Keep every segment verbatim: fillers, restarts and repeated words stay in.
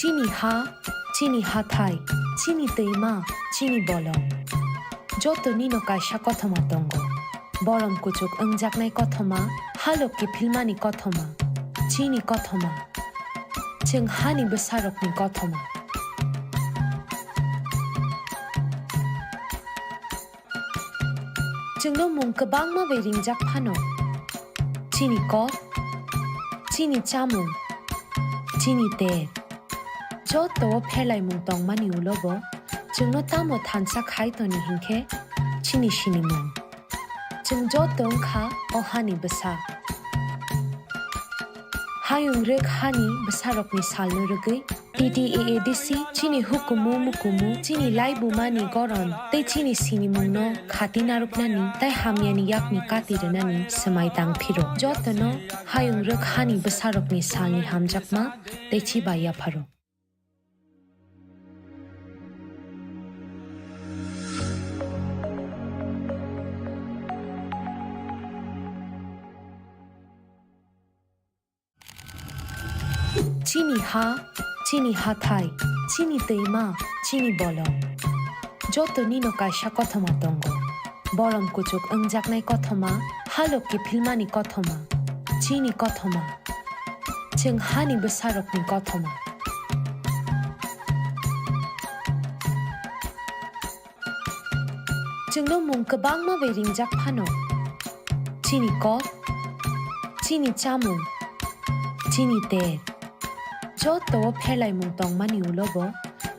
Chini ha, chini hathai, chini twima, chini bolong. Joto nino kaisa kothoma tongo. Borom kuchuk wngjaknai kothoma, halok kiphilmani kothoma. Chini kothoma. Chwng hani bwsarokni kothoma. Chwngno mung kwbangma bai ringjak phano. Chini kok, chini chamung, chini ter. Joto o pherlaimung tongmani ulo bo chwngno tamo thansa khai toni hinkhe chini sinimung. Chwng joto wngkha o hani bwsa. Hayung rwk hani bwsarokni salno rwgwi T T A A D C chini hukumu mukumu, chini laibumani goron tei chini sinimungno khati narwknani tei hamyani yakni kati rwnani swmai tang phiro. Jotono hayung rwk hani bwsarokni salni hamjakma tei chiba yapharo. Chini ha, chini hathai, chini twima, chini bolong. Joto nino kaisa kothoma tongo. Borom kuchuk wngjaknai kothoma, halok kiphilmani kothoma. Chini kothoma. Chwng hani bwsarokni kothoma. Chwngno mung kwbangma bai ringjak phano. Chini kok, chini chamung, chini ter. Joto o pherlaimung tongmani ulo bo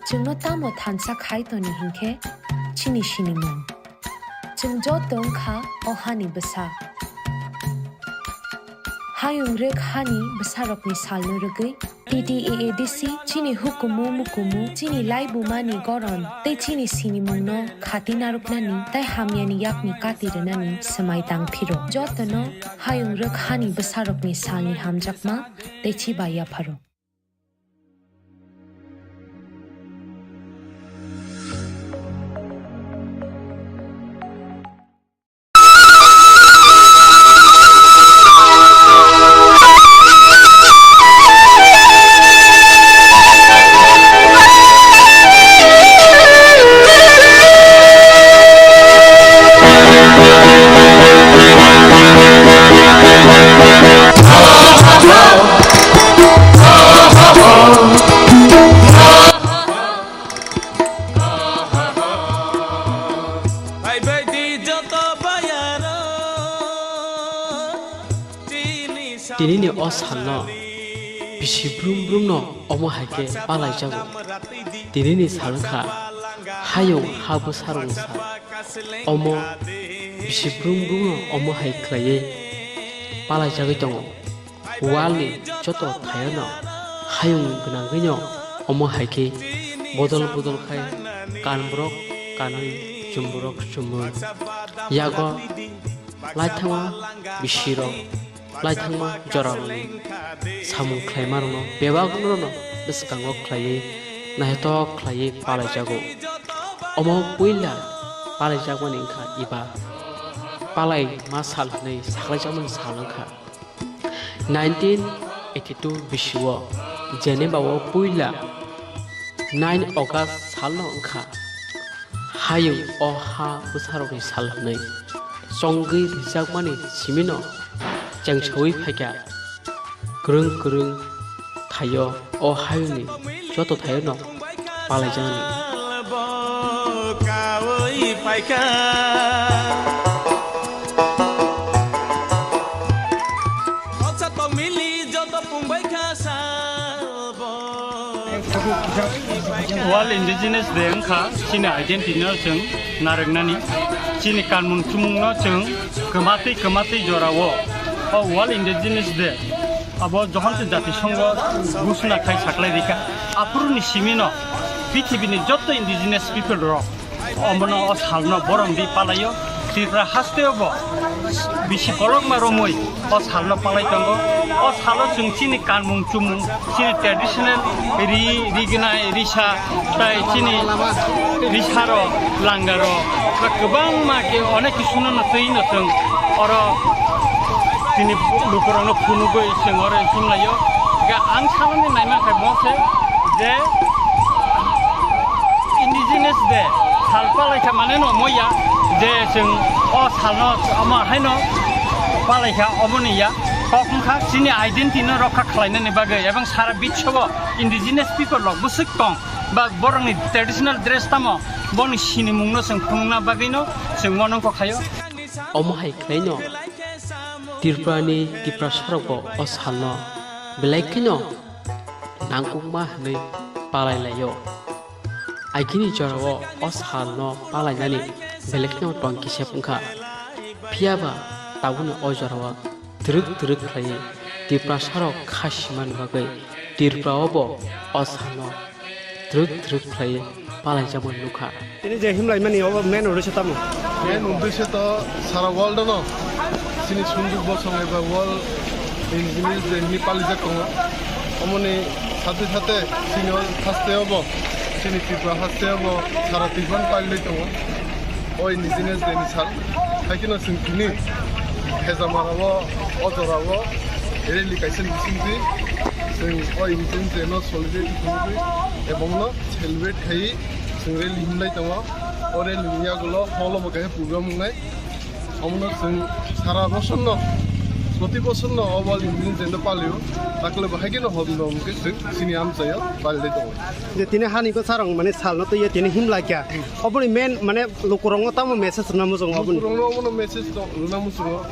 chwngno tamo thansa khai toni hinkhe chini sinimung. Chwng joto wngkha o hani bwsa. Hayung rwk hani bwsarokni salno rwgwi T T A A D C chini hukumu mukumu, chini laibumani goron tei chini sinimungno khati narwknani tei hamyani yakni kati rwnani swmai tang phiro. Jotono hayung rwk hani bwsarokni salni hamjakma tei chiba yapharo. Tinini o salno bisi brum brumno omo hai khe palaijago. Tinini sal wngkha hayung ha bwsarokni sal. Omo bisi brum brumno omo hai khlaiwi palaijagwi tongo. Walni joto thairokno hayung gwnangwino omo hai khe bodol bodol khai kanborok kanwi, chumborok chumwi. Yago laithangma bisirok, laithangma jorarokni samung khlaimarokno bebakno bwskango khlaiwi naithotok khlaiwi palaijago. Omo puila palaijakmani wngkha eba palai ma sal hwnwi saklaijakmani sal wngkha. Nineteen eighty-two bisio Geneva o puila nine August salno wngkha hayung o ha bwsarokni sal hwnwi chongwi rijakmani simino chengsaui phaikha. Kwrwng kwrwng thaio o hayungni joto thairokno palaijaknani. World Indigenous Day wngkha chini identity no chwng narwknani, chini kanmung chumung no chwng kwmatwi kwmatwi jorao o World Indigenous Day abo johon se jati songho ghosona khai saklai rikha. Aphuru ni simi no prithibi ni jotto indigenous people rok omono o sal no borom di palaio. Tripura haste o bo bisi kolokma romwi o sal no palai tongo. O salo chwng chini kanmung chumung, chini traditional ri, rignai, risa, tai chini risaro, langaro, ba kwbangma khe onek kisu no twi no chwng oro tini lukurokno phunugwi chwng oro himlaio. Ga ang saloni naima khe bo se Je Indigenous Day sal palaikha mane no moya je chwng o salno ama haino palaikha omo ni ya kok wngkha chini identity no rokha khlainani bagwi ebong sara biswo Indigenous people rok bwswk tong ba borokni traditional dress tamo boni sinimungno chwng phunukna bagwino chwng monongkho khaio. Omo hai khlaino Tripurani Tiprasarokbo o salno belai kheno nangkukma hwnwi palai laio. Agini jorao o salno palainani belai kheno tong kisep wngkha. Phiyaba tabukni o jorao twrwk twrwk khlaiwi Tiprasarok kha simani bagwi Tripuraobo o salno twrwk twrwk khlaiwi palaijakmani nukha. Tini je himlaimani obo main uddesho tamo? Main uddesho to sara world no chini sunjuk bosong eba World Indigenous Day hwnwi palijak tongo. Omoni sathe sathe chini o haste obo, chini Tripura haste obo sara Tripura palilai tongo o Indigenous Day ni sal. Hai kheno chwng tini Hejamara o, o jora o rally kaisa bisingtwi chwng o Indigenous Day no solidarity khulugwi ebong no celebrate khai chwng rally himlai tongo. O rally ni yagulo hall o bo kaisa program wngnai. Omono chwng sara bosor no, proti bosor no o World Indigenous Day no palio. Takle bo hai kheno hobby no hwnkhe chwng chini amchaio palilai tongo. Je tini hani bwsarok mane salno twiwi tini himlai kha. Oboni main mane lukurokno tamo message rwna muchungo oboni? Lukurokno omono message rwna muchungo.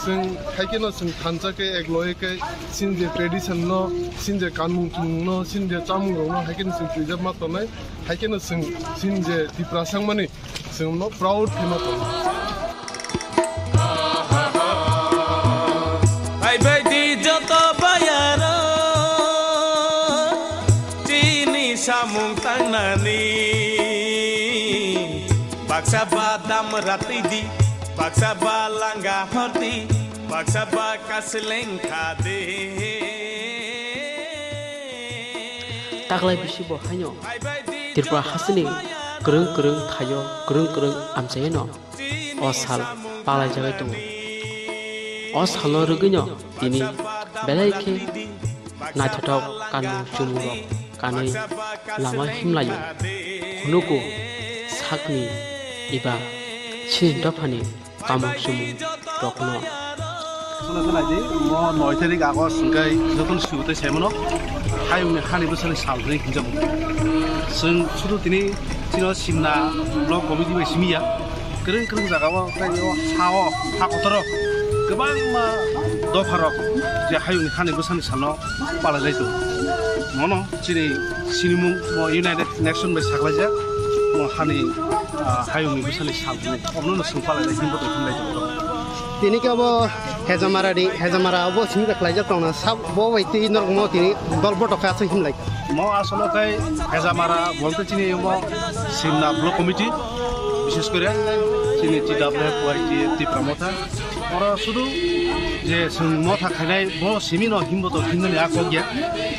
Chwng hai kheno chwng thansa khe ek loye khe chini je tradition no, chini je kanmung chumung no, chini je chamung rok no hai kheno chwng preserve ma tongnai. Hai kheno chwng chini je Tiprasa wngmani chwng no proud khe ma tongo. Hai bai di joto bayaro chini samung tangnani. Baksa ba dam ratwi di, baksa ba langa horti, baksa ba kasleng khadi. Taklai bisi bo haino Tripura hasteni kwrwng kwrwng thaio, kwrwng kwrwng amchaino o sal palaijagwi tongo. O salno rwgwino tini belai khe naithothok kanmung chumung rok kanwi lama himlaio. Hunuku sakni eba chini dophani kamung chumung rokno. Sona sona di, mo noi tarik August hwnkhe jotono sibutwi saimano hayungni hani bwsani sal hwnwi hwnjago. Chwng sudu tini chino Simna Block Committee bai simi ya. Kwrwng kwrwng jagao tei o ha-o, ha kotoro kwbangma dopharok je hayungni hani bwsani salno palailai tongo. Mono chini sinimung mo United Nation bai saklaijak, mo hani, ah, hayungni bwsani sal hwnwi. Omono no chwng palailai himbo tong himlai tongo. Tini khe abo Hejamara ni, Hejamara abo simi khlaijak tongna sab bo bai twi norok mo tini dol botok khe aswk himlai. Mo asolo khai Hejamara bolte chini mo Simna Block Committee, bishes kore chini T W F Y T F Tipra Motha. Oro sudu je chwng motha khainai bo simi no himbo to himnani a kok ya.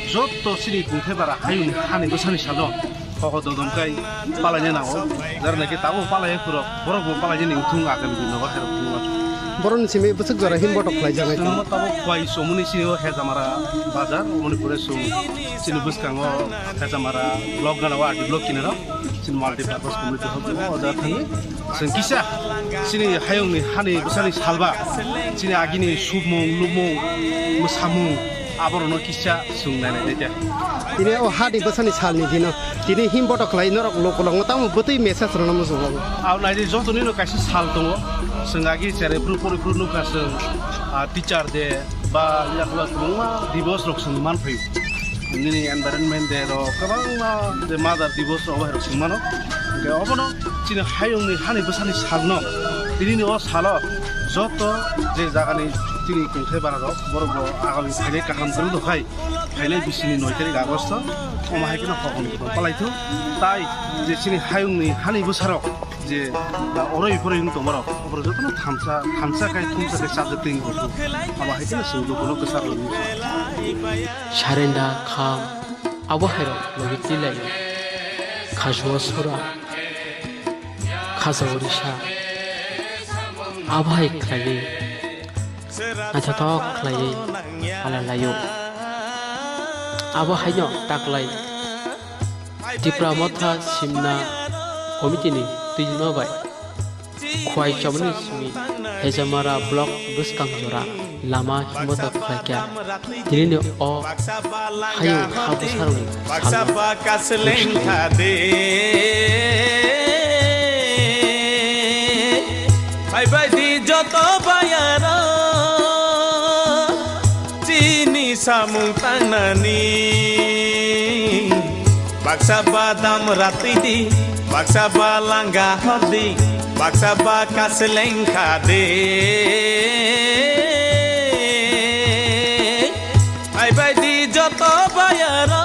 Jotto chini Kungthai bara hayung hani bwsani salo koko dodom kai palaina nango. Jar naki tabo palai phuro borok bo palaina ning thung agami din no bahai rok thung. Borok ni simi bwswk jora himbo to khlai jagai. Chwng mo tabo khwai somuni chini o Hejamara bazar, omoni pore chwng chini bwskango Hejamara block gana o R D block kinaro chini multi purpose community hall o jaga thangwi. Chwng kisa chini hayungni hani bwsani salba, chini agini submung, lubmung, mwsamung, aborokno kisa chwng nainai naikha. Tini o hani bwsani salni dino tini him botok khlai norok lukulokno tamo bwtwi message rwna muchungo. Abo naidi jotonino kaisa sal tongo, chwng agi cherai phuru pori phuru nukha chwng, ah, teacher day ba yakla kwbangma divos rok chwng manphaio. Nini environment day rok kwbangma je mother divos rok bai rok chwng mano. Hwnkhe obono chini hayungni hani bwsani salno, tinini o salo joto je jagani chini kungthai bara rok borok bo agami phainai kaham kwrwng rok hai phainai bisini noi tarik August o omo hai kheno kokon kokon palaithu. Tai je chini hayungni hani bwsarok je, ah, oroi poroi wng tongmarok, oborok jotono thansa, thansa khai thumsa khai chajak twi wng tong. Abo hai kheno chwng lukuno kwchar rwmani. Sarenda kham, abo hairok logi twi lai. Khajua sura, khajao risa, abo hai khlaiwi naithothok khlaiwi pala laio. Abo haino taklai Tipra Motha Simna Committee ni twima bai Khwai Chomoni simi Hejamara Block bwskang jora lama himota khlaikha. Tinini o hayung ha bwsarokni salno. Phaibaidi joto bayaro chini samung tangnani. Baksa ba dam ratwi di, baksa ba langa hor di, baksa ba kaseleng kha de. Phaibaidi joto bayaro.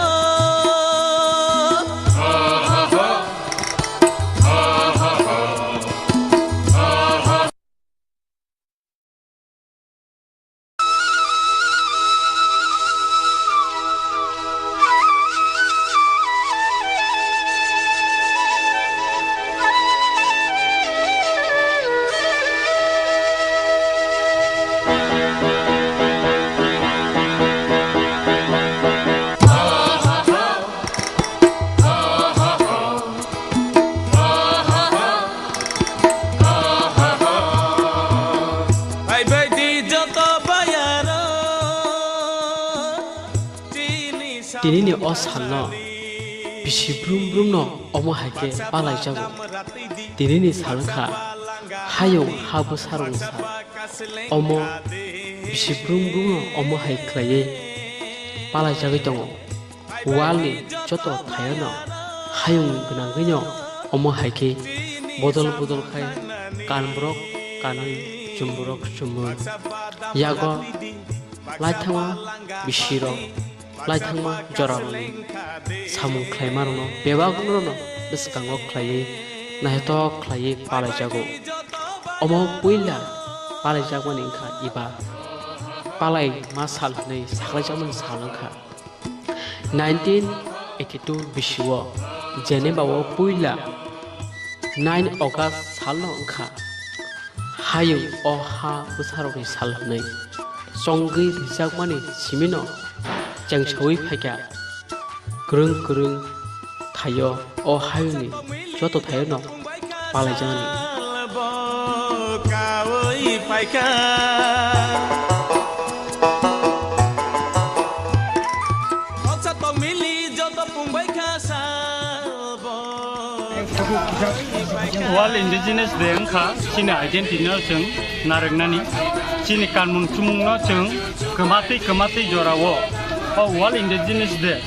Phaibaidi joto bayaro. Tinini o salno bisi brum brumno omo hai khe palaijago. Tinini sal wngkha hayung ha bwsarokni sal. Omo bisi brum brumno omo hai khlaiwi palaijagwi tongo. Walni joto thairokno hayung gwnangwino omo hai khe bodol bodol khai kanborok kanwi chumborok chumwi. Yago laithangma bisirok, laithangma jorarokni samung khlaimarokno bebakno bwskango khlaiwi naithotok khlaiwi palaijago. Omo puila palaijakmani wngkha eba palai ma sal hwnwi saklaijakmani sal wngkha. Nineteen eighty-two bisio Geneva o puila nine August salno wngkha hayung o ha bwsarokni sal hwnwi chongwi rijakmani simino chengsaui phaikha. Kwrwng kwrwng thaio o hayungni joto thairokno palaijaknani. Kaui phaikha. Khoksa tongmili joto pungbaikha salbo. World Indigenous Day wngkha chini identity no chwng narwknani, chini kanmung chumung no chwng kwmatwi kwmatwi jorao o World Indigenous Day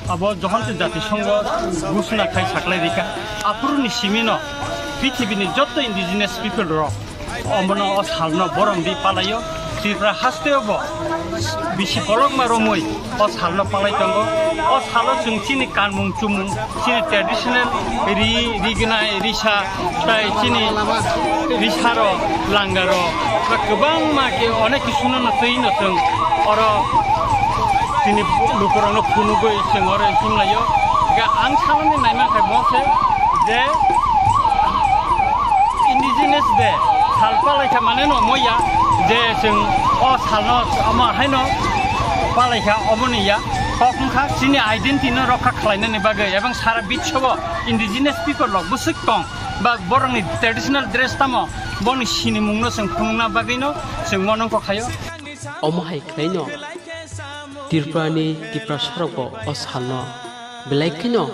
abo johon se jati songho gusuna khai saklai rika. Aphuru ni simi no prithibi ni jotto indigenous people rok omono o salno borom di palaio. Tripura hasteo bo bisi kolokma romwi o salno palai tongo. O salo chwng chini kanmung chumung, chini traditional ri, rignai, risa, tai chini risaro, langaro, ba kwbangma khe onek kisuno no twi no chwng oro chini lukurokno phunugwi chwng oro chumlaio. Ga ang saloni naima khe bo se je Indigenous Day sal palaikha mane no moya je chwng o salno omo haino palaikha omoni ya. Kok wngkha chini identity no rokha khlainani bagwi ebong sara biswo indigenous people rok bwswk tong ba borokni traditional dress tamo boni sinimungno chwng phunukna bagwino chwng monongkha khaio. Omo hai khlaino Tripurani Tiprasarokbo o salno belai kheno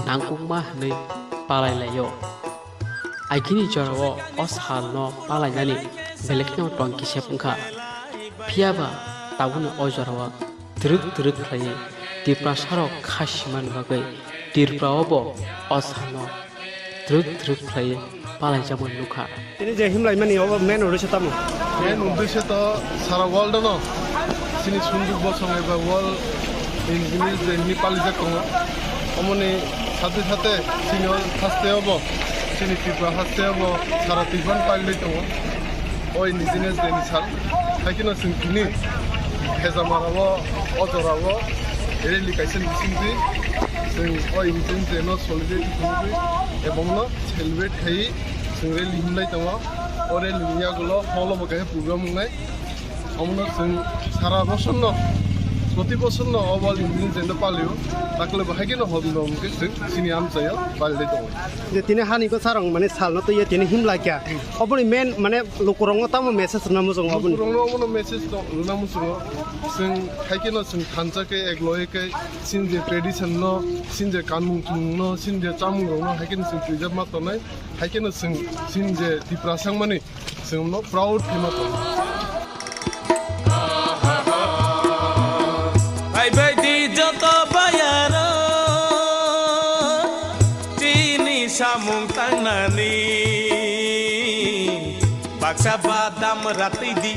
nangkukma hwnwi palai laio. Agini jorao o salno palainani belai kheno tong kisep wngkha. Phiya ba tabukni o jorao twrwk twrwk khlaiwi Tiprasarok kha simani bagwi Tripurao bo o salno twrwk twrwk khlaiwi palaijakmani nukha. Tini je himlaimani obo main uddesho tamo? Main uddesho to sara world no chini sunjuk bosong eba World Indigenous Day hwnwi palijak tongo. Omoni sate sate chini o haste obo, chini Tripura haste obo sara Tripura ni palilai tongo o Indigenous Day ni sal. Hai kheno chwng tini Hejamara o, o jora o rally kaisa ni bisingtwi chwng o Indigenous Day no solidarity khulugwi ebong no celebrate khai chwng rally himlai tongo. O rally ni yagulo hall o bo kaisa program wngnai. Omono chwng sara bosor no Proti bosor no obo Indigenous Day no palio, takle bo haikhe no hom no hwnkhe chwng chini amchaio palilai tongo. Je tini hani bwsarok mane salno twiya tini himlai kha. Oboni main mane lukurokno tamo message rwna muchungo oboni? Lukurokno obono message to rwna muchungo. Chwng haikhe no chwng thansa khe ek loye khe chini je tradition no, chini je kanmung chumung no, chini je chamung rok no haikhe no chwng twijak ma tongnai. Haikhe no chwng chini je Tiprasa wngmani chwng no proud khe ma tongo. Phaibai di joto bayaro chini samung tangnani, baksa ba dam ratwi di,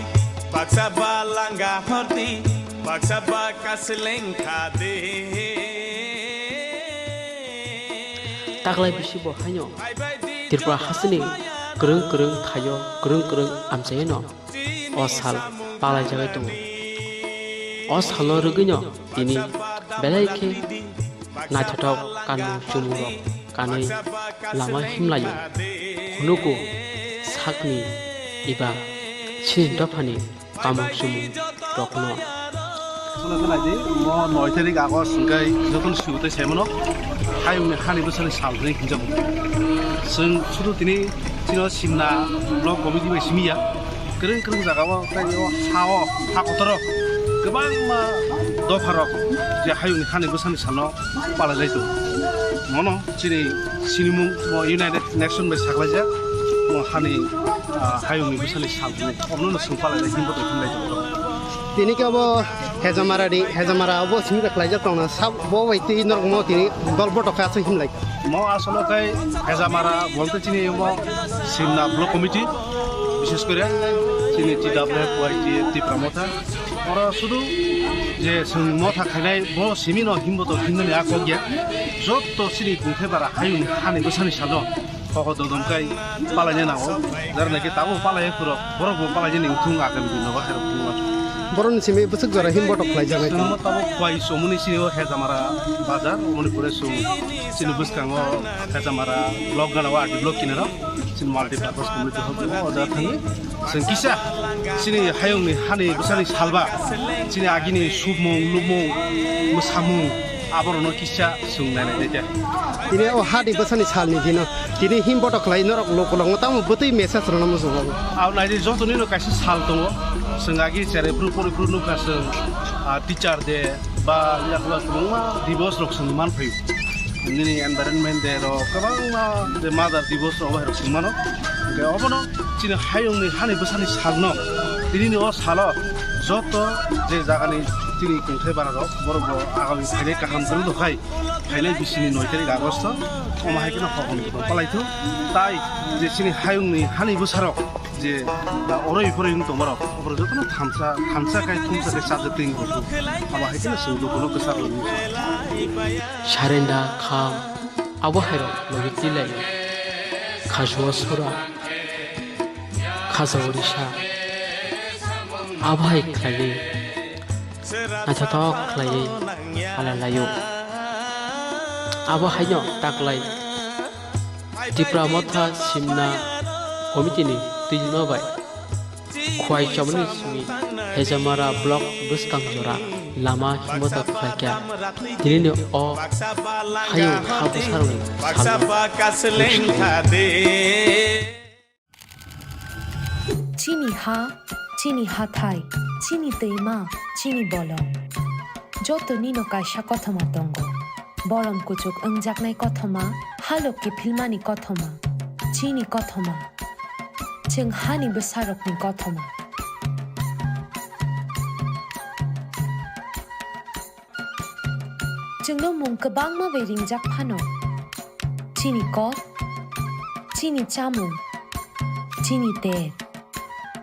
baksa ba langa hordi, baksa ba kasleng khadi. Taklai bisi bo haino Tripura hasteni kwrwng kwrwng thaio, kwrwng kwrwng amchaino o sal palaijagwi tongo. O salo rwgwino tini belai khe naithothok kanmung chumung rok kanwi lama himlaio. Hunugo sakni eba chini dophani kamung chumung rokno. Chwla khe nai di, mo noi tarik August hwnkhe jotono swi tei saimano hayungni hani bwsani sal hwnwi hwnjago. Chwng sudu tini chino Simna Block Committee bai simi ya. Kwrwng kwrwng jagao tei o ha-o, ha kotoro kwbangma dopharok je hayungni hani bwsani salno palailai tongo. Mono chini sinimung mo United Nation bai saklaijak, mo hani, ah, hayungni bwsani sal hwnwi. Omono no swng palailai himbo tong himlai tongo. Tini khe obo Hejamara ni, Hejamara obo simi bai khlaijak tongna, sab bo bai twi norok mo tini dol botok khe aswk himlai. Mo asolo khai Hejamara bolte chini mo Simna Block Committee, bishes kore chini T W F Y T F Tipra Motha. Oro sudu je chwng motha khainai bo simi no himbo to himnani a kok ya. Jotto chini kungthai bara hayung hani bwsani salo koko dodom kai palaina nango. Jara naki tabo palai phuro borok bo palaina ni thung agam din no bahai rok thung. Borok ni simi bwswk jora himbo to khlai jagai. Chwng mo tabo kwai somuni chini o Hejamara bazar, omoni pore chwng chini bwskango Hejamara block gana o R D block kinaro. Chini multi purpose community hall tongo, o jaga thangwi chwng kisa chini hayungni hani bwsani salba, chini agini submung, lubmung, mwsamung, aborokno kisa chwng nainai nai khe. Tini o hani bwsani salni dino tini him botok khlai norok lukulokno tamo bwtwi message rwna muchungo? Abo naidi jotonino kaisa sal tongo, chwng agi cherai phuru pori phuru nukha chwng, ah, teacher day ba yakla kwbangma divos rok chwng manphaio. Nini environment day rok kwbangma je mother divos rok bai rok sing mano. Hingke obono chini hayungni hani bwsani salno, tinini o salo joto je jagani chini kungthai bara rok borok bo agami phainai kaham kwrwng rok hai phainai bisini noi tarik August o omo hai kheno hokom palai thung. Tai je chini hayungni hani bwsarok je, ah, oroi poroi wng tongmarok, oborok jotono thansa, thansa kai thumsa kai chajak twi wng tong. Abo hai kheno chwng lukuno kwcharo wng tong. Sarenda kham, abo hairok logi twi lai. Khasua sura, khasao risa, abo hai khlaiwi naithothok khlaiwi pala laio. Abo haino taklai Tipra Motha Simna Committee ni twima bai Khwai Chamani simi Hejamara Block bwskang jora lama himota khlaikha. Tinini o hayung ha bwsarokni salno. Chini ha, chini hathai, chini twima, chini bolong. Jotonino kaisa kothoma tongo. Bolong kuchuk wngjaknai kothoma, halok kiphilmani kothoma, chini kothoma. Chwng hani bwsarokni kothoma. Chwngno mung kwbangma bai ringjak phano, chini kok, chini chamung, chini ter,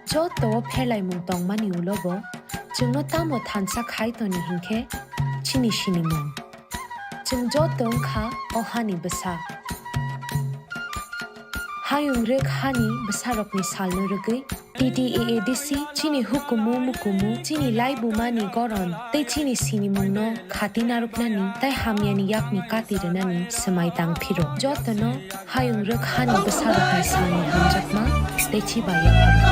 joto o pherlaimung tongmani ulo bo chwngno tamo thansa khai toni hinkhe chini sinimung. Chwng joto wngkha o hani bwsa. Hayung rwk hani bwsarokni salno rwgwi T T A A D C chini hukumu mukumu, chini laibumani goron tei chini sinimungno khati narwknani tei hamyani yakni kati rwnani swmai tang phiro. Jotono hayung rwk hani bwsarokni salni hamjakma tei chiba yapharo.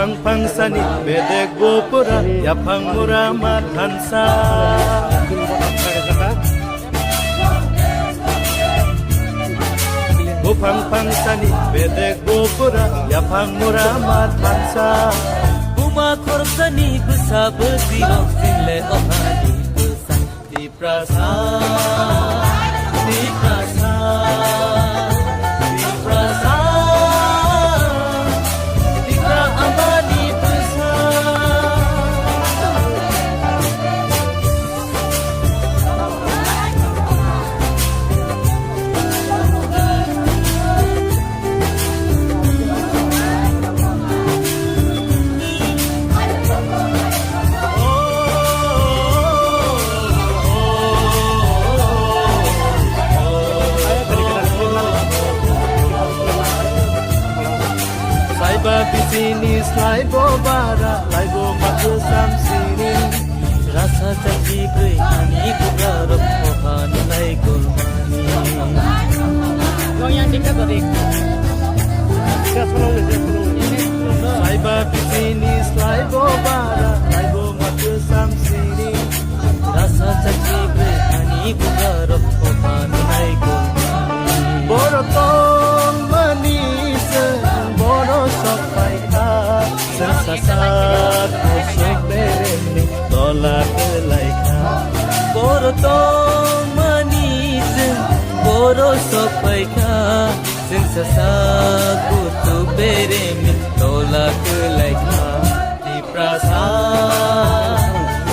Phangsani bedek bo pura yaphang mura ma thansa. Buphang phangsani bedek bo pura yaphang mura ma thansa. Buma khoroksa ni bwsa bwtwi rok sinle ohani bwsa. Tiprasa, Tiprasa, Tiprasa, Tipra amani bwsa. Saiba bisini slaibo bara, laibo matwsam sini. Rasa chachi bwrwi ani buga rok kohan lai gulmani. Saiba bisini slaibo bara, laibo matwsam sini. Rasa chachi bwrwi ani buga rok kohan lai gulmani. Boro tongmani se boro sok paikha. Sasa kusuk beremni tola kelaikha. Boro tongmani chwng boro sokpaikha. Chwng sasa kusuk beremni tola kelaikha. Tiprasa,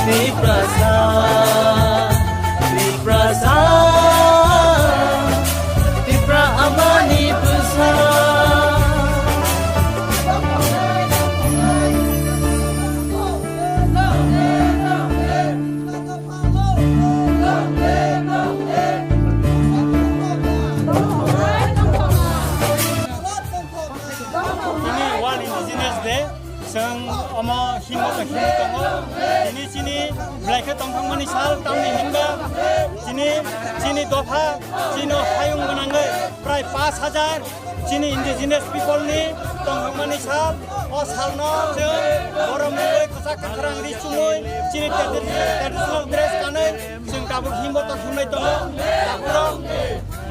Tiprasa, Tiprasa, Tipra amani bwsa. Tini World Indigenous Day, chwng omo himbo to himwi tongo. Tini chini belai khe tongthokmani sal, tamni hinba chini, chini dopha, chini hayung gwnangwi prai pash hajar chini indigenous people ni tongthokmani sal. O salno chwng borom rwwi kwchak kwkhrang ri chumui chini tradi-, traditional dress kanwi chwng tabuk himbo to himlai tongo. Takhurok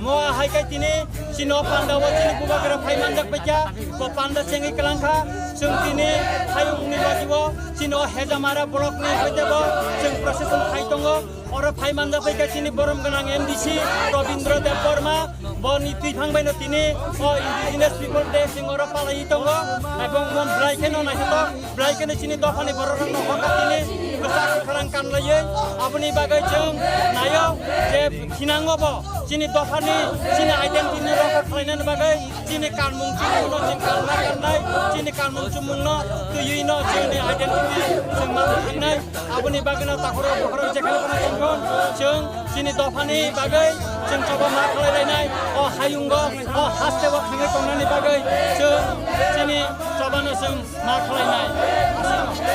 mo hai khe tini chini o panda o chini bubagra phai manjak baikha. Bo panda chengwi kwlangkha. Chwng tini hayung ni logi o chini o Hejamara block ni hoite bo chwng procession khai tongo. Oro phai manjak bai khe chini borom gwnang M D C Robindra Debbarma, bo ni twi thang bai no tini o Indigenous People Day chwng oro palaiwi tongo, ebong mon belai khe no naithotok, belai khe no chini dopha ni borok rok no hor kha tini kwchak kwkhrang kanlaiwi, aboni bagwi chwng naio je khinango bo chini dopha ni chini identity ni rokha khlainani bagwi chini kanmung chumung no chwng kanna kannai, chini kanmung chumung no twiwi no chini identity chwng ma thangnai. Aboni bagwino takhorok bokhorok jekheno phano tongthon, chwng chini dophani bagwi chwng choba ma khlai lainai, o hayungo, o hasteo thangwi tongnani bagwi chwng chini chobano chwng ma khlainai.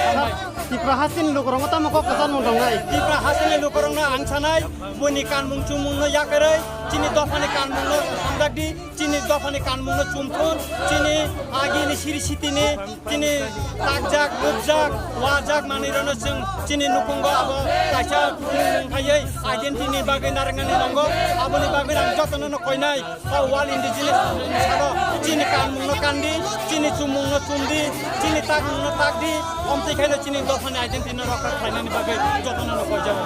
Hambai. Tipra hasteni lukurokno tamo kok kwcharmung tongnai? Tipra hasteni lukurokno ang sanai, buini kanmung chumungno yakarwi chini dophani kanmungno hamjakdi. Chini dophani kanmungno chumthun, chini agini siri sitini, chini takjak, rupjak, wajak manwirokno chwng chini nukhungo abo kaisa mung phaiwi identity ni bagwi narwknani nango. Aboni bagwi ang jotono no koinai, o World Indigenous Day ni salo chini kanmungno kandi, chini chumungno chumdi, chini takmungno takdi, omtwi khaino chini dophani identity no rokha khlainani bagwi jotono no koijago.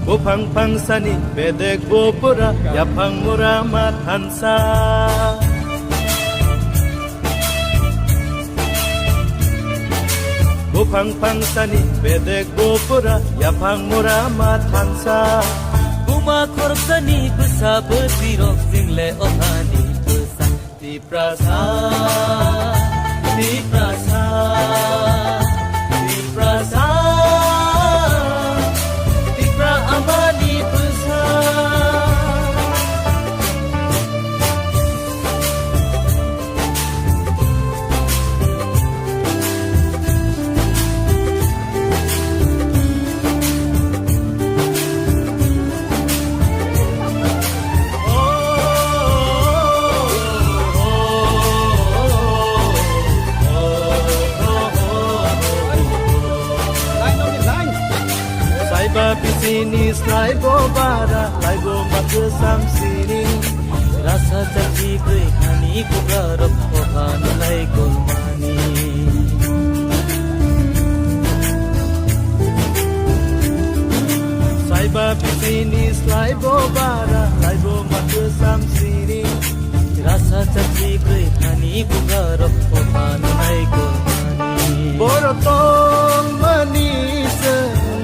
Buphang phangsani bedek bo pura, yaphang mura ma thansa. Buphang phangsani bedek bo pura, yaphang mura ma thansa. Buma khoroksani bwsa bwtwi rok single ohani bwsa. Tiprasa, Tiprasa, Tiprasa, Tipra amani bwsa. Saiba bisini slaibo bara, laibo makhwsam sini. Rasa chakri gwi hani bugarok kohan lai kolmani. Saiba bisini slaibo bara, laibo makhwsam sini. Rasa chakri gwi hani bugarok kohan lai kolmani. Boro tongmani se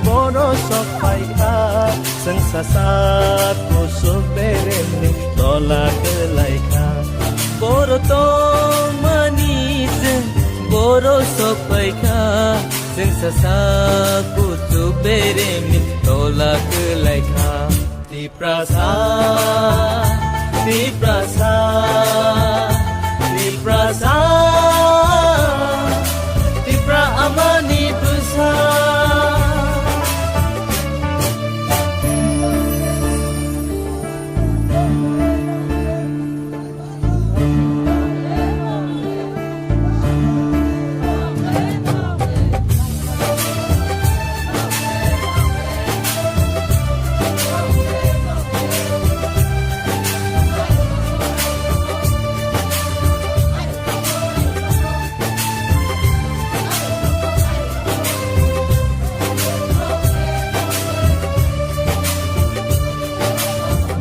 boro sok paikha. Chwng sasak kusuk beremni tola kwlaikha. Boro tongmani chwng boro sokpaikha. Chwng sasak kusuk beremni tola kwlaikha. Tiprasa, Tiprasa, Tiprasa, Tipra amani bwsa.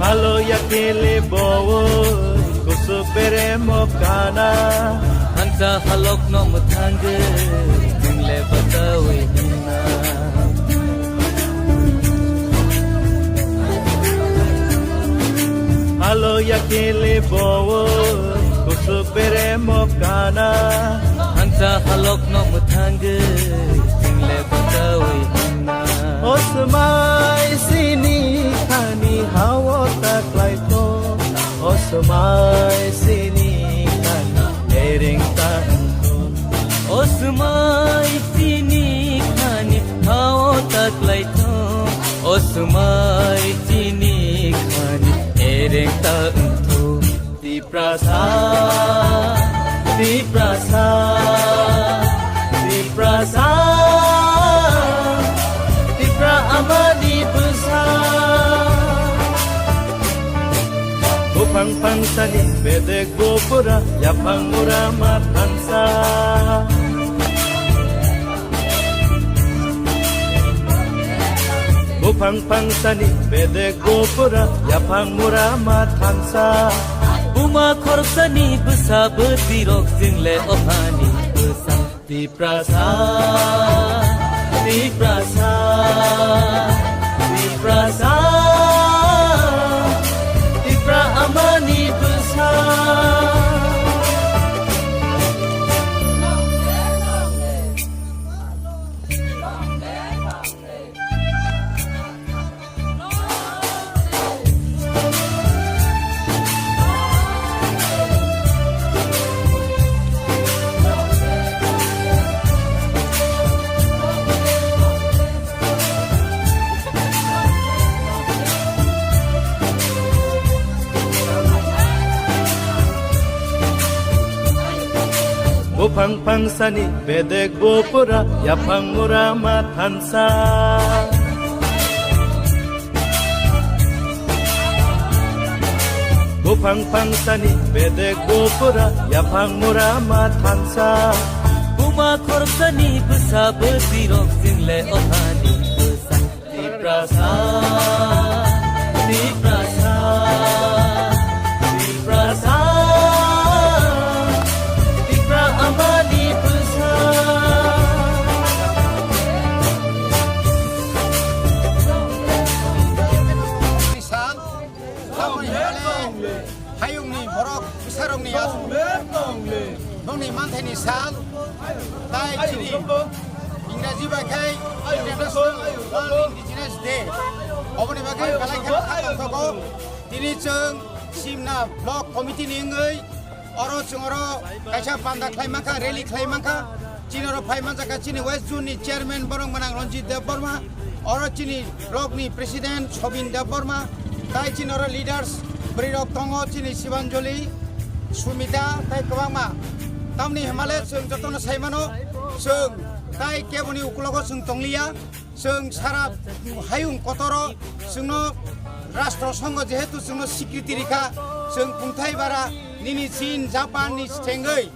Malo ya kele bowo, kusuk bere mo kana. Hansa halok no mwthangwi, jingle batawi hinna. Alo ya kele bowo, kusuk bere mo kana. Hansa halok no mwthangwi, jingle batawi hinna. Osmai sini khani hawo taklai to. Osmai sini khani ereng ta wngkho. Osmai sini khani hawo taklai to. Osmai chini khani ereng ta wngthu. Tiprasa, Tiprasa, Tiprasa, Tipra amani bwsa. Buphang phangsani bedek bupura, yaphang mura ma thansa. Buphang phangsani bedek bupura, yaphang mura ma thansa. Buma khoroksani bwsa bwtwirok jingle ophani bwsa. Tiprasa, Tiprasa, Tiprasa, Tipra amani bwsa. Buphang phangsani bedek bupura, yaphang mura ma thansa. Buphang phangsani bedek bupura, yaphang mura ma thansa. Buma khoroksani bwsa bwtwirok jingle ophani bwsa. Tiprasa, Tiprasa, Tiprasa, Tipra amani bwsa. Sal, taboni hwnwi hayungni borok bwsarokni aswk International World Indigenous Day. Oboni bagwi belai kheno kha tongthogo. Tini chwng Simna Block Committee ni wngwi oro chwng oro kaisa panda khlai mankha, rally khlai mankha. Chini oro phai manjakha chini West Zone ni chairman borok mwnang Ranjit Debbarma, oro chini block ni president Sobin Debbarma, tai chini oro leaders bwrwi rok tongo, chini Sibanjali, Sumita tai kwbangma. Tamni hwnmale chwng jotono sai mano, chwng tai keboni ukulogo chwng tongliya, chwng sara hayung kotoro chwngno Rashtra Sangha jehetu chwngno sikriti rikha, chwng kungthai bara nini Chin, Japan ni sengwi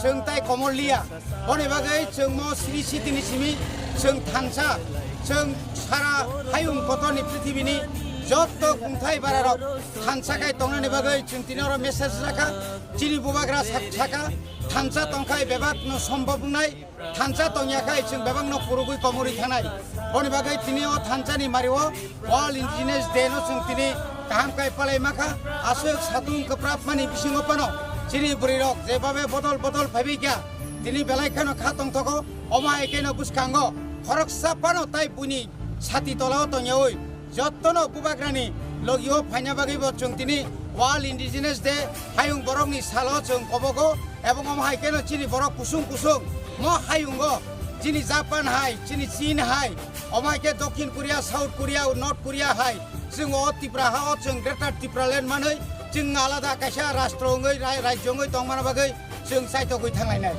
chwng tai komor liya. Boni bagwi chwng mo sri siti ni simi chwng thansa, chwng sara hayung kotorni prithibini jotto kungthai bararok thansa khai tongnani bagwi chwng tini oro message rakha. Chini bubagra sak-, saka thansa tongkhai bebak no sombhob wngnai, thansa tongya khai chwng bebak no kurugwi komorwi thanai. Boni bagwi tini o thansa ni mari o World Indigenous Day no chwng tini kaham kai palai makha. Aswk satung kwprap mani bisingo pano chini bwrwi rok je babe bodol bodol phaibai kha, tini belai kheno kha tongthogo. Omo hai kheno bwskango khoroksa pano tai buini sati tolao tongyawi jottono bubagrani logio phaina bagwi bo chwng tini World Indigenous Day hayung borokni salo chwng kobogo. Ebong omo hai kheno chini borok kusung kusung mo hayungo chini Japan hai, chini Chin hai, omo hai khe Dokhin Korea, South Korea, North Korea hai, chwng o Tripura ha o chwng Greater Tipraland manwi chwng alada kaisa rashtra wngwi, rai-, rajyo wngwi tongmana bagwi chwng chaitogwi thanglainai.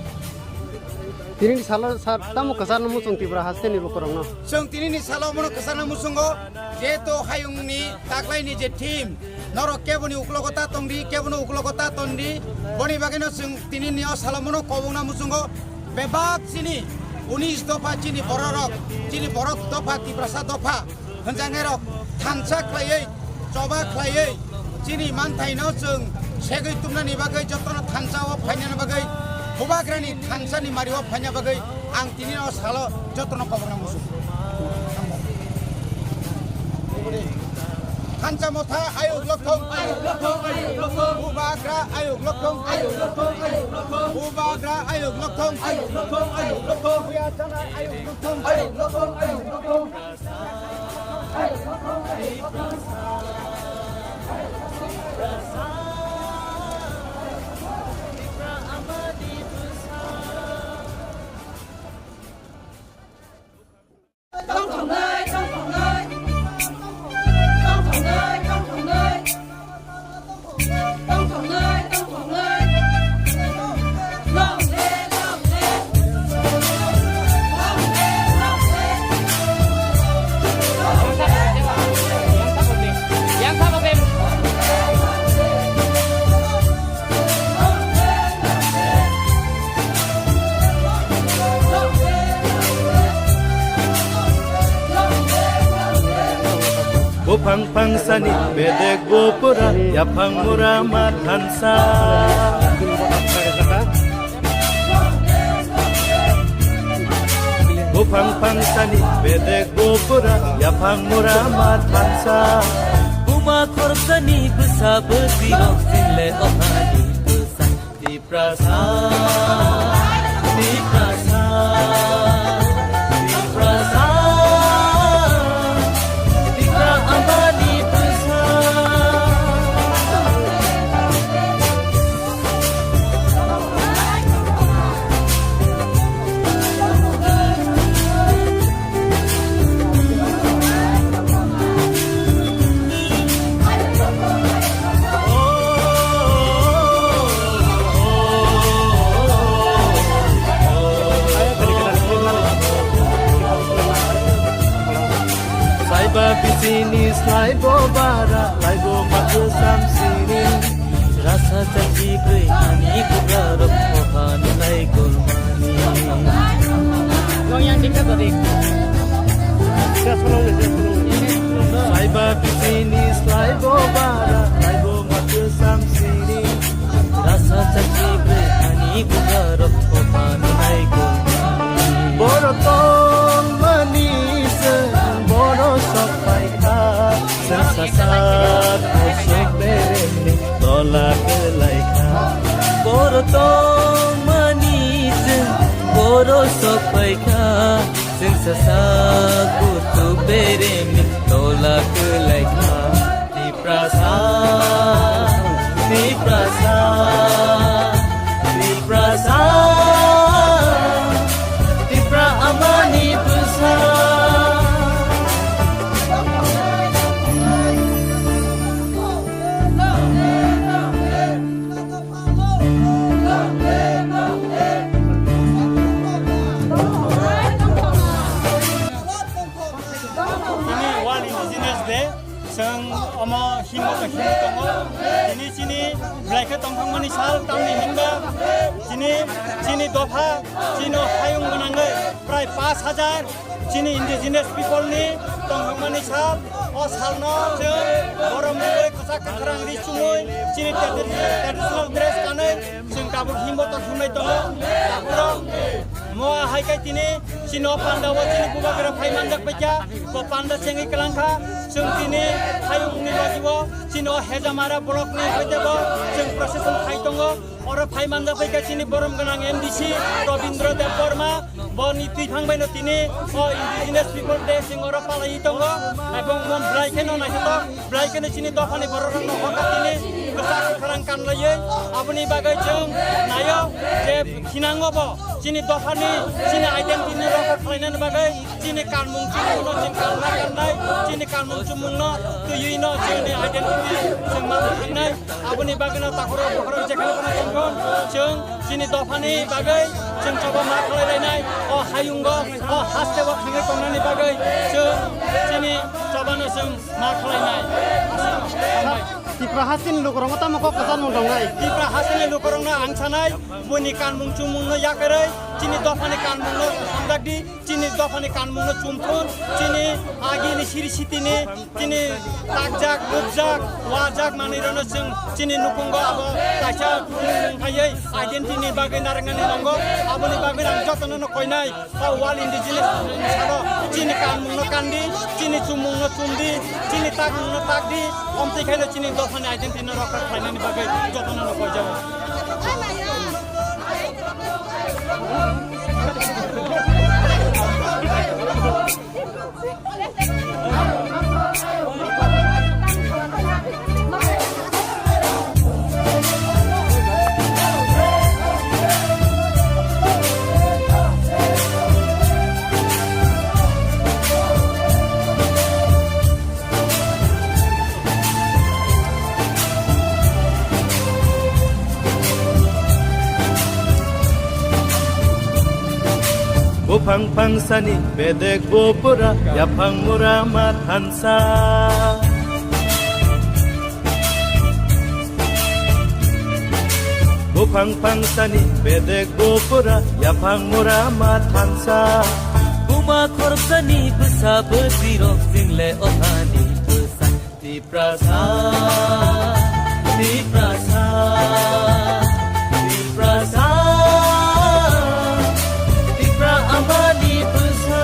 Tinini salo sar tamo kwcharno muchung Tripura hasteni lukurokno. Chwng tinini salo mono kwcharno muchungo, jehetu hayungni taklaini je theme, norok keboni uklogo ta tongdi, keboni uklogo ta tongdi, boni bagwino chwng tinini o salo mono kobongna muchungo. Bebak chini unis dopha chini bororok, chini borok dopha, Tiprasa dopha, hwnjaknairok thansa khlaiwi, choba khlaiwi, chini manthaino chwng segwi tubnani bagwi jotono thansa o phainani bagwi, bubagrani thansani mari o phaina bagwi ang tini o salo jotono kobokna muchung. Thansa motha ayuk lokthong, ayuk lokthong, ayuk lokthong. Bubagra ayuk lokthong, ayuk lokthong. Bubagra ayuk lokthong, ayuk lokthong, ayuk lokthong. Buyachana ayuk lokthong, ayuk lokthong, ayuk lokthong. Buphang phangsani bedek bupura, yaphang mura ma thansa. Buphang phangsani bedek bupura, yaphang mura ma thansa. Buma khoroksa ni bwsa bwtwi rok sinle o hani bwsa. Tiprasa, Tiprasa, Tiprasa, Tipra Ambani Prasa. Saiba bisini slaibo bara, laibo mathwsam sini. Rasa chachi bwrwi ani bugarok kohan lai gulmani. Saiba bisini slaibo bara, laibo mathwsam sini. Rasa chachi bwrwi ani bugarok kohan lai gulmani. Boro tongmani se boro sok paikha. Chwng sasak aswk beremni tola kwlaikha. Boro tongmani chwng boro sok paikha. Sasa kutu beremi tola kelaikha. Tiprasa, Tiprasa, Tiprasa, Tipra amani bwsa. Tini World Indigenous Day, chwng omo himba bai himwi tongo. Tini chini belai khe tongthokmani sal, tamni hinba chini, chini dopha, chini hayung gwnangwi prai pash hajar chini indigenous people ni tongthokmani sal. O salno chwng borom rwui, kwchak kwkhrang ri chumui, chini tradi-, traditional dress kanwi, chwng tabuk himbo tok himlai tongo. Takhurok mo hai khe tini chini o panda o chini bubagra phai manjak paikha, bo panda chengwi kwlangkha. Chwng tini hayungni logi o chini o Hejamara block ni hoite bo chwng procession khai tongo. Oro phai manjak paikha chini borom gwnang M D C Robindra Deb Barma, boni twiphang baino tini o Indigenous People Day chwng oro palaiwi tongo. Ebong mon belai kheno naithotok, belai kheno chini dophani bororokno hokha tini kwchak kwkhrang kanlaiwi. Aboni bagwi chwng naio je khinango bo chini dophani, chini identity ni rokha khlainani bagwi chini kanmung chumungno chwng kalna kannai, chini kanmung chumungno twiwi no chini identity chwng ma thangnai. Aboni bagwino takhorok bokhorok jekheno phano tongthon, chwng chini dophani bagwi chwng choba ma khlai lainai, o hayungo, o hasteo thangwi tongnani bagwi chwng chini chobano chwng ma khlai nai. Hambai. Tipra hasteni lukurokno tamo kok kwchangmung tongnai? Tipra hasteni lukurokno ang sanai, buini kanmung chumungno yakarwi chini dophani kanmungno hamjakdi. Chini dophani kanmungno chumthun, chini agini siri sitini, chini takjak, nukjak, wajak manwirokno chwng chini nukhungo abo kaisa khaiwi identity ni bagwi narwknani nango. Aboni bagwi ang jotono no koinai, o World Indigenous Day ni salo chini kanmungno kandi, chini chumungno chumdi, chini takmungno takdi, omtwi khaino chini dophani identity no rokha khlainani bagwi jotono no koijago. Buphang phangsani bedek bo pura, yaphang mura ma thansa. Buphang phangsani bedek bo pura, yaphang mura ma thansa. Buma khoroksani bwsa bwtwirok jingle othani bwsa. Tiprasa, Tiprasa, Tiprasa, Tipra amani bwsa.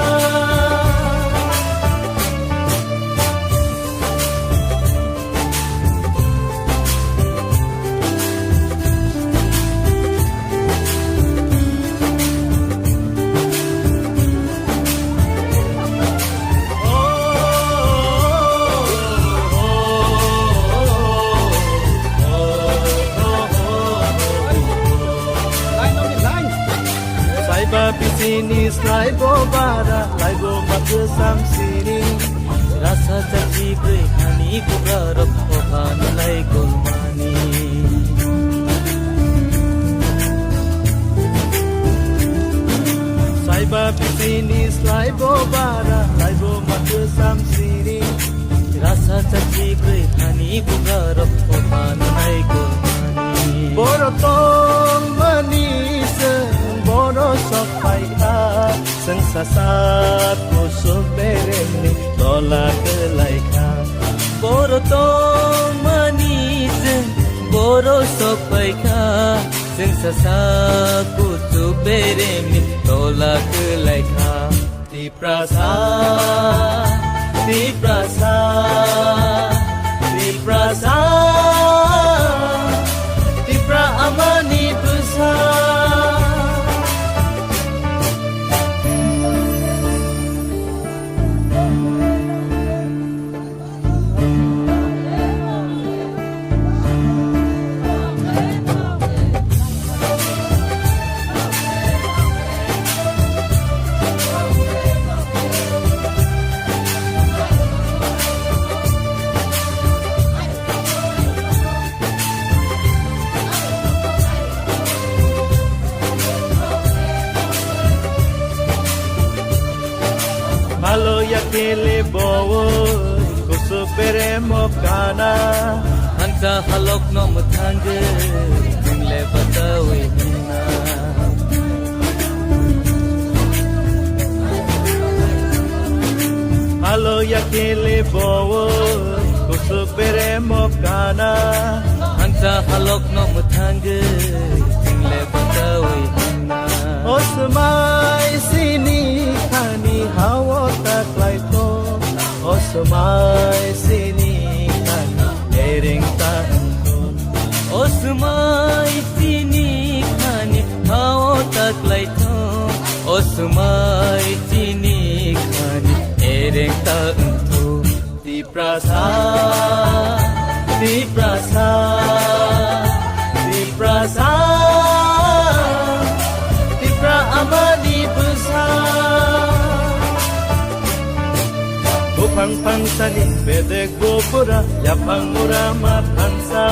Saiba bisini slai bo bara, lai bo mathwsam siri. Rasa chachi brwi hani bugarok ohan lai golmani. Saiba bisini slai bo bara, lai bo mathwsam siri. Rasa chachi brwi hani bugarok ohan lai golmani. Boro tongmani se boro sok paikha. Chwng sasak kusuk beremni tola kwlaikha. Boro tongmani chwng boro sok paikha. Chwng sasak kusuk beremni tola kwlaikha. Tiprasa, Tiprasa, Tiprasa, Tipra amani bwsa. Yakele bowo, kusuk beremo kana. Hansa halok no mwthangwi, jingle bachawi hinna. Halo yakele bowo, kusuk beremo kana. Hansa halok no mwthangwi, jingle bachawi hinna. O swmai sini khani hao taklaitho. O swmai sini khani ereng ta wngkho. O swmai sini khani hao taklaitho. O swmai sini khani ereng ta wngkho. Tiprasa, Tiprasa, Tiprasa, Tipra amani bwsa. Buphang phangsani bedek bupura, yaphang mura ma thansa.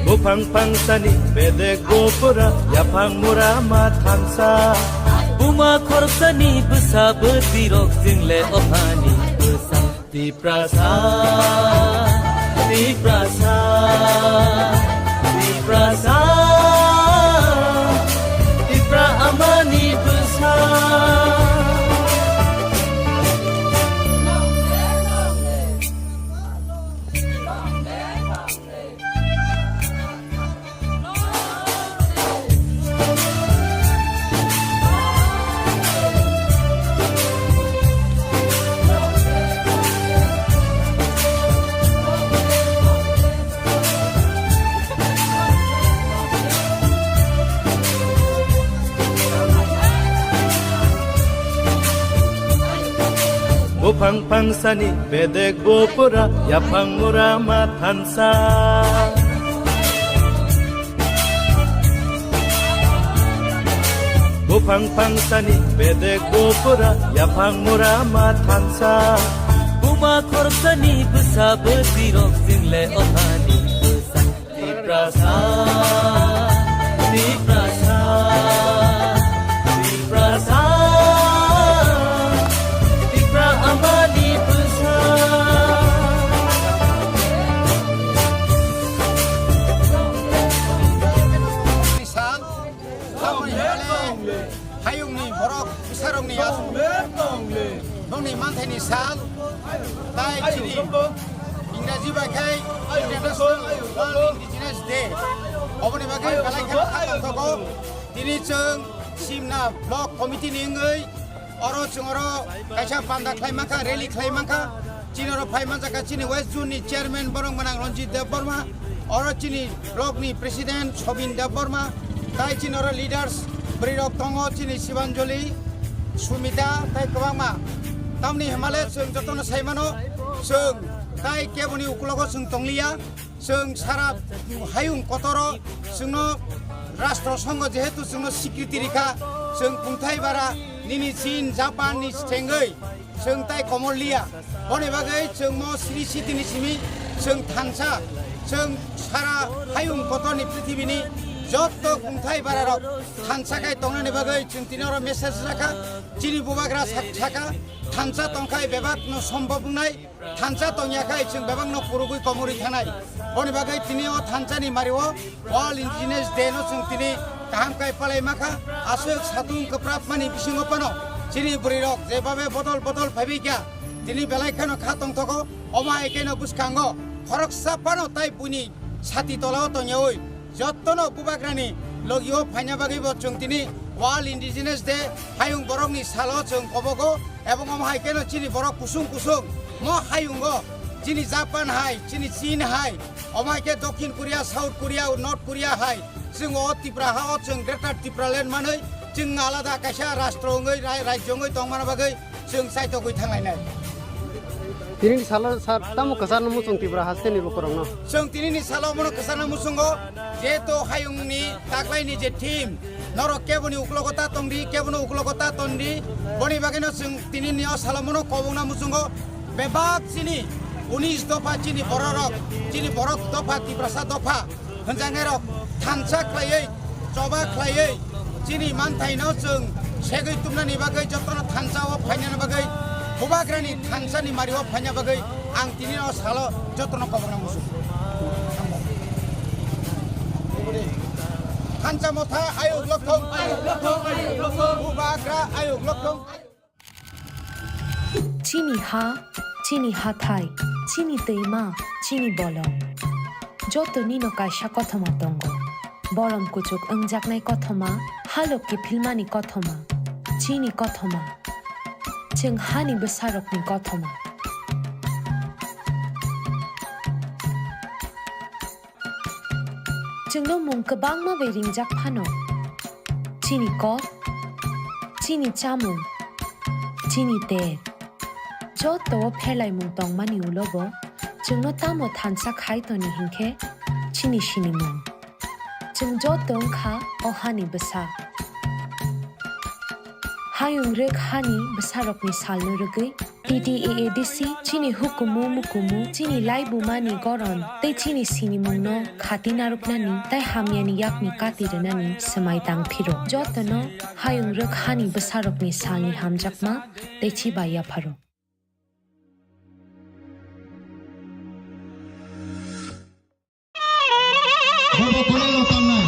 Buphang phangsani bedek bupura, yaphang mura ma thansa. Buma khorsani bwsa bwtwirok jingle ophani bwsa. Tiprasa, Tiprasa, Tiprasa, Tipra amani bwsa. Buphang phangsani bedek bupura, yaphang mura ma thansa. Buphang phangsani bedek bupura, yaphang mura ma thansa. Buma khorsani bwsa bwtwirok jingle ophani bwsa. Tiprasa, Tiprasa, Tiprasa, Tipra amani bwsa. Sal, Hayungni borok bwsarokni aswk nokni manthaini sal, tai chini Ingraji bai khai International World Indigenous Day. Oboni bagwi belai kheno kha tongthogo. Tini chwng Simna Block Committee ni wngwi oro chwng oro kaisa panda khlai mankha, rally khlai mankha. Chini oro phai manjakha chini West Zone ni chairman borok gwnang Ranjit Debbarma, oro chini block ni president Sobin Debbarma, tai chini oro leaders bwrwi rok tongo chini Sibanjali, Sumita tai kwbangma. Tamni hwnmale chwng jotono sai mano, chwng tai keboni ukulogo chwng tongliya, chwng sara hayung kotoro chwngno Rashtra Sangha jehetu chwngno sikriti rikha, chwng kungthai bara nini Chin, Japan ni sengwi chwng tai komor liya. Boni bagwi chwng mo sri siti ni simi chwng thansa, chwng sara hayung kotor ni prithibi ni jotto kungthai bara rok thansa khai tongnani bagwi chwng tini oro message rakha. Chini bubagra sak-, saka thansa tongkhai bebak no sombhob wngnai, thansa tongya khai chwng bebak no purugwi komorwi thanai. Boni bagwi tini o thansa ni mari o World Indigenous Day no chwng tini kaham kai palai makha. Aswk satung kwprap mani bisingo phano chini bwrwi rok je babe bodol bodol phaibai kha, tini belai kheno kha tongthogo. Omo hai kheno bwskango khoroksa phano tai buini sati tolao tongyawi jottono bubagrani logio phaina bagwi bo chwng tini World Indigenous Day hayung borokni salo chwng kobogo. Ebong omo hai kheno chini borok kusung kusung mo hayungo chini Japan hai, chini Chin hai, omo hai khe Dokhin Korea, South Korea, North Korea hai, chwng o Tipra ha o chwng Greater Tipraland manwi chwng alada kaisa rastro wngwi, rai-, rajyo wngwi tongmana bagwi chwng chaitogwi thanglainai. Tini salo sar tamo kwcharno muchung Tipra hasteni lukurokno? Chwng tinini salo mono kwcharno muchungo, jehetu hayungni taklaini je theme, norok keboni uklogo ta tongdi, kebono uklogo ta tongdi, boni bagwino chwng tinini o salo mono kobongna muchungo. Bebak chini unis dopha chini bororok, chini borok dopha, Tiprasa dopha hwnjaknairok thansa khlaiwi, choba khlaiwi, Chini manthaino chwng segwi tubnani bagwi, jotono thansa o phainani bagwi, Bubagrani thansani mari o phaina bagwi ang tini o salo jotono koborma muchung. Thansa motha ayuk lokthong, ayuk lokthong, ayuk lokthong. Bubagra ayuk lokthong. Chini ha, chini hathai, chini twima, chini bolong. Joto nino kaisa kothoma tongo. Borom kuchuk wngjaknai kothoma, halok kiphilmani kothoma. Chini kothoma. Chwng hani bwsarokni kothoma. Chwngno mung kwbangma bai ringjak phano. Chini kok, chini chamung, chini ter. Joto o pherlaimung tongmani ulo bo chwngno tamo thansa khai toni hinkhe chini sinimung. Chwng joto wngkha o hani bwsa. Hayung rwk hani bwsarokni salno rwgwi T T A A D C chini hukumu mukumu, chini laibumani goron tei chini sinimungno khati narwknani tei hamyani yakni kati rwnani swmai tang phiro. Jotono hayung rwk hani bwsarokni salni hamjakma tei chiba yapharo. Bobo Kolelo tangnai.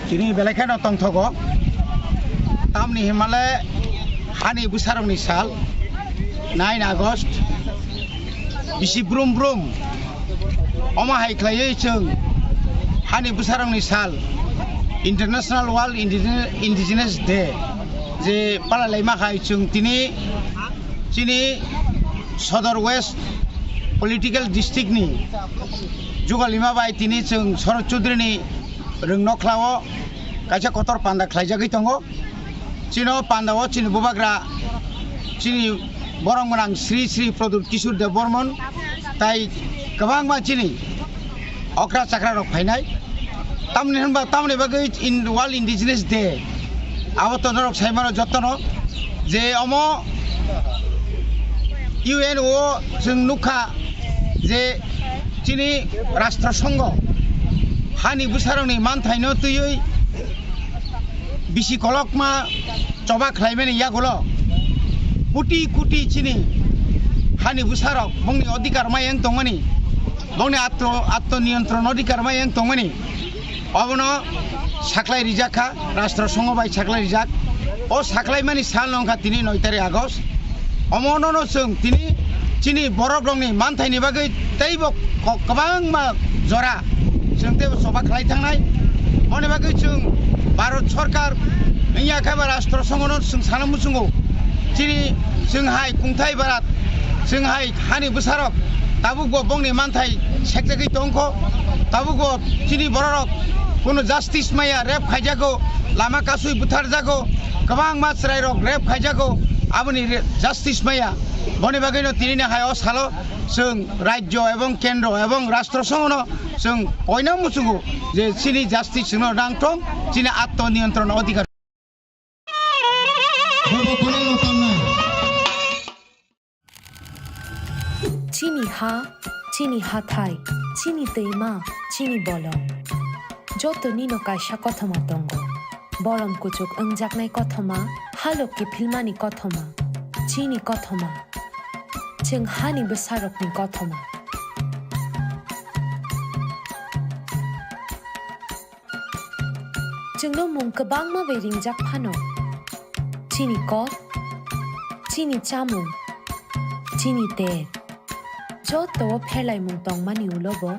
Tini belai kheno tongthogo. Tamni himale hani bwsarokni sal, nine August. Bisi brum brum. Omo hai khlaiwi chwng hani bwsarokni sal, International World Indigene-, Indigenous Day, je palalaima hai chwng tini chini Sodor West Political District ni jugalima bai tini chwng Sharad Chaudhary ni rwngnokhlao kaisa kotor panda khlaijagwi tongo. Chini o panda o chini bubagra, chini borom gwnang Sri Sri Pradyut Kishore Debbarman tai kwbangma chini okra chakra rok phainai. Tamni hwnba, tamni bagwi in World Indigenous Day abo to norok sai mano jotono je omo U N O chwng nukha je chini Rashtra Songho hani bwsarokni manthaino twiwi bisi kolokma choba khlaimani yagulo kuti kuti chini hani bwsarok bongni odhikar mai wng tongmani, bongni atto, atto niyantron odhikar mai wng tongmani, obono saklai rijak kha, Rashtra Songho bai saklai rijak. O saklaimani sal wngkha tini noi tarik August. Omono no chwng tini chini borok rokni manthaini bagwi teibo ko-, kwbangma jora chwng teibo choba khlai thangnai. Moni bagwi chwng Bharat Sarkar wngya khe ba Rashtra Songho no chwng sana muchungo. Chini chwng hai kungthai barat, chwng hai hani bwsarok tabukbo bongni manthai sekjagwi tongkho. Tabukbo chini bororok kunu justice maya, rape khaijago, lama kasui butharjago, kwbangma chwrairok rape khaijago, aboni re-, justice maya. Boni bagwino tinini hai o salo chwng rajyo ebong kendro ebong rashtra songhono chwng koina muchungo je chini justice chwngno nangthong, chini atto niyantron odhikar. Chini ha, chini hathai, chini twima, chini bolong. Joto nino kaisa kothoma tongo. Bolong kuchuk wngjaknai kothoma, halok kiphilmani kothoma, chini kothoma. Chwng hani bwsarokni kothoma. Chwngno mung kwbangma bai ringjak phano. Chini kok, chini chamung, chini ter. Joto o pherlaimung tongmani ulo bo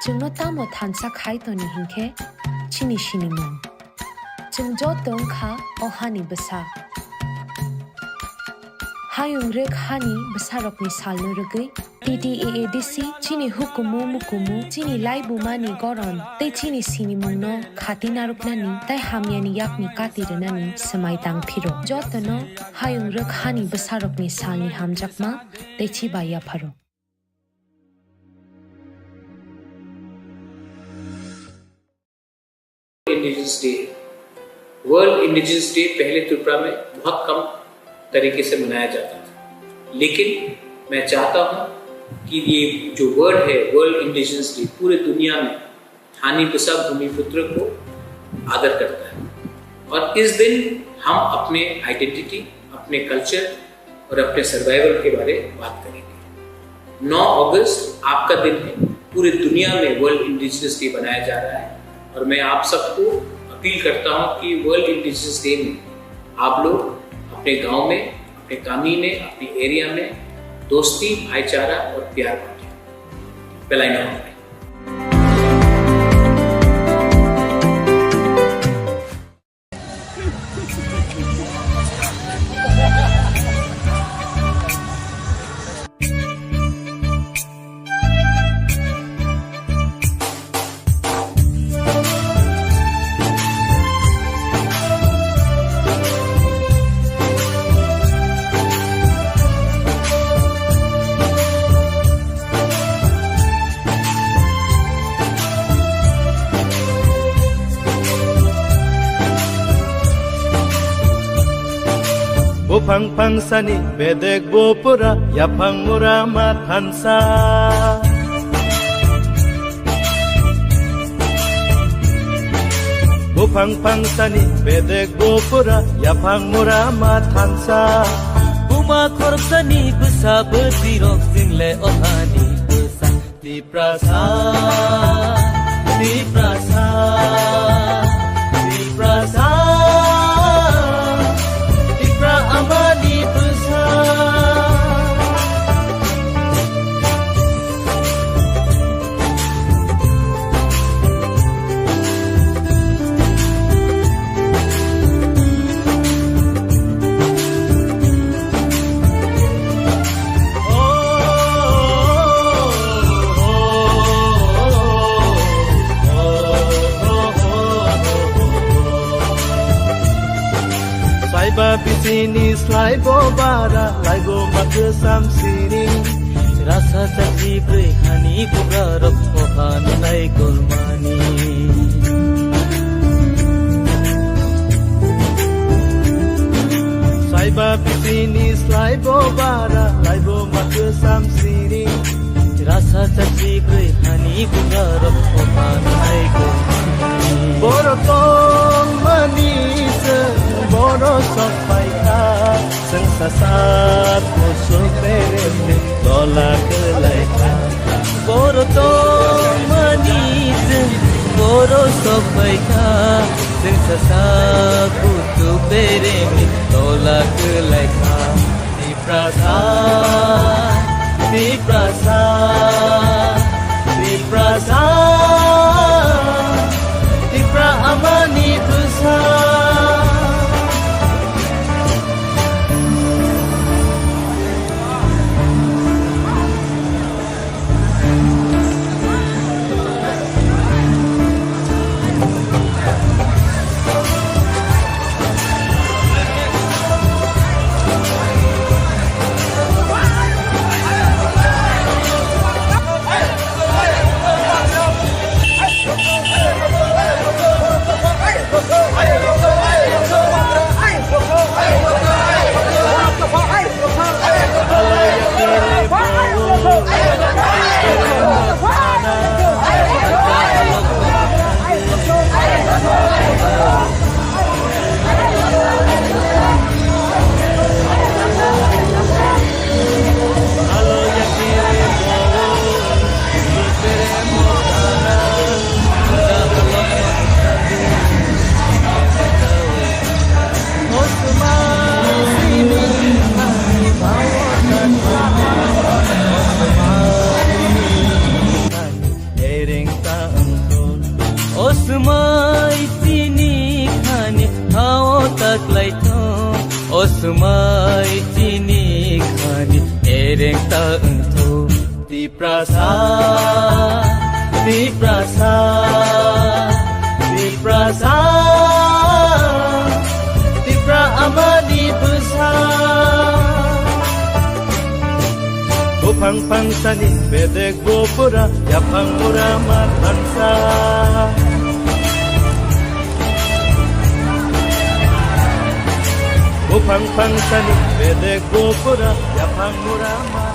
chwngno tamo thansa khai toni hinkhe chini sinimung. Chwng joto wngkha o hani bwsa. Hayung rwk hani bwsarokni salno rwgwi T T A A D C chini hukumu mukumu, chini laibumani goron tei chini sinimungno khati narwknani tei hamyani yakni kati rwnani swmai tang phiro. Jotono hayung rwk hani bwsarokni salni hamjakma tei chiba yapharo. Indigenous day है। World indigenous day पहले त्रिपुरा में बहुत कम तरीके से मनाया जाता था, लेकिन मैं चाहता हूँ कि ये जो वर्ड है वर्ल्ड इंडिजिनस डे, पूरे दुनिया में थानी बसा भूमिपुत्र को आदर करता है। और इस दिन हम अपने आइडेंटिटी, अपने कल्चर और अपने सर्वाइवल के बारे में बात करेंगे। नौ अगस्त आपका दिन है, पूरी दुनिया में वर्ल्ड इंडिजिनस डे मनाया जा रहा है और मैं आप सबको अपील करता हूँ कि वर्ल्ड इंडिजिनस डे में आप लोग अपने गांव में, अपने कामी में, अपने एरिया में दोस्ती, भाईचारा और प्यार बांटें। बेलाइना। Buphang phangsani bedek bupura, yaphang mura ma thansa. Buphang phangsani bedek bupura, yaphang mura ma thansa. Buma khoroksani bwsa bwswirok single o hani bwsa. Tiprasa, Tiprasa, Tini slai bo bara, lai bo ma kwsam siring. Rasa chakri brwi hani bugarok, o han nai kulmani. Saiba bisini slai bo bara, lai bo ma kwsam siring. Rasa chakri brwi hani bugarok, o han nai kulmani. Boro tongmani se, boro sokphaikha. Chwng sasak kusu peremni tola kwlaikha. Boro tongmani chwng boro sokphaikha. Chwng sasak kusu peremni tola kwlaikha. Tiprasa, Tiprasa, Tiprasa, Tipra amani bwsa. Ereng ta wngkho. O swmai chini khani hao ta klaitho. O swmai chini khani ereng ta wngtho. Tiprasa, Tiprasa, Tiprasa, Tipra amani bwsa. Buphang phangsani bedek bupura, yaphang mura ma thansa. Buphang phangsani bedek bupura, yaphang mura ma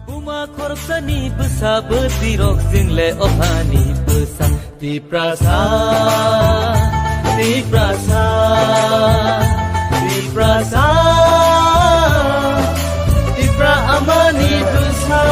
Buma khoroksani bwsa bwtwi rok chwng le o hani bwsa. Tiprasa, Tiprasa, Tiprasa, Tipra amani bwsa.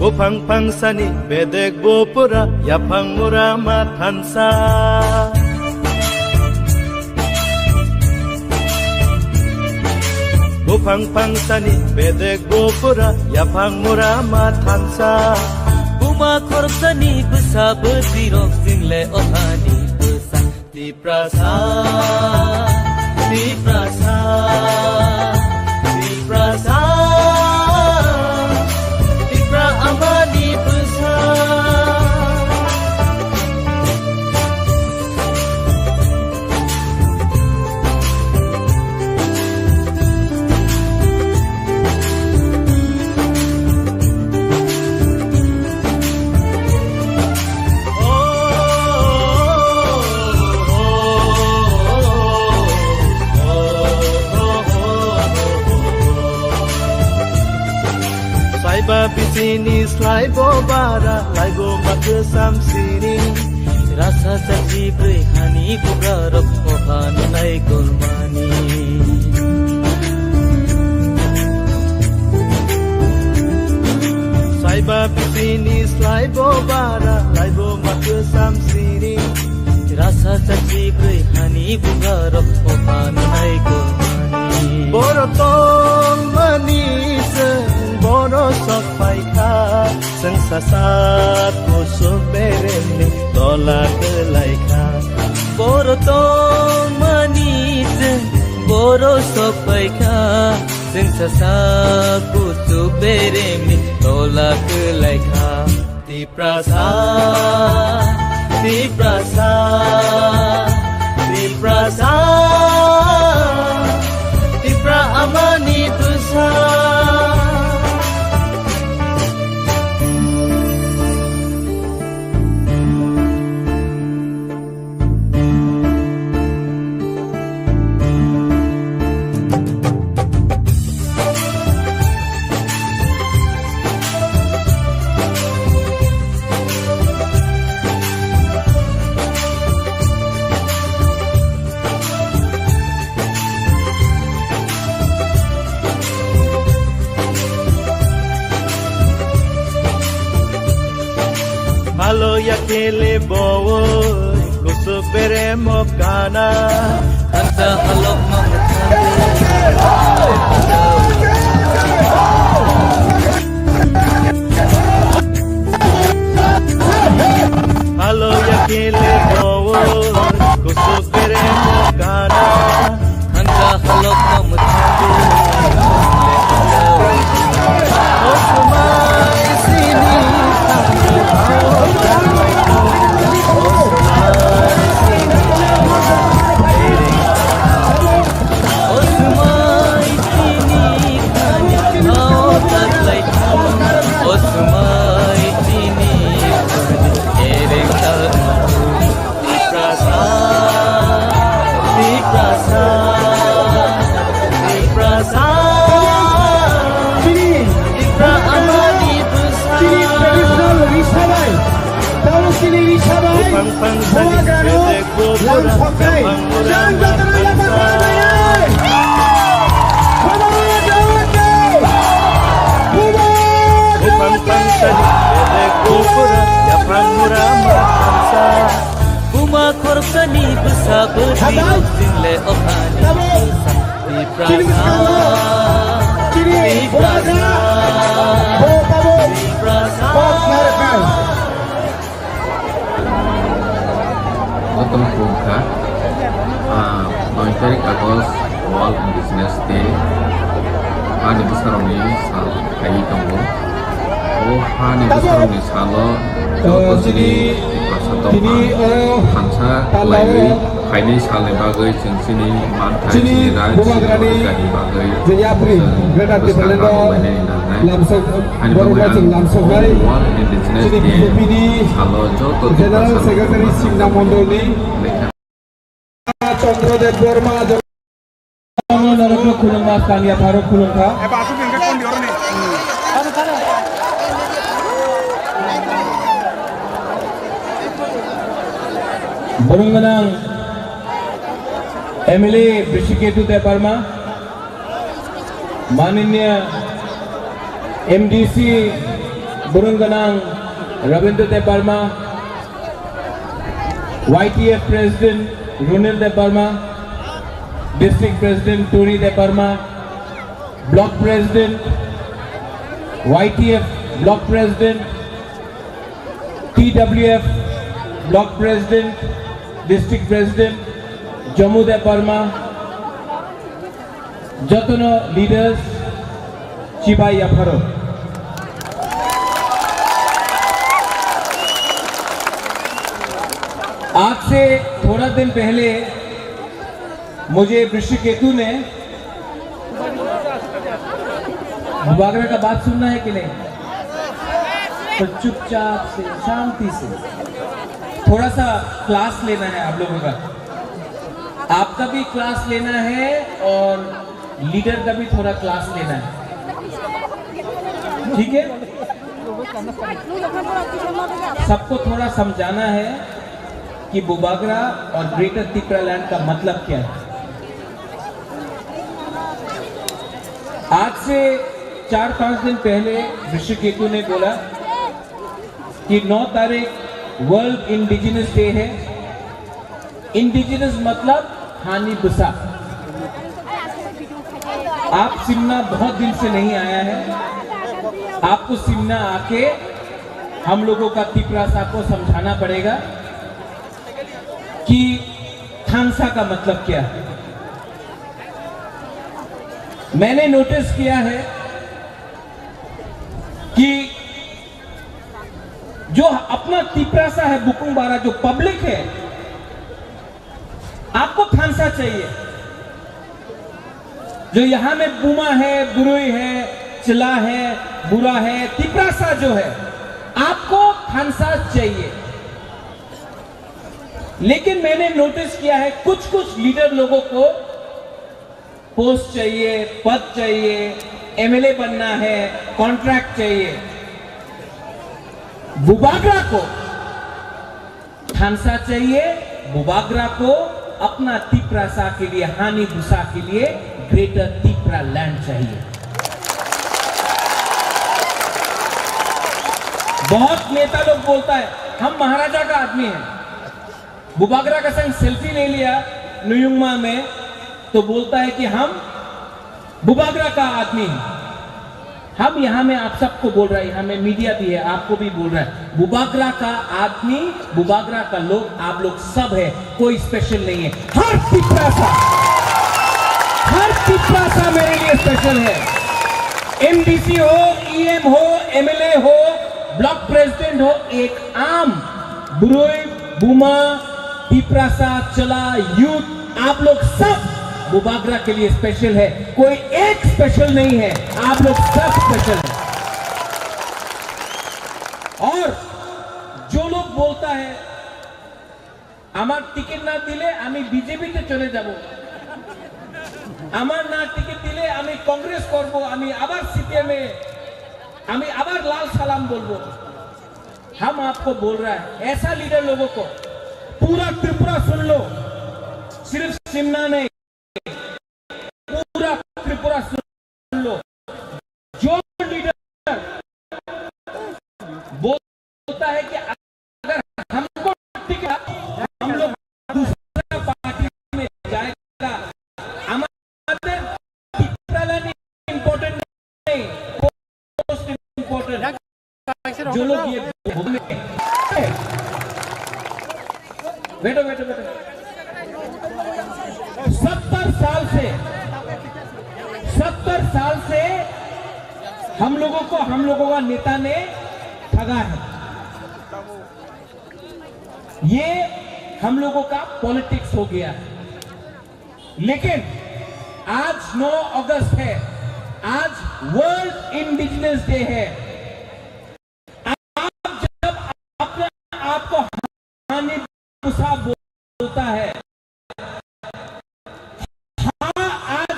Buphang phangsani bedek bo pura, yaphang mura ma thansa. Buphang phangsani bedek bo pura, yaphang mura ma thansa. Buma khoroksani bwsa bwtwi rok single o hani bwsa. Tiprasa, Tiprasa, Tiprasa, Tipra amani bwsa. Saiba bisini slaibo bara, laibo ma kwsam sini. Rasa chachi bwrwi hani bugarok oha nunai golmani. Saiba bisini slaibo bara, laibo ma kwsam sini. Rasa chachi bwrwi hani bugarok oha nunai golmani. Boro tongmani chwng boro sok paikha. Chwng sasak kusuk beremni tola kwlaikha. Boro tongmani chwng boro sok paikha. Chwng sasak kusuk beremni tola kwlaikha. Tiprasa, Tiprasa, Tiprasa, Tipra amani bwsa. Halo ya kele bowoi, kusuk bere mokana. Anta halok no. Halo ya kele bowoi, kusuk bere mokana. Hangka halok no mwthangwi. Tiprasa, Tiprasa, Tiprasa, Tipra amani bwsa. Chini traditional risabai, tamo chini risabai, Bubagrano lang soknai, jang jatara yapar bai. Bubagrano, Bubagrano. Buma khoroksani bwsa bwtwi rok jingle okhani bwsa. Tiprasa, Tiprasa, Tiprasa. Jotono khulumkha. Ah, noi tarik August World Indigenous Day. Ani bwsarokni sal. Phaiwi tongo. O hani bwsarokni salo joto chini Tiprasa Tini o thansa khlaiwi phainai salni bagwi chwng chini manthai, chini chini rai, chini bubagrani rwchapni bagwi je yapri chwng Greater Tipraland o bwskang kok lainani nangnai. Lamsok, ani borokno bagwi chwng ang lamsoknai. All Indigenous Chini Day B J P ni salo joto General Tiprasa Secretary Simna Mondolni lekha Chandra Debbarma, Jono Narokno khulumma, Sania Pharok khulumkha. Borong gwnang M L A Brisiketu Debbarma, Mananiya M D C borong gwnang Rabindra Debbarma, Y T F President Runil Debbarma, District President Tony Debbarma, Block President, Y T F Block President, T W F Block President, District President Jamu Debbarma, jotono leaders, chibai yapharo. आज से थोड़ा दिन पहले मुझे वृषिकेतु ने, बुबागरा का बात सुनना है कि नहीं? तो चुपचाप से, शांति से थोड़ा सा क्लास लेना है आप लोगों का। आपका भी क्लास लेना है और लीडर का भी थोड़ा क्लास लेना है, ठीक है? सबको थोड़ा समझाना है कि बुबागरा और ग्रेटर तिप्रा लैंड का मतलब क्या है। आज से चार पांच दिन पहले ऋषिकेतु ने बोला कि नौ तारीख वर्ल्ड इंडिजिनस डे है। इंडिजिनस मतलब हानि बुसा। आप सिमना बहुत दिन से नहीं आया है, आपको सिमना आके हम लोगों का तिप्रासा को समझाना पड़ेगा कि थानसा का मतलब क्या है। मैंने नोटिस किया है कि जो अपना तिप्रासा है, बुकुंग बारा जो पब्लिक है, आपको थानसा चाहिए। जो यहाँ में बुमा है, बुरुई है, चला है, बुरा है, तिप्रासा जो है, आपको थानसा चाहिए। लेकिन मैंने नोटिस किया है, कुछ कुछ लीडर लोगों को पोस्ट चाहिए, पद चाहिए, एमएलए बनना है, कॉन्ट्रैक्ट चाहिए। बुबागरा को थानसा चाहिए, बुबागरा को अपना तिप्रासा के लिए, हानि बुसा के लिए ग्रेटर तिप्रा लैंड चाहिए। बहुत नेता लोग बोलता है, हम महाराजा का आदमी हैं। बुबागरा का संग सेल्फी ले लिया नुयुंगमा में, तो बोलता है कि हम बुबागरा का आदमी हैं। हम यहाँ में आप सबको बोल रहे हैं, यहाँ में मीडिया भी है, आपको भी बोल रहा है, बुबागरा का आदमी, बुबागरा का लोग, आप लोग सब है, कोई स्पेशल नहीं है। हर तिप्रासा, हर तिप्रासा मेरे लिए स्पेशल है। एमडीसी हो, ईएम हो, एमएलए हो, ब्लॉक प्रेसिडेंट हो, एक आम ब्रुई, बुमा, तिप्रासा, चला, यूथ, आप लोग सब बुबागरा के लिए स्पेशल है, कोई एक स्पेशल नहीं है, आप लोग सब स्पेशल है। और जो लोग बोलता है, "আমার টিকিট না দিলে আমি বিজেপিতে চলে যাব, আমার না টিকিট দিলে আমি কংগ্রেস করব, আমি আবার সিপিএমে, আমি আবার লাল সালাম বলবো।" हम आपको बोल रहा है, ऐसा लीडर लोगों को, पूरा त्रिपुरा सुन लो, सिर्फ सिमना नहीं, पूरा त्रिपुरा सुन लो। जो लीडर बोलता है कि अगर हमको टिकट, हम लोग दूसरा पार्टी में जाएगा, আমাদের টিপ্রাল্যান্ড ইম্পর্টেন্ট নেই, পোস্ট ইম্পর্টেন্ট। जो लोग ये बैठो, बैठो, बैठो। सत्तर साल से, सत्तर साल से हम लोगों को, हम लोगों का नेता ने ठगा है। ये हम लोगों का पॉलिटिक्स हो गया है। लेकिन आज नौ अगस्त है, आज वर्ल्ड इंडिजिनस डे है। आप जब अपने आप को हानि गुस्सा बोलता है, हाँ, आज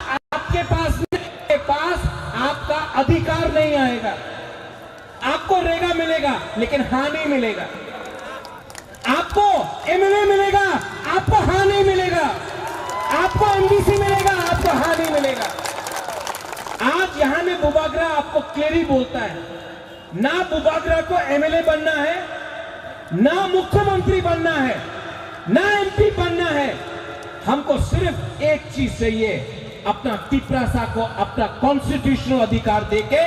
आपके पास, के पास आपका अधिकार नहीं आएगा। आपको रेगा मिलेगा, लेकिन हाँ नहीं मिलेगा। आपको एमएलए मिलेगा, आपको हाँ नहीं मिलेगा। आपको एमडीसी मिलेगा, आपको हाँ नहीं मिलेगा। आज यहाँ में बुबागरा आपको क्लियरली बोलता है, ना बुबागरा को एमएलए बनना है, ना मुख्यमंत्री बनना है, ना एमपी बनना है। हमको सिर्फ एक चीज चाहिए, अपना तिपरासा को अपना कॉन्स्टिट्यूशनल अधिकार देके,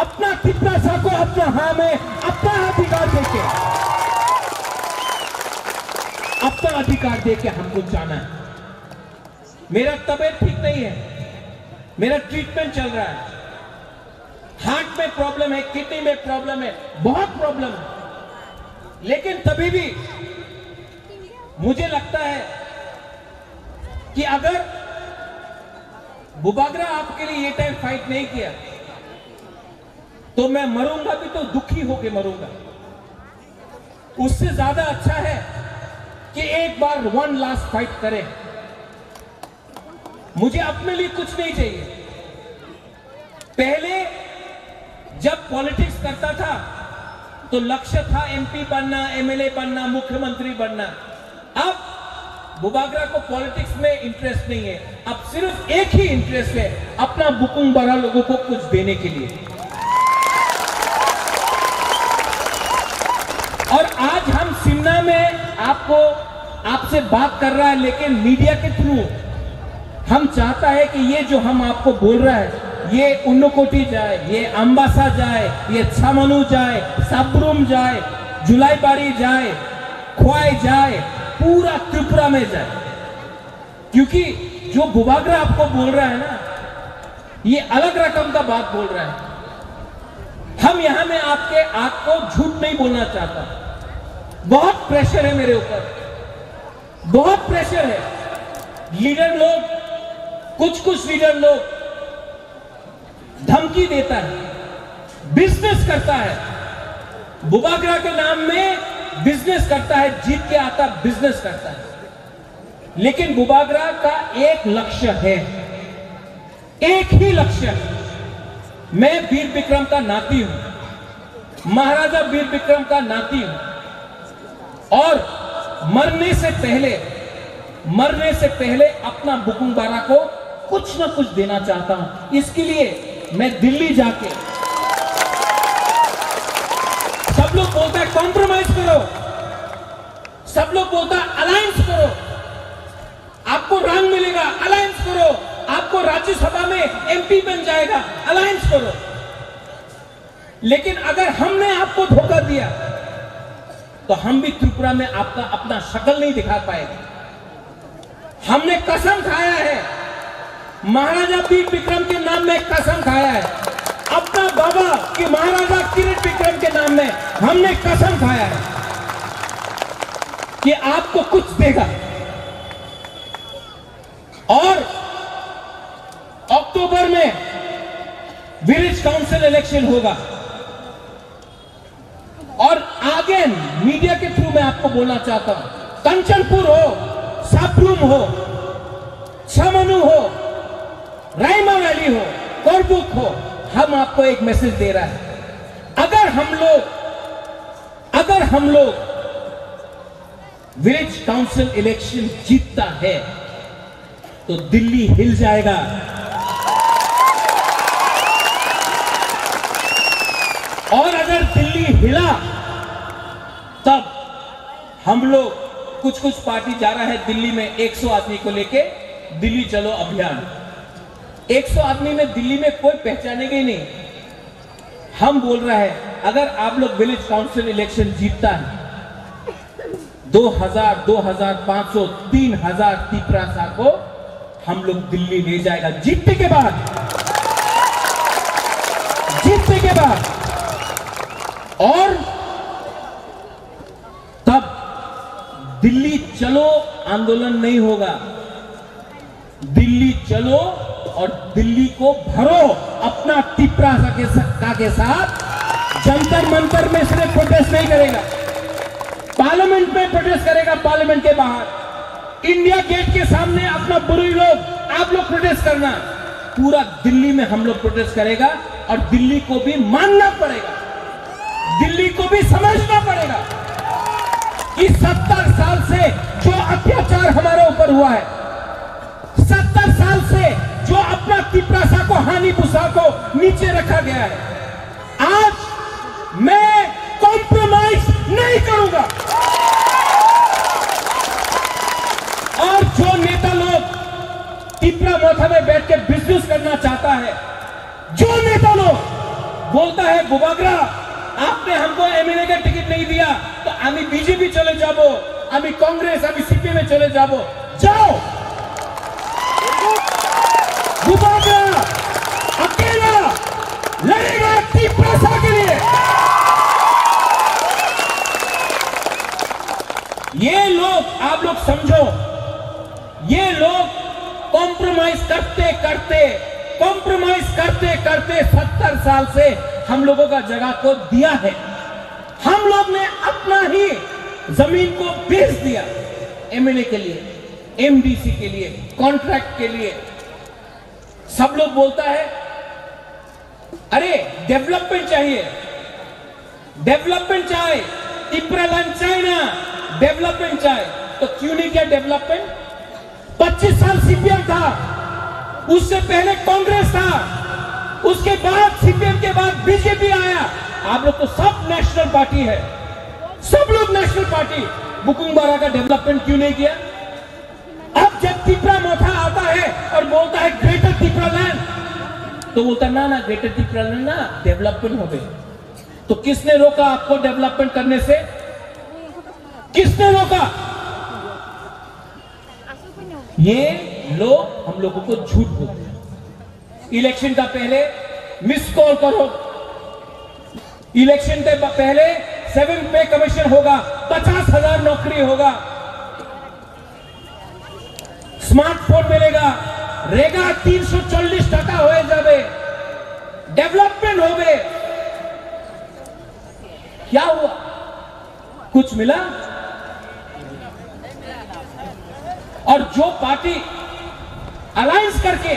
अपना तिपरासा को अपना हाँ में अपना अधिकार देके, अपना अधिकार देके हमको जाना है। मेरा तबीयत ठीक नहीं है, मेरा ट्रीटमेंट चल रहा है, हार्ट में प्रॉब्लम है, किडनी में प्रॉब्लम है, बहुत प्रॉब्लम है, लेकिन तभी भी मुझे लगता है कि अगर बुबागरा आपके लिए ये टाइम फाइट नहीं किया, तो मैं मरूंगा भी तो दुखी होके मरूंगा। उससे ज्यादा अच्छा है कि एक बार वन लास्ट फाइट करें। मुझे अपने लिए कुछ नहीं चाहिए। पहले जब पॉलिटिक्स करता था, तो लक्ष्य था एमपी बनना, एमएलए बनना, मुख्यमंत्री बनना। अब बुबागरा को पॉलिटिक्स में इंटरेस्ट नहीं है, अब सिर्फ एक ही इंटरेस्ट है, अपना बुकुंग बारा लोगों को कुछ देने के लिए। और आज हम सिमना में आपको, आपसे बात कर रहा है, लेकिन मीडिया के थ्रू हम चाहता है कि ये जो हम आपको बोल रहा है, ये उन्नकोटी जाए, ये अम्बासा जाए, ये छामानू जाए, साब्रुम जाए, जुलाईबाड़ी जाए, खोवाई जाए, पूरा त्रिपुरा में जाए। क्योंकि जो बुबागरा आपको बोल रहा है ना, ये अलग रकम का बात बोल रहा है। हम यहाँ में आपके, आपको झूठ नहीं बोलना चाहता। बहुत प्रेशर है मेरे ऊपर, बहुत प्रेशर है। लीडर लोग, कुछ कुछ लीडर लोग धमकी देता है, बिजनेस करता है, बुबागरा के नाम में बिजनेस करता है, जीत के आता बिजनेस करता है। लेकिन बुबागरा का एक लक्ष्य है, एक ही लक्ष्य है। मैं वीर विक्रम का नाती हूं, महाराजा वीर विक्रम का नाती हूं, और मरने से पहले, मरने से पहले अपना बुकुंग बारा को कुछ ना कुछ देना चाहता हूं। इसके लिए मैं दिल्ली जाके, सब लोग बोलता है कॉम्प्रोमाइज करो, सब लोग बोलता है अलायंस करो, आपको रंग मिलेगा, अलायंस करो, आपको राज्यसभा में एमपी बन जाएगा, अलायंस करो। लेकिन अगर हमने आपको धोखा दिया, तो हम भी त्रिपुरा में आपका अपना शक्ल नहीं दिखा पाएंगे। हमने कसम खाया है, महाराजा वीर विक्रम के नाम में कसम खाया है, अपना बाबा के महाराजा किरीट विक्रम के नाम में हमने कसम खाया है कि आपको कुछ देगा। और अक्टूबर में विलेज काउंसिल इलेक्शन होगा। और अगेन मीडिया के थ्रू मैं आपको बोलना चाहता हूं, कंचनपुर हो, साब्रुम हो, छामानू हो, रायमा वैली हो, कोरबुक हो, हम आपको एक मैसेज दे रहा है। अगर हम लोग, अगर हम लोग विलेज काउंसिल इलेक्शन जीतता है तो दिल्ली हिल जाएगा। और अगर दिल्ली हिला, तब हम लोग, कुछ कुछ पार्टी जा रहा है दिल्ली में एक सौ आदमी को लेके दिल्ली चलो अभियान। एक सौ आदमी में दिल्ली में कोई पहचानेगा ही नहीं। हम बोल रहा है, अगर आप लोग विलेज काउंसिल इलेक्शन जीतता है, दो हज़ार, दो हज़ार पाँच सौ, तीन हज़ार तिपरासा को हम लोग दिल्ली ले जाएगा जीतने के बाद, जीतने के बाद। और दिल्ली चलो आंदोलन नहीं होगा, दिल्ली चलो और दिल्ली को भरो अपना तिपरासा के सा-, का के साथ। जंतर मंतर में सिर्फ प्रोटेस्ट नहीं करेगा, पार्लियामेंट में प्रोटेस्ट करेगा, पार्लियामेंट के बाहर, इंडिया गेट के सामने अपना बुरुई लोग, आप लोग प्रोटेस्ट करना, पूरा दिल्ली में हम लोग प्रोटेस्ट करेगा और दिल्ली को भी मानना पड़ेगा, दिल्ली को भी समझना पड़ेगा कि सत्तर साल से जो अत्याचार हमारे ऊपर हुआ है, सत्तर साल से जो अपना तिपरासा को, हानि बुसा को नीचे रखा गया है, आज मैं कॉम्प्रोमाइज नहीं करूंगा। और जो नेता लोग तिपरा मोथा में बैठ के बिजनेस करना चाहता है, जो नेता लोग बोलता है, "बुबागरा, आपने हमको एमएलए का टिकट नहीं दिया, तो आमी बीजेपी चले जाबो, आमी कांग्रेस, आमी सीपीएम में चले जाबो।" जाओ, बुबागरा अकेला लड़ेगा तिपरासा के लिए। ये लोग, आप लोग समझो, ये लोग कॉम्प्रोमाइज करते करते, कॉम्प्रोमाइज करते करते सत्तर साल से हम लोगों का जगह को दिया है। हम लोग ने अपना ही जमीन को बेच दिया एमएलए के लिए, एमडीसी के लिए, कॉन्ट्रैक्ट के लिए। सब लोग बोलता है, अरे, डेवलपमेंट चाहिए, डेवलपमेंट चाहे, तिपरालैंड चाहे ना, डेवलपमेंट चाहे, तो क्यों नहीं किया डेवलपमेंट? पच्चीस साल सीपीएम था, उससे पहले कांग्रेस था, उसके बाद सीपीएम के बाद बीजेपी आया। आप लोग तो सब नेशनल पार्टी है, सब लोग नेशनल पार्टी। बुकुंग बारा का डेवलपमेंट क्यों नहीं किया? अब जब तिपरा मोथा आता है और बोलता है ग्रेटर तिपरालैंड, तो बोलता है, "ना, ना, ग्रेटर तिपरालैंड ना, डेवलपमेंट हो गई।" तो किसने रोका आपको डेवलपमेंट करने से? किसने रोका? ये लोग हम लोगों को झूठ बोलते हैं। इलेक्शन का पहले मिस कॉल करो, इलेक्शन के ब-, पहले सेवन पे कमीशन होगा, पचास हजार नौकरी होगा, स्मार्टफोन मिलेगा, रेगा तीन सौ चालीस टाका हो जाबे, डेवलपमेंट होबे। क्या हुआ? कुछ मिला? और जो पार्टी अलायंस करके,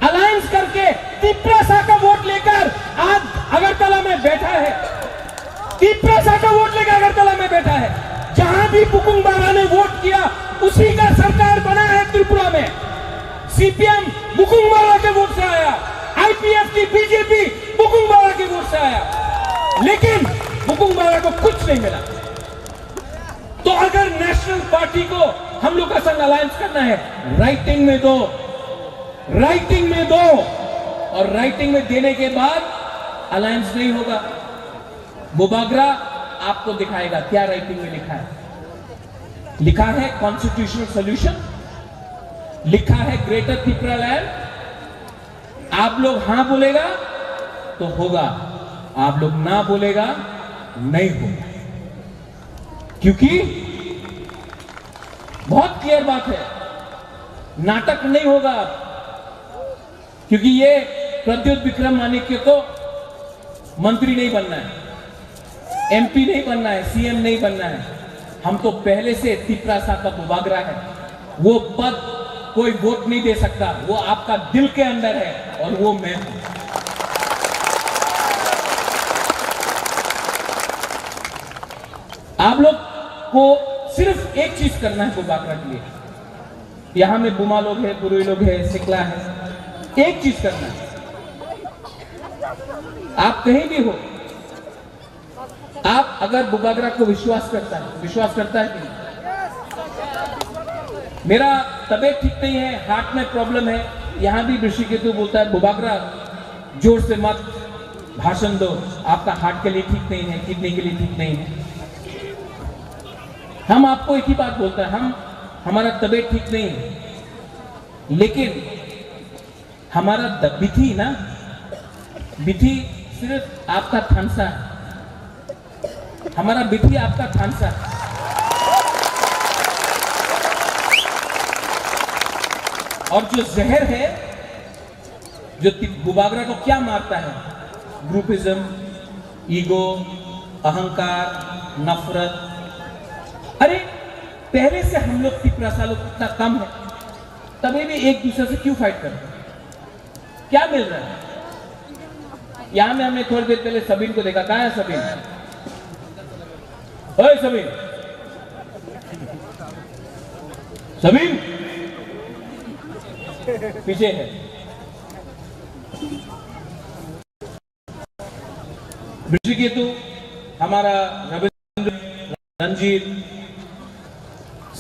अलायंस करके तिपरासा का वोट लेकर आज अगरतला में बैठा है, तिपरासा का वोट लेकर अगरतला में बैठा है, जहां भी बुकुंग बारा ने वोट किया, उसी का सरकार बना है त्रिपुरा में। सीपीएम बुकुंग बारा के वोट से आया, आईपीएफ की बीजेपी बुकुंग बारा के वोट से आया, लेकिन बुकुंग बारा को कुछ नहीं मिला। तो अगर नेशनल पार्टी को हम लोग का संग अलायंस करना है, राइटिंग में दो, राइटिंग में दो, और राइटिंग में देने के बाद अलायंस नहीं होगा। बुबागरा आपको दिखाएगा क्या राइटिंग में लिखा है। लिखा है कॉन्स्टिट्यूशनल सॉल्यूशन, लिखा है ग्रेटर तिपरालैंड। आप लोग हाँ बोलेगा तो होगा, आप लोग ना बोलेगा नहीं होगा, क्योंकि बहुत क्लियर बात है, नाटक नहीं होगा। क्योंकि ये प्रद्युत विक्रम माणिक्य को मंत्री नहीं बनना है, एमपी नहीं बनना है, सीएम नहीं बनना है। हम तो पहले से तिपरासा का बुबागरा है। वो पद कोई वोट नहीं दे सकता, वो आपका दिल के अंदर है और वो मैं हूं। आप लोग को सिर्फ एक चीज करना है बुबागरा के लिए। यहाँ में बुमा लोग हैं, पुरुई लोग हैं, सिकला है, एक चीज करना है। आप कहीं भी हो, आप अगर बुबागरा को विश्वास करता है, विश्वास करता है कि नहीं? मेरा तबीयत ठीक नहीं है, हार्ट में प्रॉब्लम है, यहाँ भी ऋषिकेतु बोलता है, "बुबागरा, जोर से मत भाषण दो, आपका हार्ट के लिए ठीक नहीं है, किडनी के लिए ठीक नहीं है।" हम आपको एक ही बात बोलते हैं, हम, हमारा तबीयत ठीक नहीं है, लेकिन हमारा द-, बिथी ना, बिथी सिर्फ आपका थानसा है। हमारा बिथी आपका थानसा है। और जो जहर है, जो ति-, बुबागरा को क्या मारता है, ग्रुपिज्म, ईगो, अहंकार, नफरत। अरे, पहले से हम लोग तिपरासा लोग इतना कम है, तभी भी एक दूसरे से क्यों फाइट करते हैं? क्या मिल रहा है? यहाँ में हमने थोड़ी देर पहले सबिन को देखा। कहाँ है सबिन? ओए सबिन, सबिन पीछे है। ऋषिकेतु, हमारा रविंद्र, रंजीत,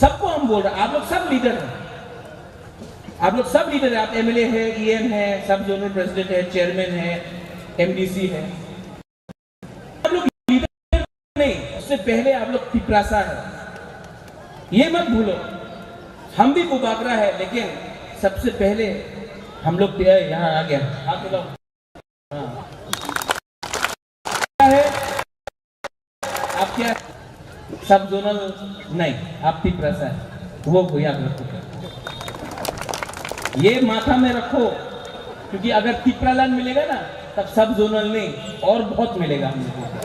सबको हम बोल रहे हैं, आप लोग सब लीडर हैं, आप लोग सब लीडर हैं। आप एमएलए हैं, ईएम हैं, सब जोनल प्रेसिडेंट हैं, चेयरमैन हैं, एमडीसी हैं। आप लोग लीडर नहीं, उससे पहले आप लोग तिपरासा है, ये मत भूलो। हम भी बुबागरा है, लेकिन सबसे पहले हम लोग, यहाँ आ गया, हाथ मिलाओ। हाँ। क्या है? आप क्या? सब जोनल नहीं, आप तिपरासा है, वो को याद रखो, ये माथा में रखो, क्योंकि अगर तिपरालैंड मिलेगा ना, तब सब जोनल नहीं, और बहुत मिलेगा हम लोगों को।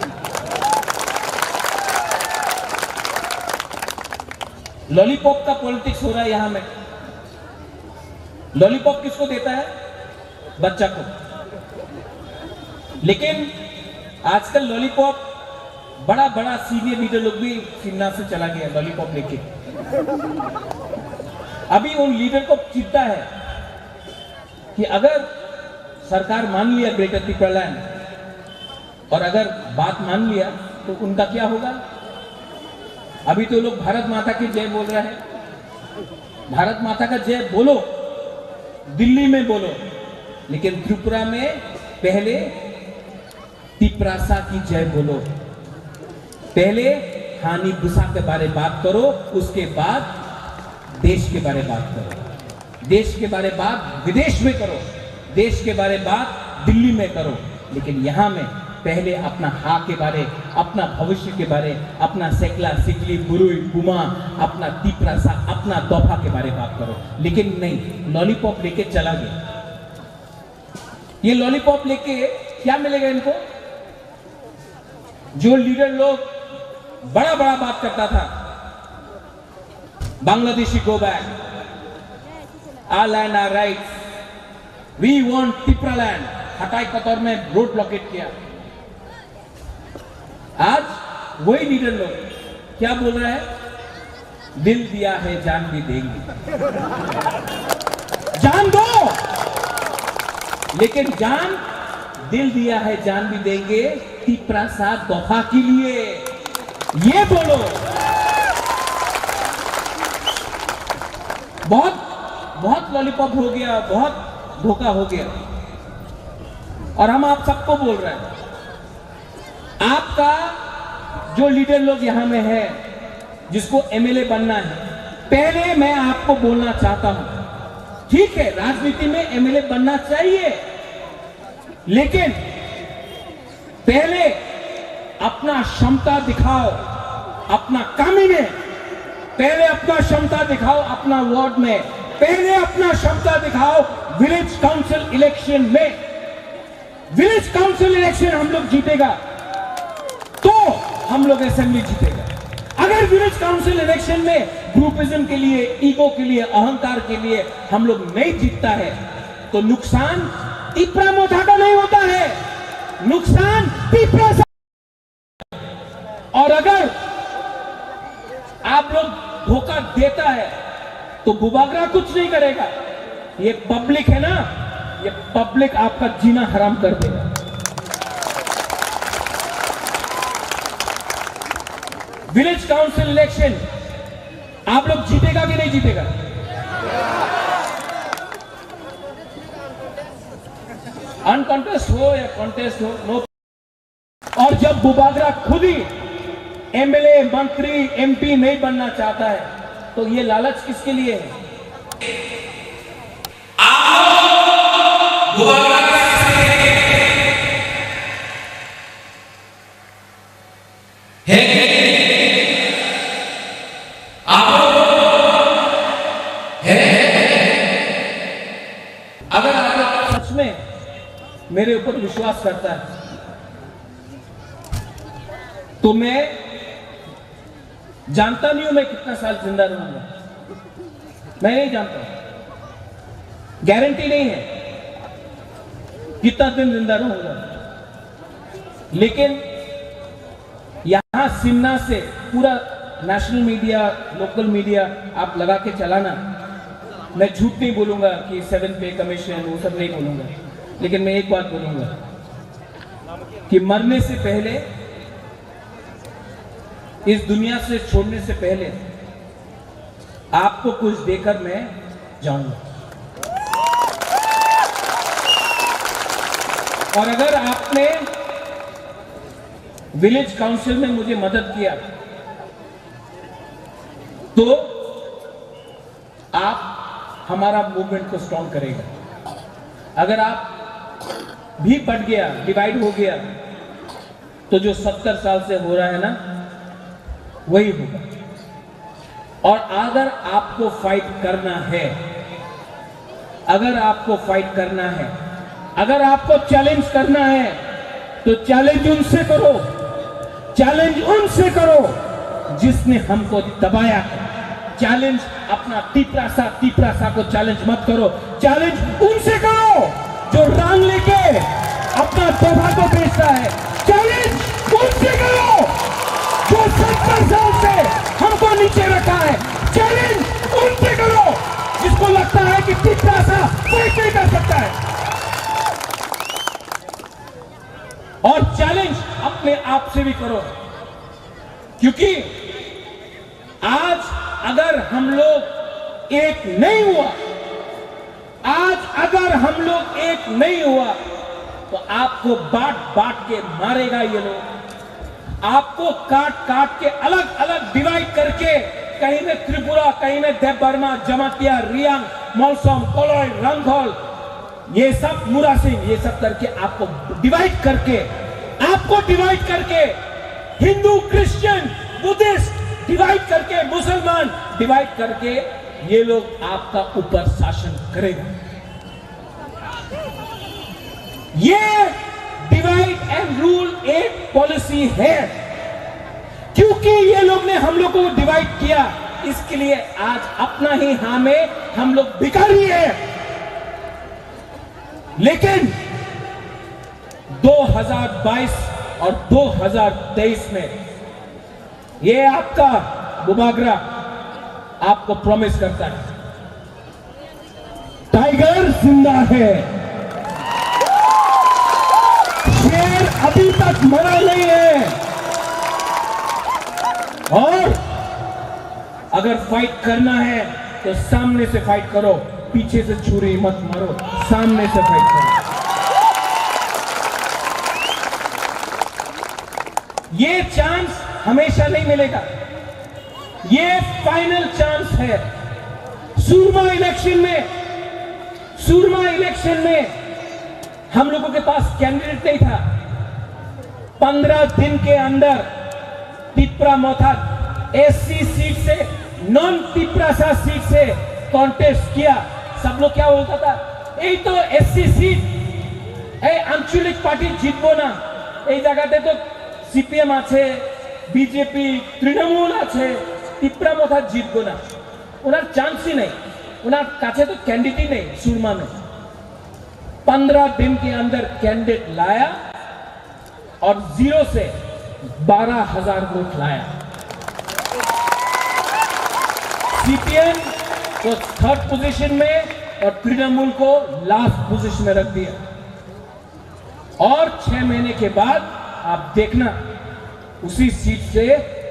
लॉलीपॉप का पॉलिटिक्स हो रहा है यहाँ में। लॉलीपॉप किसको देता है? बच्चा को। लेकिन आजकल लॉलीपॉप, बड़ा बड़ा सीनियर लीडर लोग भी शिमला से चला गया लॉलीपॉप लेके। अभी उन लीडर को चिंता है कि अगर सरकार मान लिया ग्रेटर तिपरालैंड, और अगर बात मान लिया तो उनका क्या होगा? अभी तो लोग भारत माता की जय बोल रहे हैं। भारत माता का जय बोलो, दिल्ली में बोलो, लेकिन त्रिपुरा में पहले तिपरासा की जय बोलो। पहले हानि बुसा के बारे बात करो, उसके बाद देश के बारे बात करो। देश के बारे बात विदेश में करो, देश के बारे बात दिल्ली में करो, लेकिन यहाँ में पहले अपना हा के बारे, अपना भविष्य के बारे, अपना सेकला, सिकली, बुरुई, बुमा, अपना तिपरासा, अपना दफा के बारे बात करो। लेकिन नहीं, लॉलीपॉप लेके चला गया। ये लॉलीपॉप लेके क्या मिलेगा इनको? जो लीडर लोग बड़ा बड़ा बात करता था, Bangladeshi go back, our land our rights, we want Tipraland, हटाई कतर में रोड ब्लॉकेट किया। आज वही लीडर लोग क्या बोल रहा है? दिल दिया है, जान भी देंगे। जान दो, लेकिन जान, दिल दिया है, जान भी देंगे, तिपरासा दफा के लिए। ये बोलो। बहुत, बहुत लॉलीपॉप हो गया, बहुत धोखा हो गया। और हम आप सबको बोल रहे हैं, आपका जो लीडर लोग यहाँ में है, जिसको एमएलए बनना है, पहले मैं आपको बोलना चाहता हूँ, ठीक है, राजनीति में एमएलए बनना चाहिए, लेकिन पहले अपना क्षमता दिखाओ, अपना कमी में, पहले अपना क्षमता दिखाओ, अपना वार्ड में, पहले अपना क्षमता दिखाओ, विलेज काउंसिल इलेक्शन में। विलेज काउंसिल इलेक्शन हम लोग जीतेगा तो हम लोग असेंबली जीतेगा। अगर विलेज काउंसिल इलेक्शन में ग्रुपिज्म के लिए, ईगो के लिए, अहंकार के लिए हम लोग नहीं जीतता है तो नुकसान तिपरा मोथा का नहीं होता है, नुकसान तिपरा सा-, और अगर आप लोग धोखा देता है तो बुबागरा कुछ नहीं करेगा। ये पब्लिक है ना, ये पब्लिक आपका जीना हराम कर देगा। विलेज काउंसिल इलेक्शन आप लोग जीतेगा कि नहीं जीतेगा? अनकॉन्टेस्ट हो या कॉन्टेस्ट हो, नो। और जब बुबागरा खुद ही एमएलए, मंत्री, एमपी नहीं बनना चाहता है, तो ये लालच किसके लिए है? मेरे ऊपर विश्वास करता है, तो मैं जानता नहीं हूं मैं कितना साल जिंदा रहूंगा, मैं नहीं जानता, गारंटी नहीं है कितना दिन जिंदा रहूंगा, लेकिन यहाँ सिमना से पूरा नेशनल मीडिया, लोकल मीडिया आप लगा के चलाना। मैं झूठ नहीं बोलूंगा कि सेवन पे कमीशन, वो सब नहीं बोलूंगा, लेकिन मैं एक बात बोलूंगा कि मरने से पहले, इस दुनिया से छोड़ने से पहले आपको कुछ देकर मैं जाऊंगा। और अगर आपने विलेज काउंसिल में मुझे मदद किया, तो आप हमारा मूवमेंट को स्ट्रॉन्ग करेगा। अगर आप भी बट गया, डिवाइड हो गया, तो जो सत्तर साल से हो रहा है ना, वही होगा। और अगर आपको फाइट करना है, अगर आपको फाइट करना है, अगर आपको चैलेंज करना है, तो चैलेंज उनसे करो, चैलेंज उनसे करो जिसने हमको दबाया है। चैलेंज अपना तिपरासा, तिपरासा को चैलेंज मत करो, चैलेंज उनसे करो जो रंग लेके अपना दोफा को बेचता है। चैलेंज उनसे करो जो सत्तर साल से हमको नीचे रखा है। चैलेंज उनसे करो जिसको लगता है कि तिपरासा फाइट नहीं कर सकता है। और चैलेंज अपने आप से भी करो, क्योंकि आज अगर हम लोग एक नहीं हुआ, आज अगर हम लोग एक नहीं हुआ, तो आपको बांट बांट के मारेगा ये लोग। आपको काट काट के, अलग अलग डिवाइड करके, कहीं में त्रिपुरा, कहीं में देबबर्मा, जमातिया, रियांग, मलसम, कलई, रंगखोल, ये सब मुरासिंग, ये सब करके आपको डिवाइड करके, आपको डिवाइड करके, हिंदू, क्रिश्चियन, बुद्धिस्ट डिवाइड करके, मुसलमान डिवाइड करके, ये लोग आपका ऊपर शासन करेगा। ये डिवाइड एंड रूल एक पॉलिसी है, क्योंकि ये लोग ने हम लोग को डिवाइड किया, इसके लिए आज अपना ही हाँ में हम लोग भिखारी हैं। लेकिन दो हज़ार बाईस और दो हज़ार तेईस में ये आपका बुबागरा आपको प्रॉमिस करता है, टाइगर जिंदा है, शेर अभी तक मरा नहीं है। और अगर फाइट करना है तो सामने से फाइट करो, पीछे से छुरी मत मारो, सामने से फाइट करो। ये चांस हमेशा नहीं मिलेगा, ये फाइनल चांस है। सूरमा इलेक्शन में, सूरमा इलेक्शन में हम लोगों के पास कैंडिडेट नहीं था। पंद्रह दिन के अंदर तिपरा मोथा एससी सीट से, नॉन तिपरासा सीट से कॉन्टेस्ट किया। सब लोग क्या बोलता था, এই তো এসসি সিট, এই আঞ্চলিক পার্টি জিতবো না, এই জায়গাতে তো সিপিএম আছে, বিজেপি, তৃণমূল আছে, তিপ্রা মোথা জিতবো না। ওনার চান্সই নেই, ওনার কাছে তো ক্যান্ডিডেটই নেই। সুরমা নেই। पंद्रह दिन के अंदर कैंडिडेट लाया और जीरो से बारह हज़ार वोट लाया। सीपीएम को थर्ड पोजीशन में और तृणमूल को लास्ट पोजीशन में रख दिया। और छह महीने के बाद आप देखना, उसी सीट से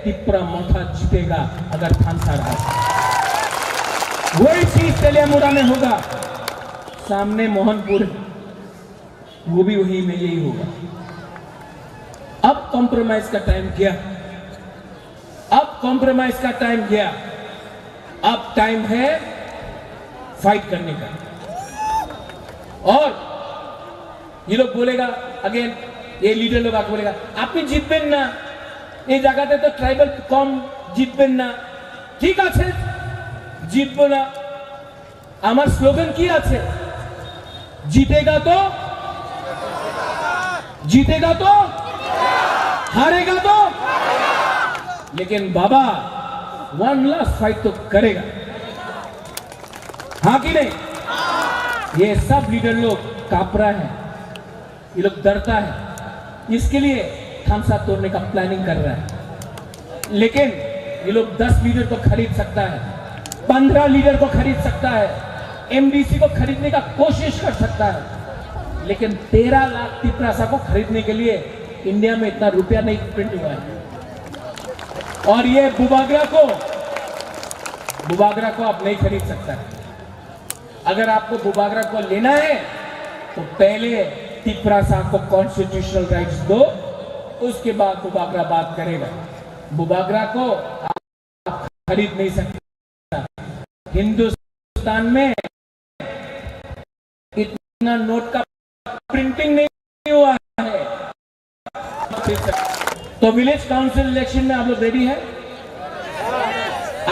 तिप्रा मोथा जीतेगा। अगर थानसार है, वही चीज तेलियामुड़ा में होगा, सामने मोहनपुर, वो भी वहीं में यही होगा। अब कॉम्प्रोमाइज का टाइम गया, अब कॉम्प्रोमाइज का टाइम गया, अब टाइम है फाइट करने का। और ये लोग बोलेगा अगेन, ये लीडर लोग आके बोलेगा, আপনি জিতবেন না, এই জায়গাতে তো ট্রাইবাল কম, জিতবেন না। ঠিক আছে, জিতবো না। আমার স্লোগান কি আছে? জিতেগা তো जीतेगा तो, हारेगा तो, लेकिन बाबा वन लास्ट फाइट तो करेगा, हाँ कि नहीं? ये सब लीडर लोग कांप रहा है, ये लोग डरता है, इसके लिए थामसा तोड़ने का प्लानिंग कर रहा है। लेकिन ये लोग दस लीडर को खरीद सकता है, पन्द्रह लीडर को खरीद सकता है, एमडीसी को खरीदने का कोशिश कर सकता है, लेकिन तेरह लाख तिपरासा को खरीदने के लिए इंडिया में इतना रुपया नहीं प्रिंट हुआ है। और ये बुबागरा को, बुबागरा को आप नहीं खरीद सकता है। अगर आपको बुबागरा को लेना है तो पहले तिपरासा को कॉन्स्टिट्यूशनल राइट्स दो, उसके बाद बुबागरा बात करेगा। बुबागरा को आप खरीद नहीं सकता। हिंदुस्तान में इतना नोट का प्रिंटिंग नहीं हुआ है। तो विलेज काउंसिल इलेक्शन में आप लोग रेडी है?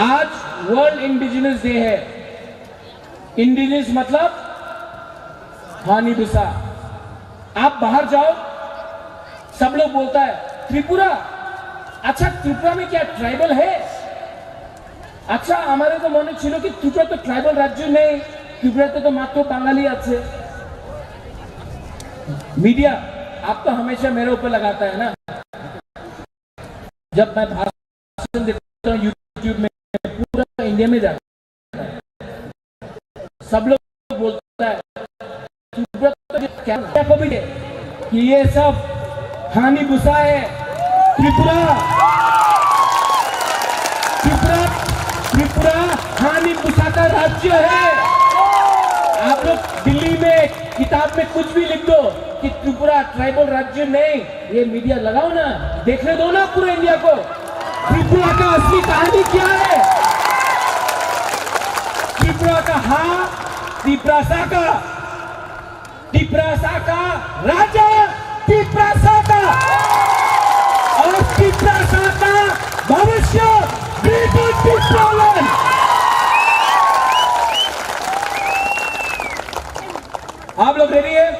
आज वर्ल्ड इंडिजिनस डे है। इंडिजिनस मतलब हानी भूसा। आप बाहर जाओ, सब लोग बोलता है त्रिपुरा। अच्छा, त्रिपुरा में क्या ट्राइबल है? আচ্ছা, আমারও তো মনে ছিল কি ত্রিপুরা তো ট্রাইবাল রাজ্য নেই, ত্রিপুরাতে তো মাত্র বাঙালি আছে। মিডিয়া, आप तो हमेशा मेरे ऊपर लगाता है ना। जब मैं भाषण देता हूँ यूट्यूब में, पूरा इंडिया में जाता है, सब लोग बोलता है, त्रिपुरा तो क्या, क्या को भी दे कि ये सब हानी भूसा है। त्रिपुरा, त्रिपुरा, त्रिपुरा हानी भूसा का राज्य है। आप लोग दिल्ली में किताब में कुछ भी लिख दो कि त्रिपुरा ट्राइबल राज्य नहीं, ये मीडिया लगाओ ना, देखने दो ना पूरे इंडिया को। त्रिपुरा का असली कहानी क्या है? त्रिपुरा का हा, तिपरासा का, तिपरासा का राजा, तिपरासा का, और तिपरासा का भविष्य, Greater Tipraland। आप लोग रेडी है?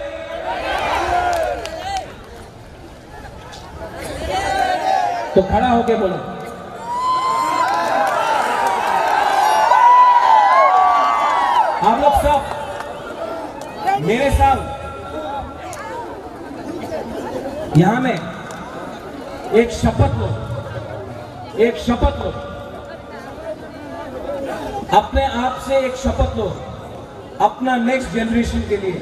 तो खड़ा होके बोलो। आप लोग सब मेरे साथ यहां में एक शपथ लो, एक शपथ लो, अपने आप से एक शपथ लो, अपना नेक्स्ट जनरेशन के लिए।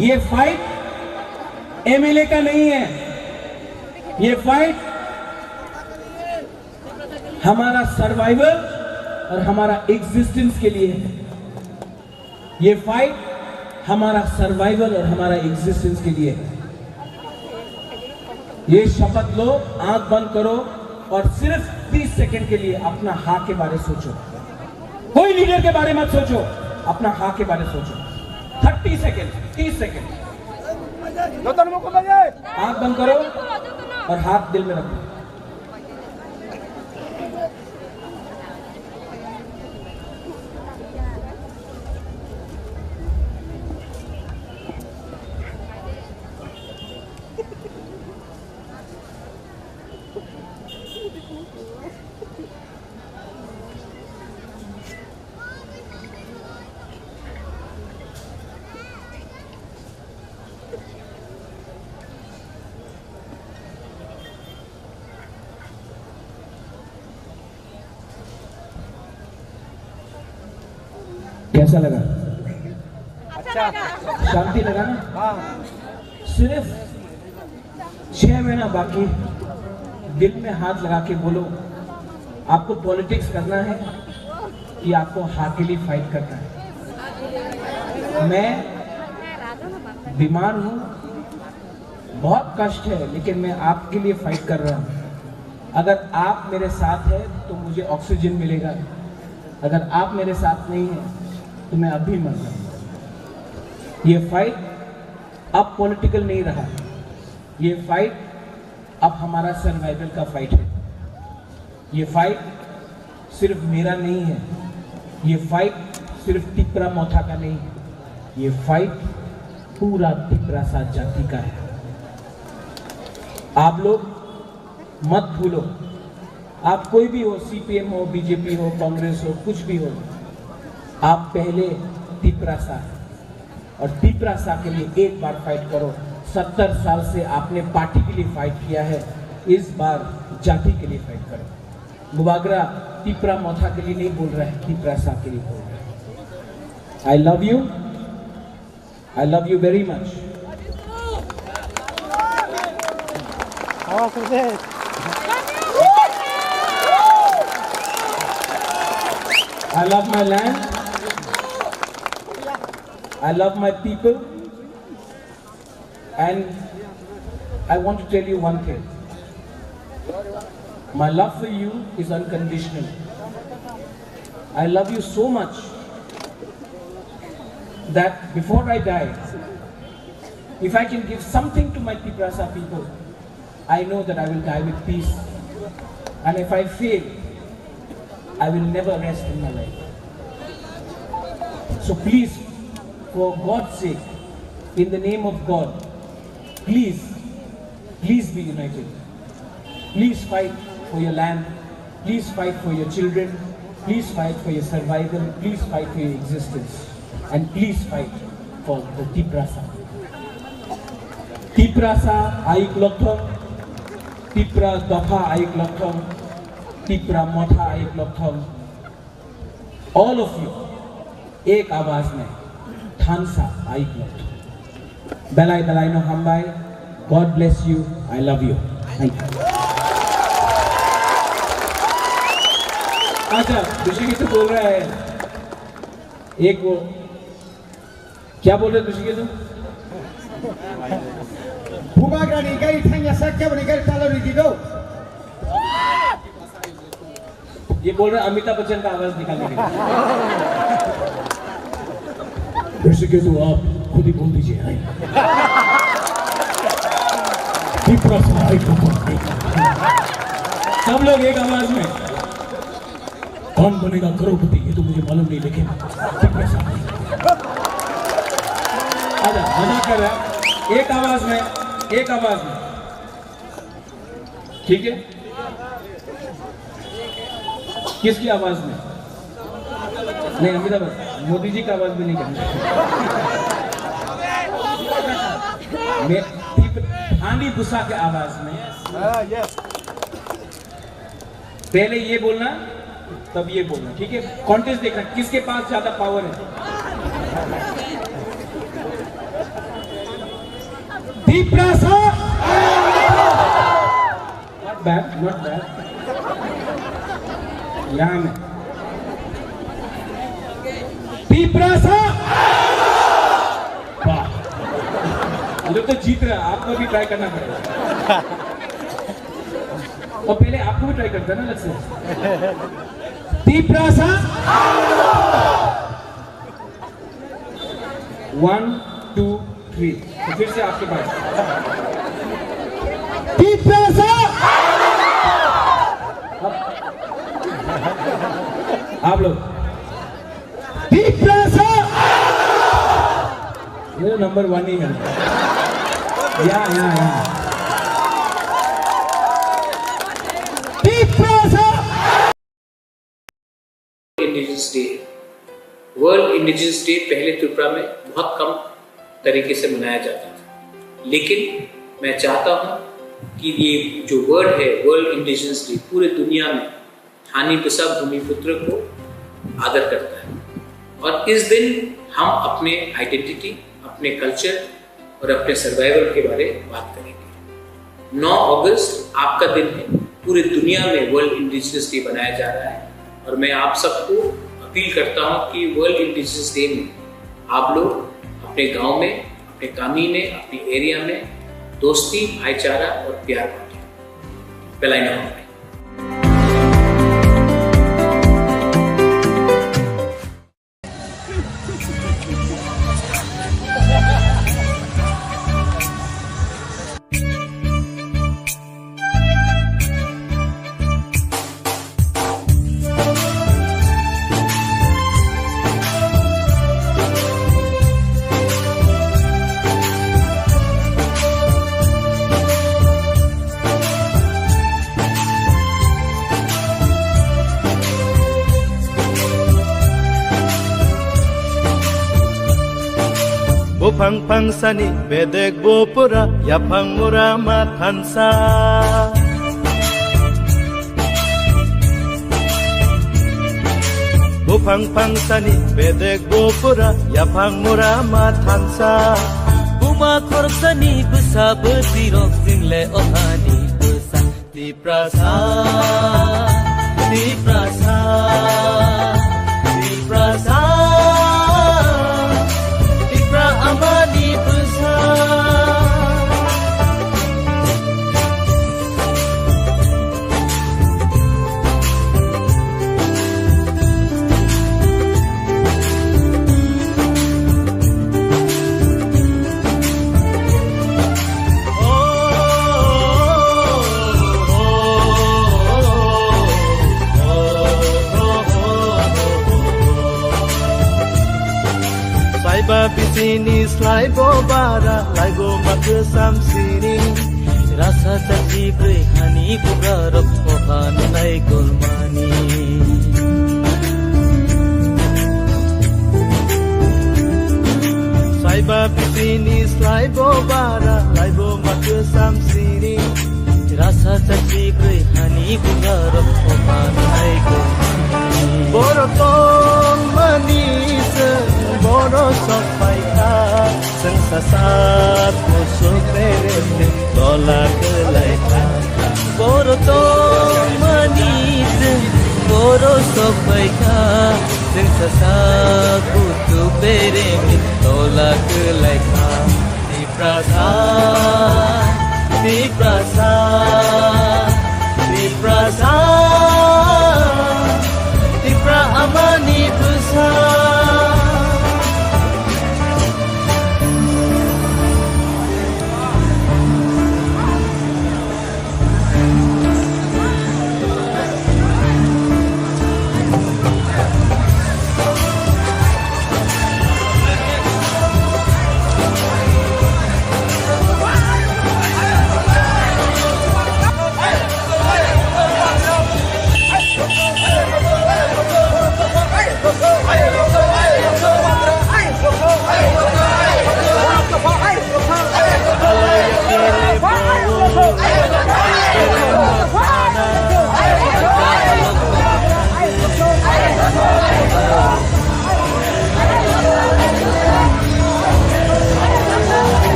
ये फाइट एमएलए का नहीं है, ये फाइट हमारा सर्वाइवल और हमारा एग्जिस्टेंस के लिए है। ये फाइट हमारा सर्वाइवल और हमारा एग्जिस्टेंस के लिए है। ये शपथ लो, आंख बंद करो और सिर्फ तीस सेकंड के लिए अपना हाँ के बारे सोचो। कोई लीडर के बारे मत सोचो, अपना हाँ के बारे सोचो। थर्टी सेकंड, तीस सेकंड। आंख बंद करो और हाथ दिल में रखो। कैसा लगा? अच्छा। शांति लगा ना? हाँ। सिर्फ छह महीना बाकी, दिल में हाथ लगा के बोलो, आपको पॉलिटिक्स करना है कि आपको हाँ के लिए फाइट करना है? मैं बीमार हूँ, बहुत कष्ट है, लेकिन मैं आपके लिए फाइट कर रहा हूँ। अगर आप मेरे साथ हैं तो मुझे ऑक्सीजन मिलेगा, अगर आप मेरे साथ नहीं हैं तो मैं अभी मर जाऊंगा। ये फाइट अब पॉलिटिकल नहीं रहा, ये फाइट अब हमारा सर्वाइवल का फाइट है। ये फाइट सिर्फ मेरा नहीं है, ये फाइट सिर्फ तिपरा मोथा का नहीं है, ये फाइट पूरा तिपरासा जाति का है। आप लोग मत भूलो, आप कोई भी हो, सीपीएम हो, बीजेपी हो, कांग्रेस हो, कुछ भी हो, आप पहले तिपरासा है और तिपरासा के लिए एक बार फाइट करो। सत्तर साल से आपने पार्टी के लिए फाइट किया है, इस बार जाति के लिए फाइट करो। बुबागरा तिपरा मोथा के लिए नहीं बोल रहा है, तिपरासा के लिए बोल रहा है। I love you. I love you very much. I love my land. I love my people. And I want to tell you one thing. My love for you is unconditional. I love you so much that before I die, if I can give something to my Tiprasa people, I know that I will die with peace. And if I fail, I will never rest in my life. So please, for God's sake, in the name of God, please, please be united. Please fight for your land. Please fight for your children. Please fight for your survival. Please fight for your existence. And please fight for the Tiprasa. Tiprasa ayuk lokthong, Tipra dopha ayuk lokthong, Tipra motha ayuk lokthong. All of you, ek awaaz mein, thansa ayuk lokthong. Belai belai no hambai. God bless you. I love you. Thank you. अच्छा, ऋषिकेतु बोल रहा है, एक वो, क्या बोल रहे ऋषिकेतु? Bubagrani gari thangya sak keboni gari talo ridi do. ये बोल रहे हैं, अमिताभ बच्चन का आवाज निकालने के लिए। ऋषिकेतु, आप खुद ही बोल दीजिए, नहीं। Tiprasa, I come on, नहीं। सब लोग एक आवाज में। कौन बनेगा करोड़पति, ये तो मुझे मालूम नहीं, लेकिन Tiprasa। आजा, मजाक कर रहा है। एक आवाज में, एक आवाज में। ठीक है? किसकी आवाज में? नहीं, अमिताभ, मोदी जी का आवाज भी नहीं करना। मैं, हानी बुसा के आवाज में। पहले ये बोलना, तब ये बोलना, ठीक है? कॉन्टेस्ट देखना, किसके पास ज्यादा पावर है। Tiprasa। Not bad, not bad. यहाँ में। Tiprasa। वाह। ये लोग तो जीत रहे हैं, आपको भी ट्राई करना पड़ेगा। और पहले आपको भी ट्राई करता है ना, अलग से। Tiprasa। One, two, three। तो फिर से आपके पास। Tiprasa। आप, आप लोग। Tiprasa। ये नंबर वन ही है। या, या, या। Tiprasa। इंडिजिनस डे है। वर्ल्ड इंडिजिनस डे पहले त्रिपुरा में बहुत कम तरीके से मनाया जाता था, लेकिन मैं चाहता हूँ कि ये जो वर्ड है, वर्ल्ड इंडिजिनस डे, पूरे दुनिया में थानी बसा भूमिपुत्र को आदर करता है। और इस दिन हम अपने आइडेंटिटी, अपने कल्चर और अपने सर्वाइवल के बारे में बात करेंगे। नौ अगस्त आपका दिन है, पूरी दुनिया में वर्ल्ड इंडिजिनस डे मनाया जा रहा है और मैं आप सबको अपील करता हूँ कि वर्ल्ड इंडिजिनस डे में आप लोग अपने गांव में, अपने कामी में, अपने एरिया में दोस्ती, भाईचारा और प्यार बांटें। बेलाइना। Phang phangsani bedek bo pura yaphang mura ma thansa. Buphang phangsani bedek bo pura yaphang mura ma thansa. Buma khoroksani bwsa bwtwi rok jingle ohani bwsa. Tiprasa, Tiprasa, Tiprasa, Tipra amani bwsa. Slaiba bisini slaibo bara, laibo ma kwsam sini. Rasa chakri brwi hani bugarok oha nunai golmani. Slaiba bisini slaibo bara, laibo ma kwsam sini. Rasa chakri brwi hani bugarok oha nunai golmani. Boro tongmani se boro sok paikha. Chwng sasak kuchuk beremni tola kwlaikha. Boro tongmani chwng boro sokphaikha. Chwng sasak kuchuk beremni tola kwlaikha. Tiprasa, Tiprasa, Tiprasa, Tipra amani bwsa.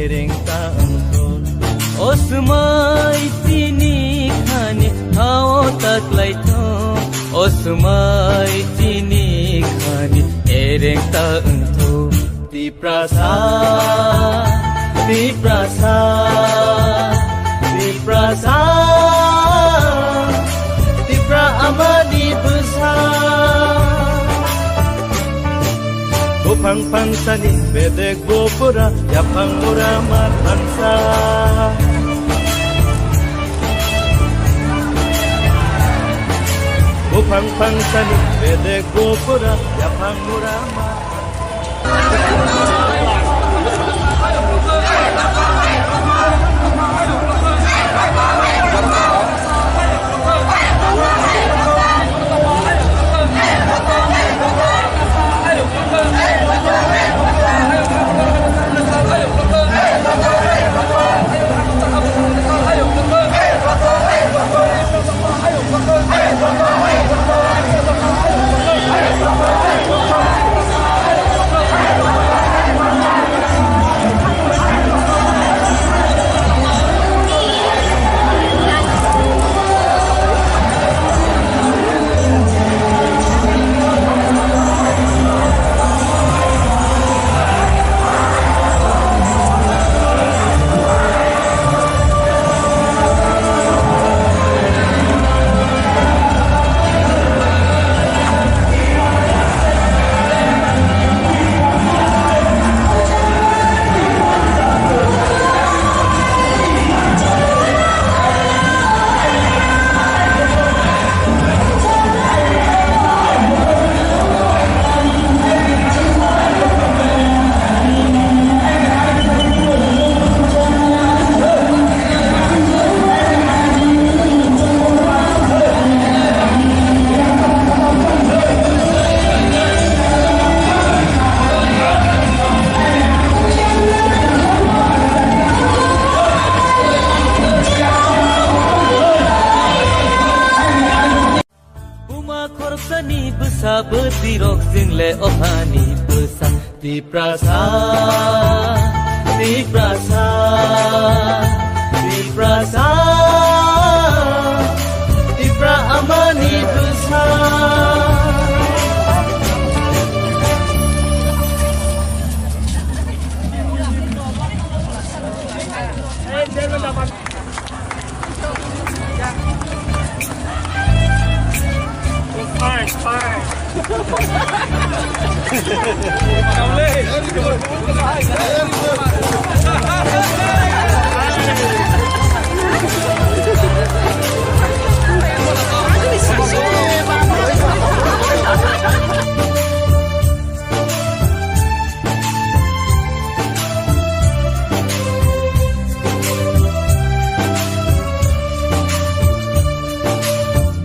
Ereng ta wngkho. O swmai chini khani hao ta klaitho. O swmai chini khani ereng ta wngtho. Tiprasa, Tiprasa, Tiprasa, Tipra amani bwsa. Buphang phangsani bedek bo pura, yaphang mura ma thansa. Buphang phangsani bedek bo pura, yaphang mura ma thansa. Ohani bwsa Tiprasa, Tiprasa, Tiprasa, Tipra amani bwsa.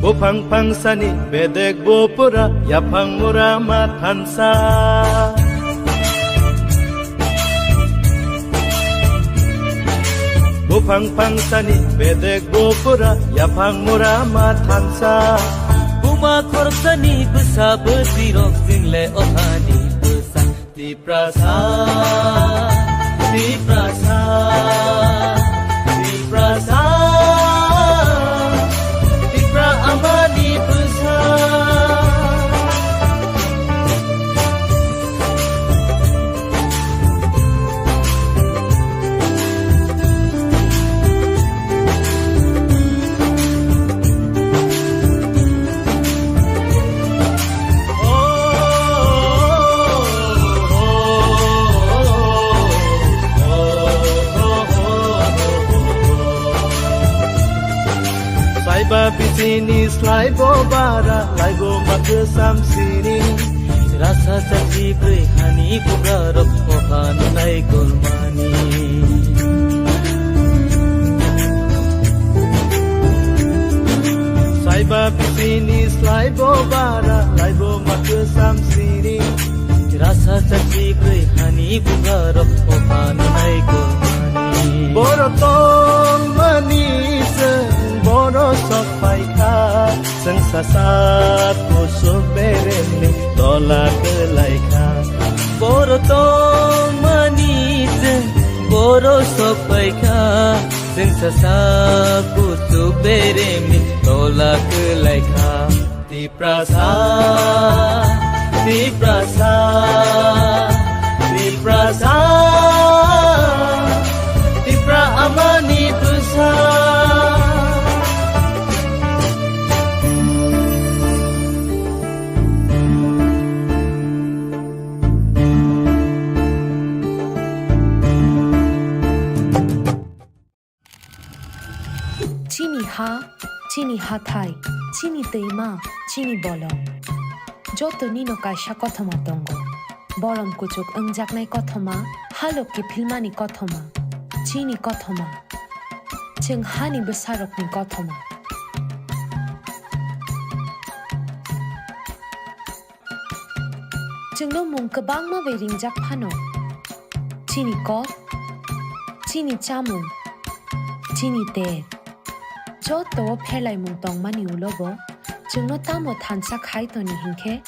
Buphang phangsani bedek bupura, yaphang mura ma thansa. Buphang phangsani bedek bupura, yaphang mura ma thansa. Buma khorsani bwsa bwsirok jingle ohani bwsa. Tiprasa, Tiprasa, Tiprasa, Tipra amani bwsa. Saiba bisini slaibo bara, laibo makhwsam sini. Rasa chachi bwrwi hani bubrarok mohan nai kulmani. Saiba bisini slaibo bara, laibo makhwsam sini. Rasa chachi bwrwi hani bubrarok mohan nai kulmani. Boro tongmani chwng boro sok phaikha. Chwng sasak kusuk beremni tola kwlaikha. Boro tongmani chwng boro sokphaikha. Chwng sasak kusuk beremni tola kwlaikha. Tiprasa, Tiprasa, Tiprasa, Tipra amani bwsa. Chini ha, chini hathai, chini twima, chini bolong. Joto nino kaisa kothoma tongo. Borom kuchuk wngjaknai kothoma, halok kiphilmani kothoma, chini kothoma. Chwng hani bwsarokni kothoma. Chwngno mung kwbangma bai ringjak phano. Chini kok, chini chamung, chini ter. Joto o pherlaimung tongmani ulo bo chwngno tamo thansa khai toni hinkhe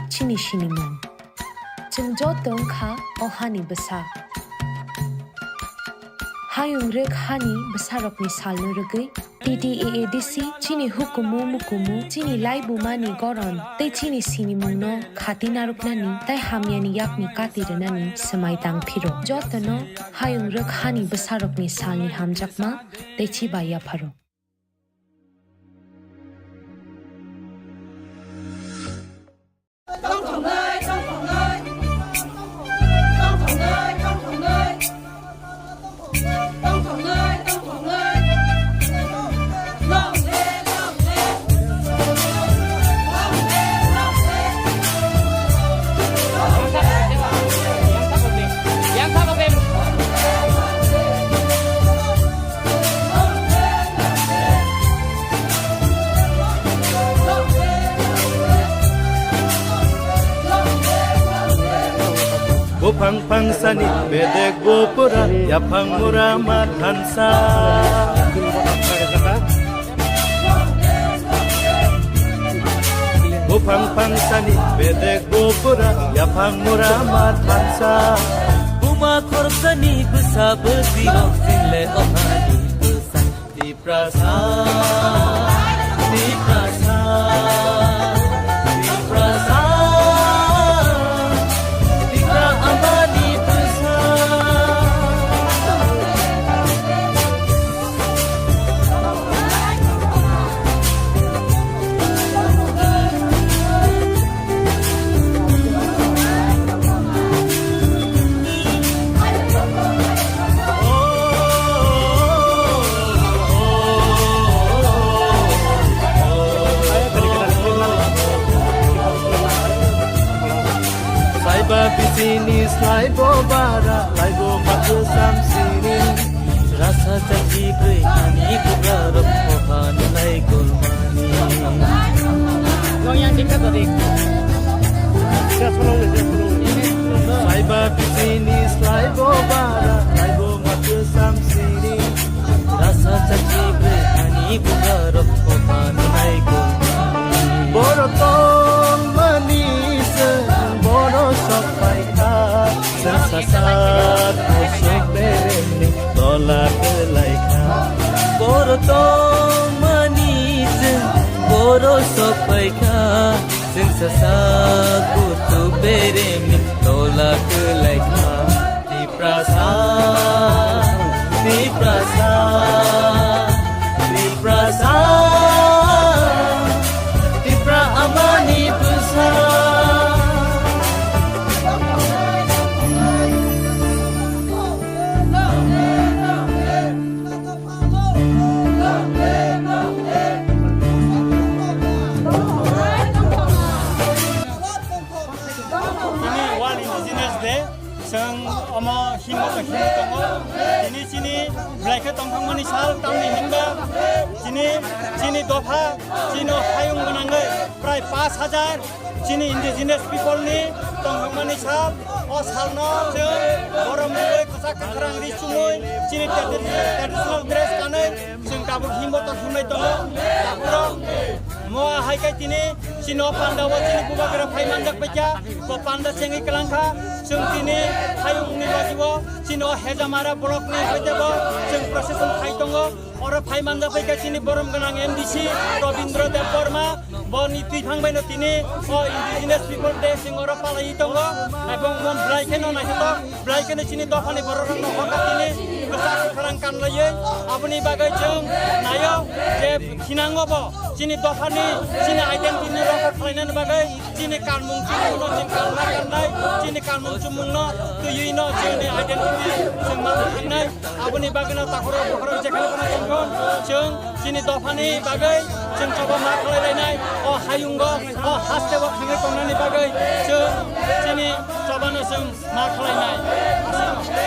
chini sinimung. Chwng joto wngkha o hani bwsa. Hayung rwk hani bwsarokni salno rwgwi T T A A D C chini hukumu mukumu, chini laibumani goron tei chini sinimungno khati narwknani tei hamyani yakni kati rwnani swmai tang phiro. Jotono hayung rwk hani bwsarokni salni hamjakma tei chiba yapharo. Buphang phangsani bedek bupura, yaphang mura ma thansa. Buphang phangsani bedek bupura, yaphang mura ma thansa. Buma khoroksa ni bwsa bwtwi rok sinle o hani bwsa. Tiprasa, Tiprasa, Tiprasa, Tipra amani bwsa. Saiba bisini slaibo bara, laibo mathwsam sini. Rasa chachi bwrwi ani bugra rok kohan lai gulmani. Saiba bisini slaibo bara, laibo mathwsam sini. Rasa chachi bwrwi ani bugra rok kohan lai gulmani. Boro tongmani se boro sok paikha. Sasa sat kusuk beremni tola kelaikha. Boro tongmani chwng boro sokpaikha. Chwng sasa kusuk beremni tola kelaikha. Tiprasa, Tiprasa, Tiprasa, Tipra amani bwsa. Tini World Indigenous Day, chwng omo himbo to himwi tongo. Tini chini belai khe tongthokmani sal, tamni hinba chini, chini dopha, chini hayung gwnangwi prai pash hajar chini indigenous people ni tongthokmani sal. O salno chwng borom rwwi kwchak kwkhrang ri chumui chini tradi-, traditional dress kanwi chwng tabuk himbo to himlai tongo. Takhurok mo hai khe tini chini o panda o chini bubagra phai manjak baikha. Bo panda chengwi kwlangkha. Chwng tini hayung ni logi o chini o Hejamara block ni hoite bo chwng procession khai tongo. Oro phai manjak bai khe chini borom gwnang M D C Robindra Debbarma, bo ni twi thang bai no tini o Indigenous People Day chwng oro palaiwi tongo, ebong mon belai kheno naithotok, belai kheno chini dophani borok rok no hokha tini kwchak kwkhrang kanlaiwi, aboni bagwi chwng naio je khinango bo chini dophani chini identity ni rokha khlainani bagwi chini kanmung chumung no chwng kanna kannai, chini kanmung chumung no twiwi no chini identity chwng ma thangnai. Aboni bagwino takhorok bokhorok jekheno phano tongthung, chwng chini dophani bagwi chwng choba ma khlai lainai, o hayungo, o hasteo thangwi tongnani bagwi chwng chini chobano chwng ma khlainai.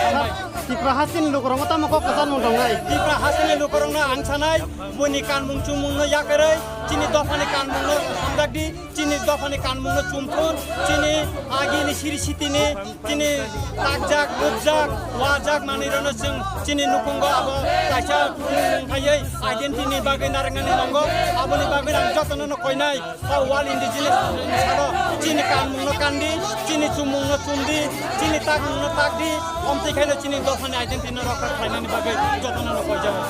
Hambai. Tipra hasteni lukurokno tamo kok kwcharmung tongnai? Tipra hasteni lukurokno ang sanai, buini kanmung chumungno yakarwi chini dophani kanmungno hamjakdi. Chini dophani kanmungno chumthun, chini agini siri sitini, chini takjak, rupjak, wajak manwirokno chwng chini nukhungo abo kaisa mung phaiwi identity ni bagwi narwknani tongo. Aboni bagwi ang jotono no koinai, o World Indigenous Day ni salo chini kanmungno kandi, chini chumungno chumdi, chini takmungno takdi, omtwi khaino chini dophani identity no rokha khlainani bagwi jotono no koijago.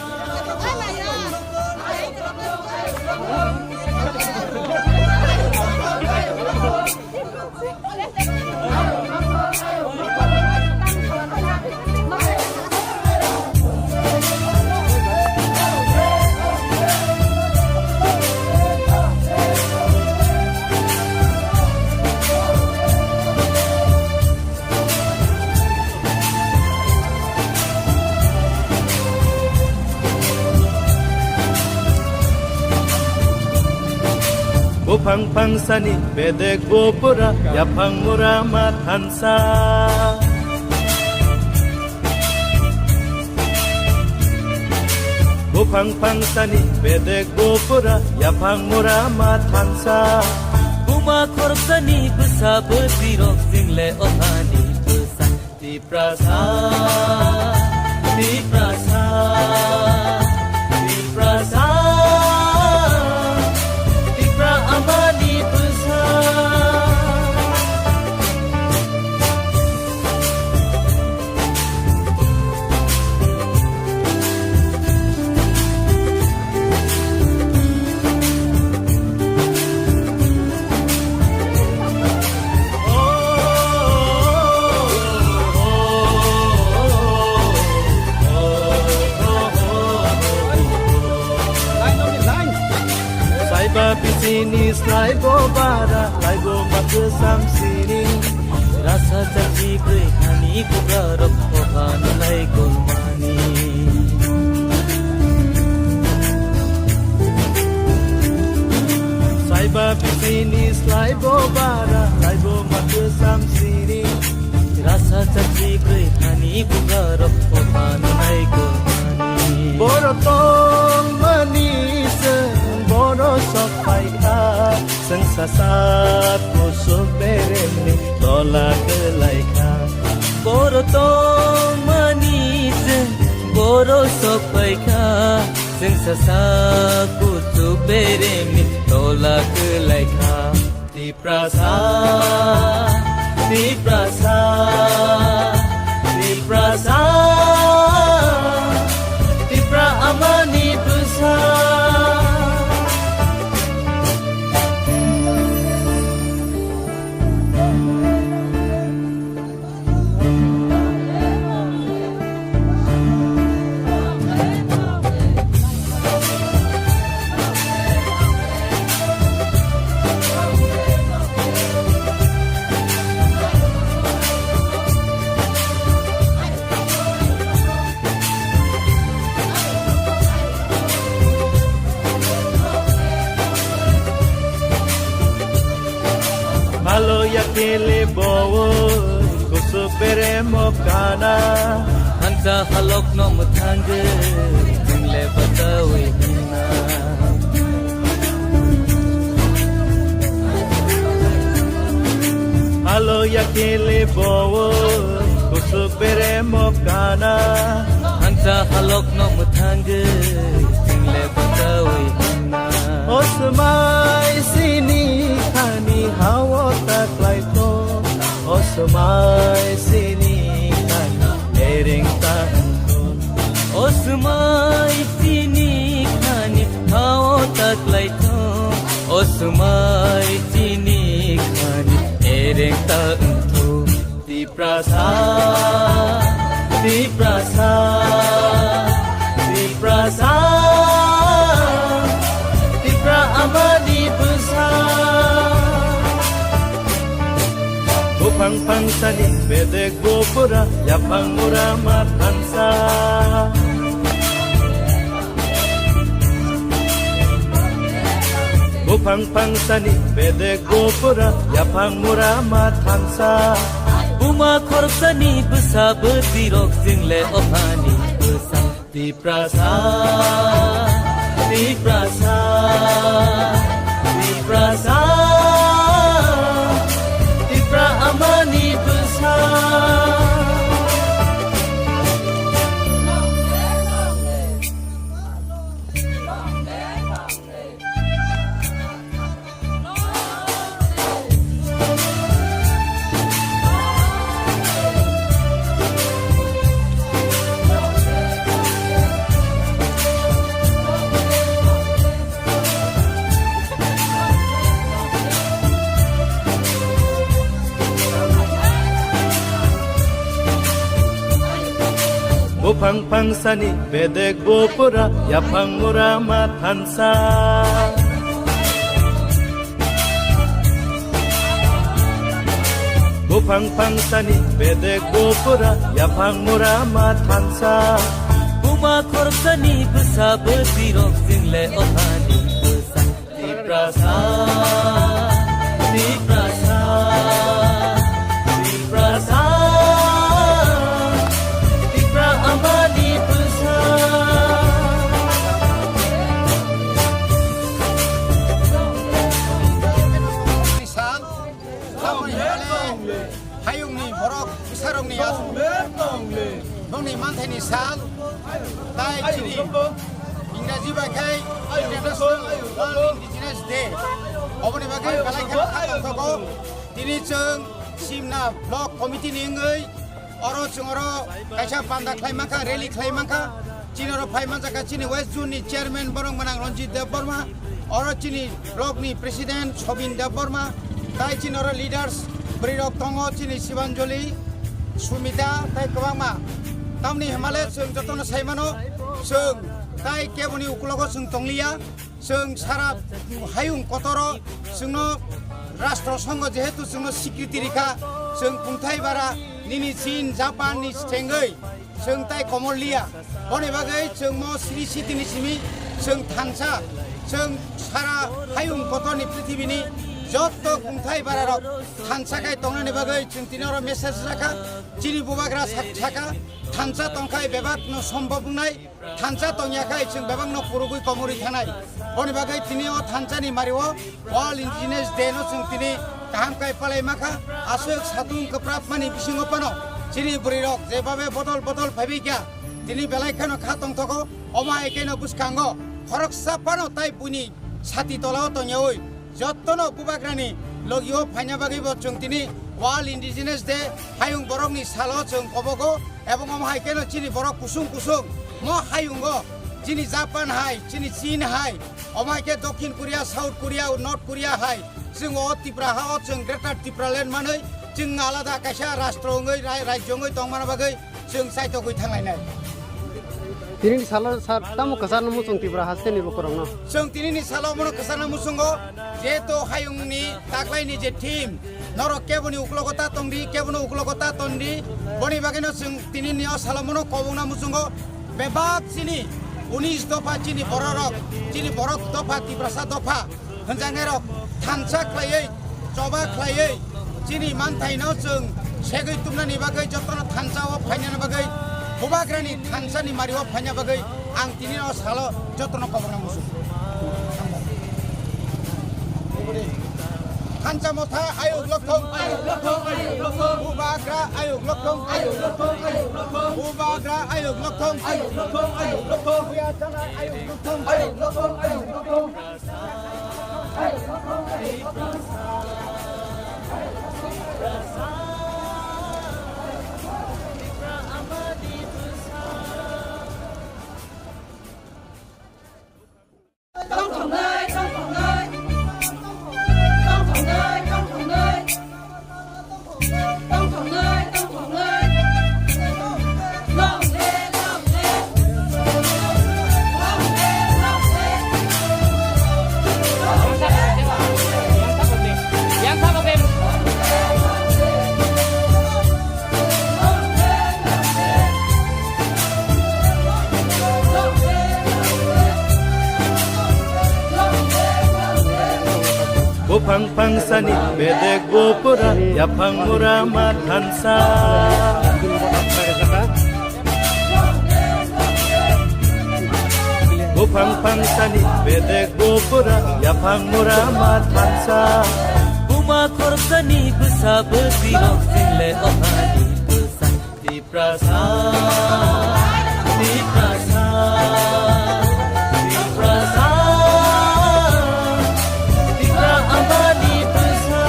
Buphang phangsani bedek bupura, yaphang mura ma thansa. Buphang phangsani bedek bupura, yaphang mura ma thansa. Buma khoroksani bwsa bwtwi rok single o hani bwsa. Tiprasa, Tiprasa, Tiprasa, Tipra amani bwsa. Laibo bara, laibo makwsam sini. Rasa chachi kwrwi hani bugarok kohan lai kolmani. Saiba bisini slaibo bara, laibo makwsam sini. Rasa chachi kwrwi hani bugarok kohan lai kolmani. Boro tongmani se boro sok phaikha. Chwng sasak kusuk beremni tola kwlaikha. Boro tongmani chwng boro sok phaikha. Chwng sasak kusuk beremni tola kwlaikha. Tiprasa, Tiprasa, Tiprasa, Tipra amani bwsa. Malo ya kele bowo, kusuk bere mo kana. Hansa halok no mwthangwi, jingle batawi hina. Alo ya kele bowo, kusuk bere mo kana. Hansa halok no mwthangwi, jingle batawi hina. Osmai sini khani hawo taklai to. Osmai sini khani ereng ta wngkho. Osmai sini khani hawo taklai to. Osmai sini khani ereng ta wngkho. Tiprasa, Tiprasa, Tiprasa, Tipra amani bwsa. Buphang phangsani bedek bupura, yaphang mura ma thansa. Buphang phangsani bedek bupura, yaphang mura ma thansa. Buma khoroksani bwsa bwtwirok jingle ophani bwsa. Tiprasa, Tiprasa, Tiprasa, Tipra amani bwsa. Buphang phangsani bedek bupura, yaphang mura ma thansa. Buphang phangsani bedek bupura, yaphang mura ma thansa. Buma khoroksani bwsa bwtwirok jingle ophani bwsa. Tiprasa, Tiprasa, Tiprasa, Tipra amani bwsa. Sal, Tamoni hwnle hayungni borok bwsarokni aswk nokni manthaini sal, tai chini Ingraji bai khai International World Indigenous Day. Oboni bagwi belai kheno kha tongthogo. Tini chwng Simna Block Committee ni wngwi oro chwng oro kaisa panda khlai mankha, rally khlai mankha. Chini oro phai manjakha chini West Zone ni chairman borok mwnang Ranjit Debbarma, oro chini block ni president Sobin Debbarma, tai chini oro leaders bwrwi rok tongo, chini Sibanjali, Sumita tai kwbangma. Tamni hwnmale chwng jotono sai mano, chwng tai keboni ukulogo chwng tongliya. Chwng sara hayung kotoro chwngno Rashtra Sangha jehetu chwngno sikriti rikha, chwng kungthai bara nini Chin, Japan ni chengwi chwng tai komor liya. Boni bagwi chwng mo sri siti ni simi chwng thansa, chwng sara hayung kotorni prithibini jotto kungthai bara rok thansa khai tongnani bagwi chwng tini oro message rakha. Chini bubagra sak-, saka thansa tongkhai bebak no sombhob wngnai. Thansa tongya khai chwng bebakno purugwi komorwi thanai. Boni bagwi tini o thansani mario World Indigenous Day no chwng tini kaham khai palai makha. Aswk satung kwprap mani bisingo phano chini bwrwi rok jebabe bodol bodol phaibai kha, tini belai kheno kha tongthogo. Omo hai kheno bwskango khoroksa phano tai buini sati tolao tongyawi jottono bubagrani logio phaina bagwi bo chwng tini World Indigenous Day hayung borokni salo chwng kobogo, ebong omo hai kheno chini borok kusung kusung mo hayungo chini Japan hai, chini Chin hai, omo hai khe Dokhin Korea, South Korea, North Korea hai chwng o Tripura ha o chwng Greater Tipraland manwi chwng alada kaisa rashtra wngwi rai-, rajyo wngwi tongmana bagwi chwng chaitogwi thanglainai. Tinini salo sar tamo kwcharno muchung Tripura hasteni lukurokno. Chwng tinini salo mono kwcharno muchungo, jehetu hayungni taklaini je theme, norok keboni uklogo ta tongdi, keboni uklogo ta tongdi, boni bagwino chwng tinini o salo mono kobongna muchungo, bebak chini unis dopha chini bororok, chini borok dopha, Tiprasa dopha, hwnjaknairok thansa khlaiwi, choba khlaiwi, chini manthaino chwng segwi tubnani bagwi, jotono thansa o phainani bagwi, bubagrani thansani mario phaina bagwi ang tini o salo jotono koborna muchung. Thansa motha ayuk lokthong, ayuk lokthong, ayuk lokthong. Bubagra ayuk lokthong, ayuk lokthong, ayuk lokthong. Bubagra ayuk lokthong, ayuk lokthong, ayuk lokthong. Buya chana ayuk lokthong, ayuk lokthong, ayuk lokthong. Buphang phangsani bedek bupura, yaphang mura ma thansa. Buphang phangsani bedek bupura, yaphang mura ma thansa. Buma khoroksani bwsa bwswi rok sinle ohani bwsa. Tiprasa, Tiprasa, Tiprasa, Tipra amani bwsa.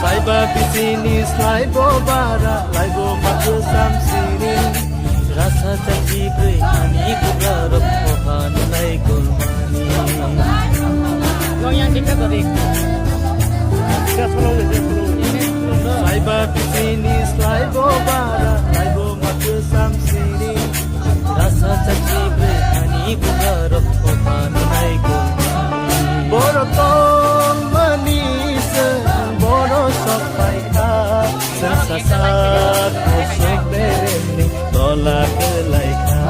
Saiba bisini slaibo bara, laibo mathwsam sini. Rasa chachi bwrwi ani bugrarok mohan lai gulmani. Saiba bisini slaibo bara, laibo mathwsam sini. Rasa chachi bwrwi ani bugrarok mohan lai gulmani. Borok tongmani se borok sok paikha. Chwng sasak kuchuk beremni tola kwlaikha.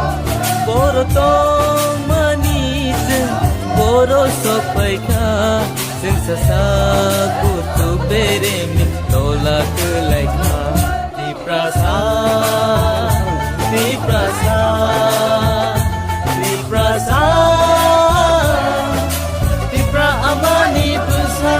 Boro tongmani chwng boro sok paikha. Chwng sasak kuchuk beremni tola kwlaikha. Tiprasa, Tiprasa, Tiprasa, Tipra amani bwsa.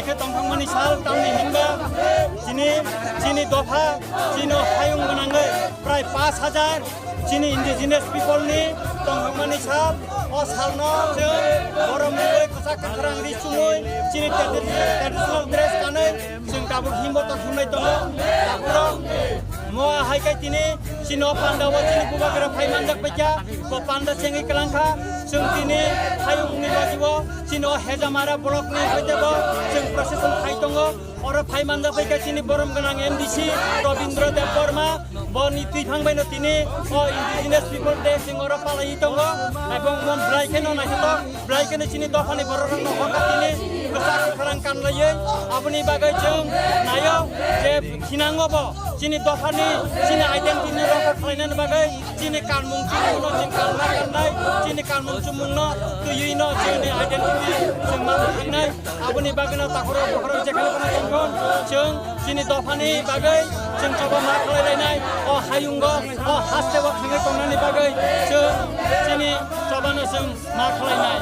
Khe tongthokmani sal tamni hinba chini, chini dopha, chini hayung gwnangwi prai pash hajar chini indigenous people ni tongthokmani sal. O salno chwng borom rwui kwchak kwkhrang ri chumui chini tradi-, traditional dress kanwi chwng tabuk himbo tongthoknai tongo. Takhurok mo hai khe tini chini o panda o chini bubagra phai manjak paikha, bo panda chengwi kwlangkha. Chwng tini hayungni logi o chini o Hejamara block ni hoite bo chwng procession khai tongo. Oro phai manjak paikha chini borom gwnang M D C Robindra Debbarma, boni twiphang baino tini o Indigenous People Day chwng oro palaiwi tongo. Ebong mon bwlai kheno naithotok, bwlai kheno chini dophani bororokno hokha tini kwchak kwkhrang kanlaiwi. Aboni bagwi chwng naio je khinango bo chini dophani chini identity ni rokha khlainani bagwi chini kanmung chumungno chwng kalna kannai, chini kanmung chumungno twiwino chini identity chwng ma thangnai. Aboni bagwino takhurok bukhurok jekheno phano tongthon, chwng chini dophani bagwi chwng choba ma khlai lainai. O hayungo, o hasteo thangwi tongnani bagwi chwng chini chobano chwng ma khlainai.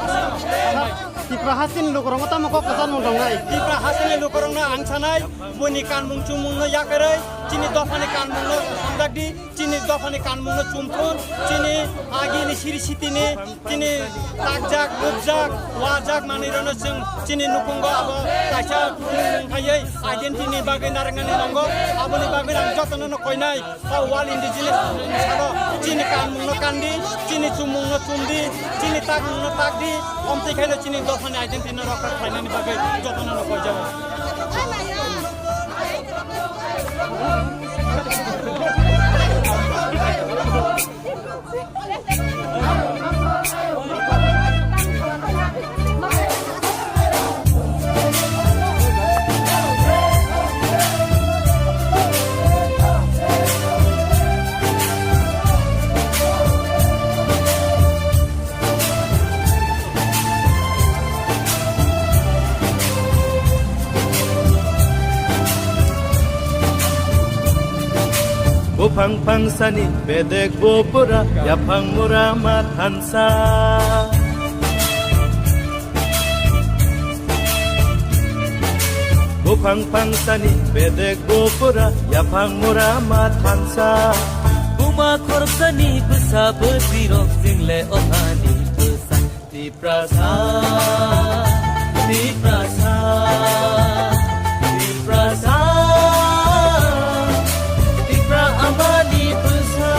Aswk hambai. Tipra hasteni lukurokno tamo kok kwcharmung tongnai? Tipra hasteni lukurokno ang sanai, buini kanmung chumungno yakarwi, chini dophani kanmungno hamjakdi. Chini dophani kanmungno chumthun, chini agini siri sitini, chini takjak, nukjak, wajak manwirokno chwng chini nukhungo abo kaisa khaiwi identity ni bagwi narwknani nango. Aboni bagwi ang jotono no koinai, o World Indigenous Day ni salo chini kanmungno kandi, chini chumungno chumdi, chini takmungno takdi, omtwi khaino chini dophani identity no rokha khlainani bagwi jotono no koijago. Buphang phangsani bedek bo pura, yaphang mura ma thansa. Buphang phangsani bedek bo pura, yaphang mura ma thansa. Buma khoroksani bwsa bwtwirok jingle othani bwsa. Tiprasa, Tiprasa, Tiprasa, Tipra amani bwsa.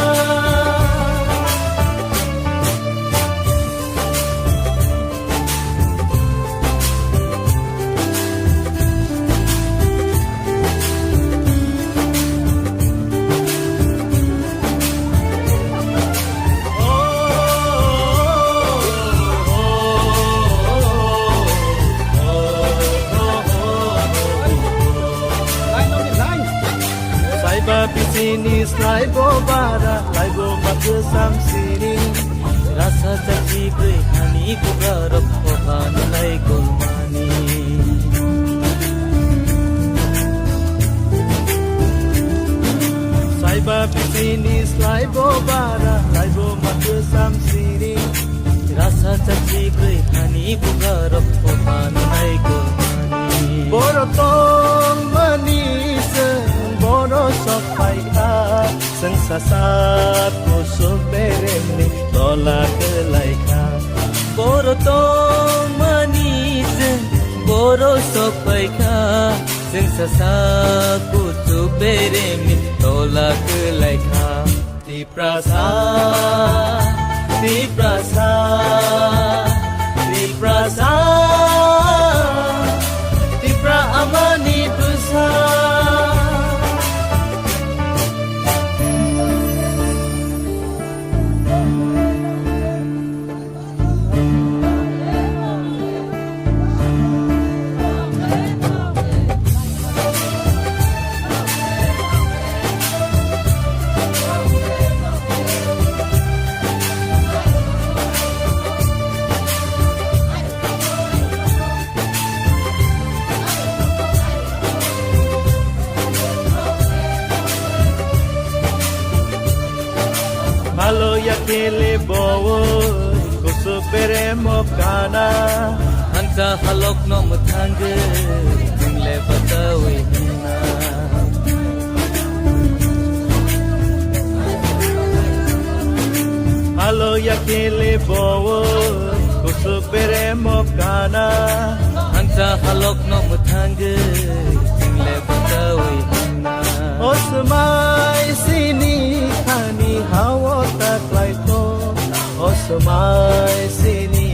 Saiba bisini slaibo bara, laibo makwsam siri. Rasa chachi brwi hani bugarok ohan lai kolmani. Saiba bisini slaibo bara, laibo makwsam siri. Rasa chachi brwi hani bugarok ohan lai kolmani. Boro tongmani se boro sok paikha. Chwng sasak kuchuk beremni tola kwlaikha. Boro tongmani chwng boro sok paikha. Chwng sasak kuchuk beremni tola kwlaikha. Tiprasa, Tiprasa, Tiprasa, Tipra amani bwsa. Bhalo ya kele bo, kusu pere mo kana. Ang Sa halok no mwthangwi jingle bachawi hwnna. Halo yakele bowo kusuk bere mokana. Hansa halok no mwthangwi jingle bachawi hwnna. Osmai sini khani hawo taklaito. Osmai sini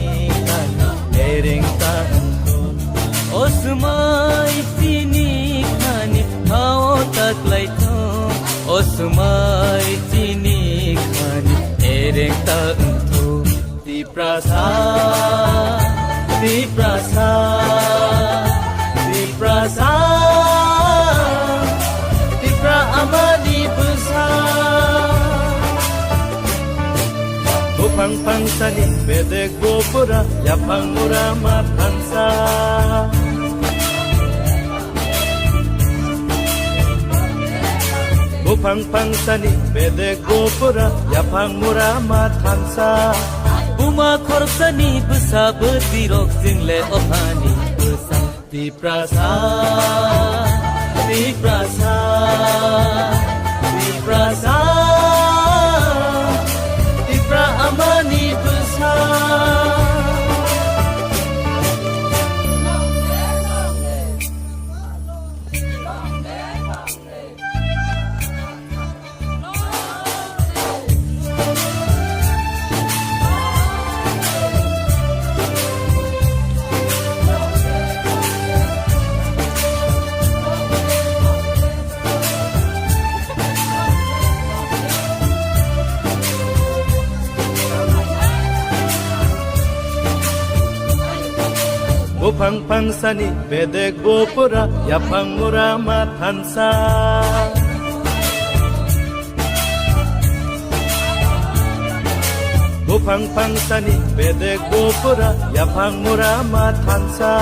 khani ereng ta wngkho. Osmai sini khani hao taklai tho. Osmai sini khani ereng ta wngkho. Tiprasa, Tiprasa, Tiprasa, Tipra amani bwsa. Buphang phangsani bedek bupura, yaphang mura ma thansa. Buphang phangsani bedek bupura, yaphang mura ma thansa. Buma khoroksani bwsa bwtwirok jingle ophani bwsa. Tiprasa, Tiprasa, Tiprasa, Tipra amani bwsa. Buphang phangsani bedek bupura, yaphang mura ma thansa. Buphang phangsani bedek bupura, yaphang mura ma thansa.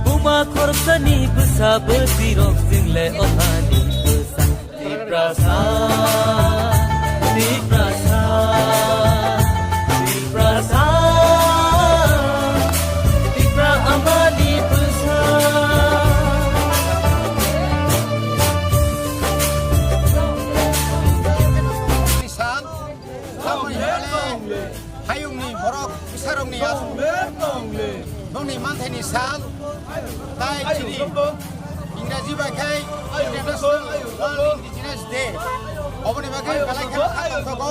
Buma khoroksani bwsa bwtwirok jingle ophani bwsa. Tiprasa, Tiprasa, Tiprasa, Tipra amani bwsa. Sal, Hayungni borok bwsarokni aswk nokni manthaini sal, tai chini Ingraji bai khai International World Indigenous Day. Oboni bagwi belai kheno kha tongthogo.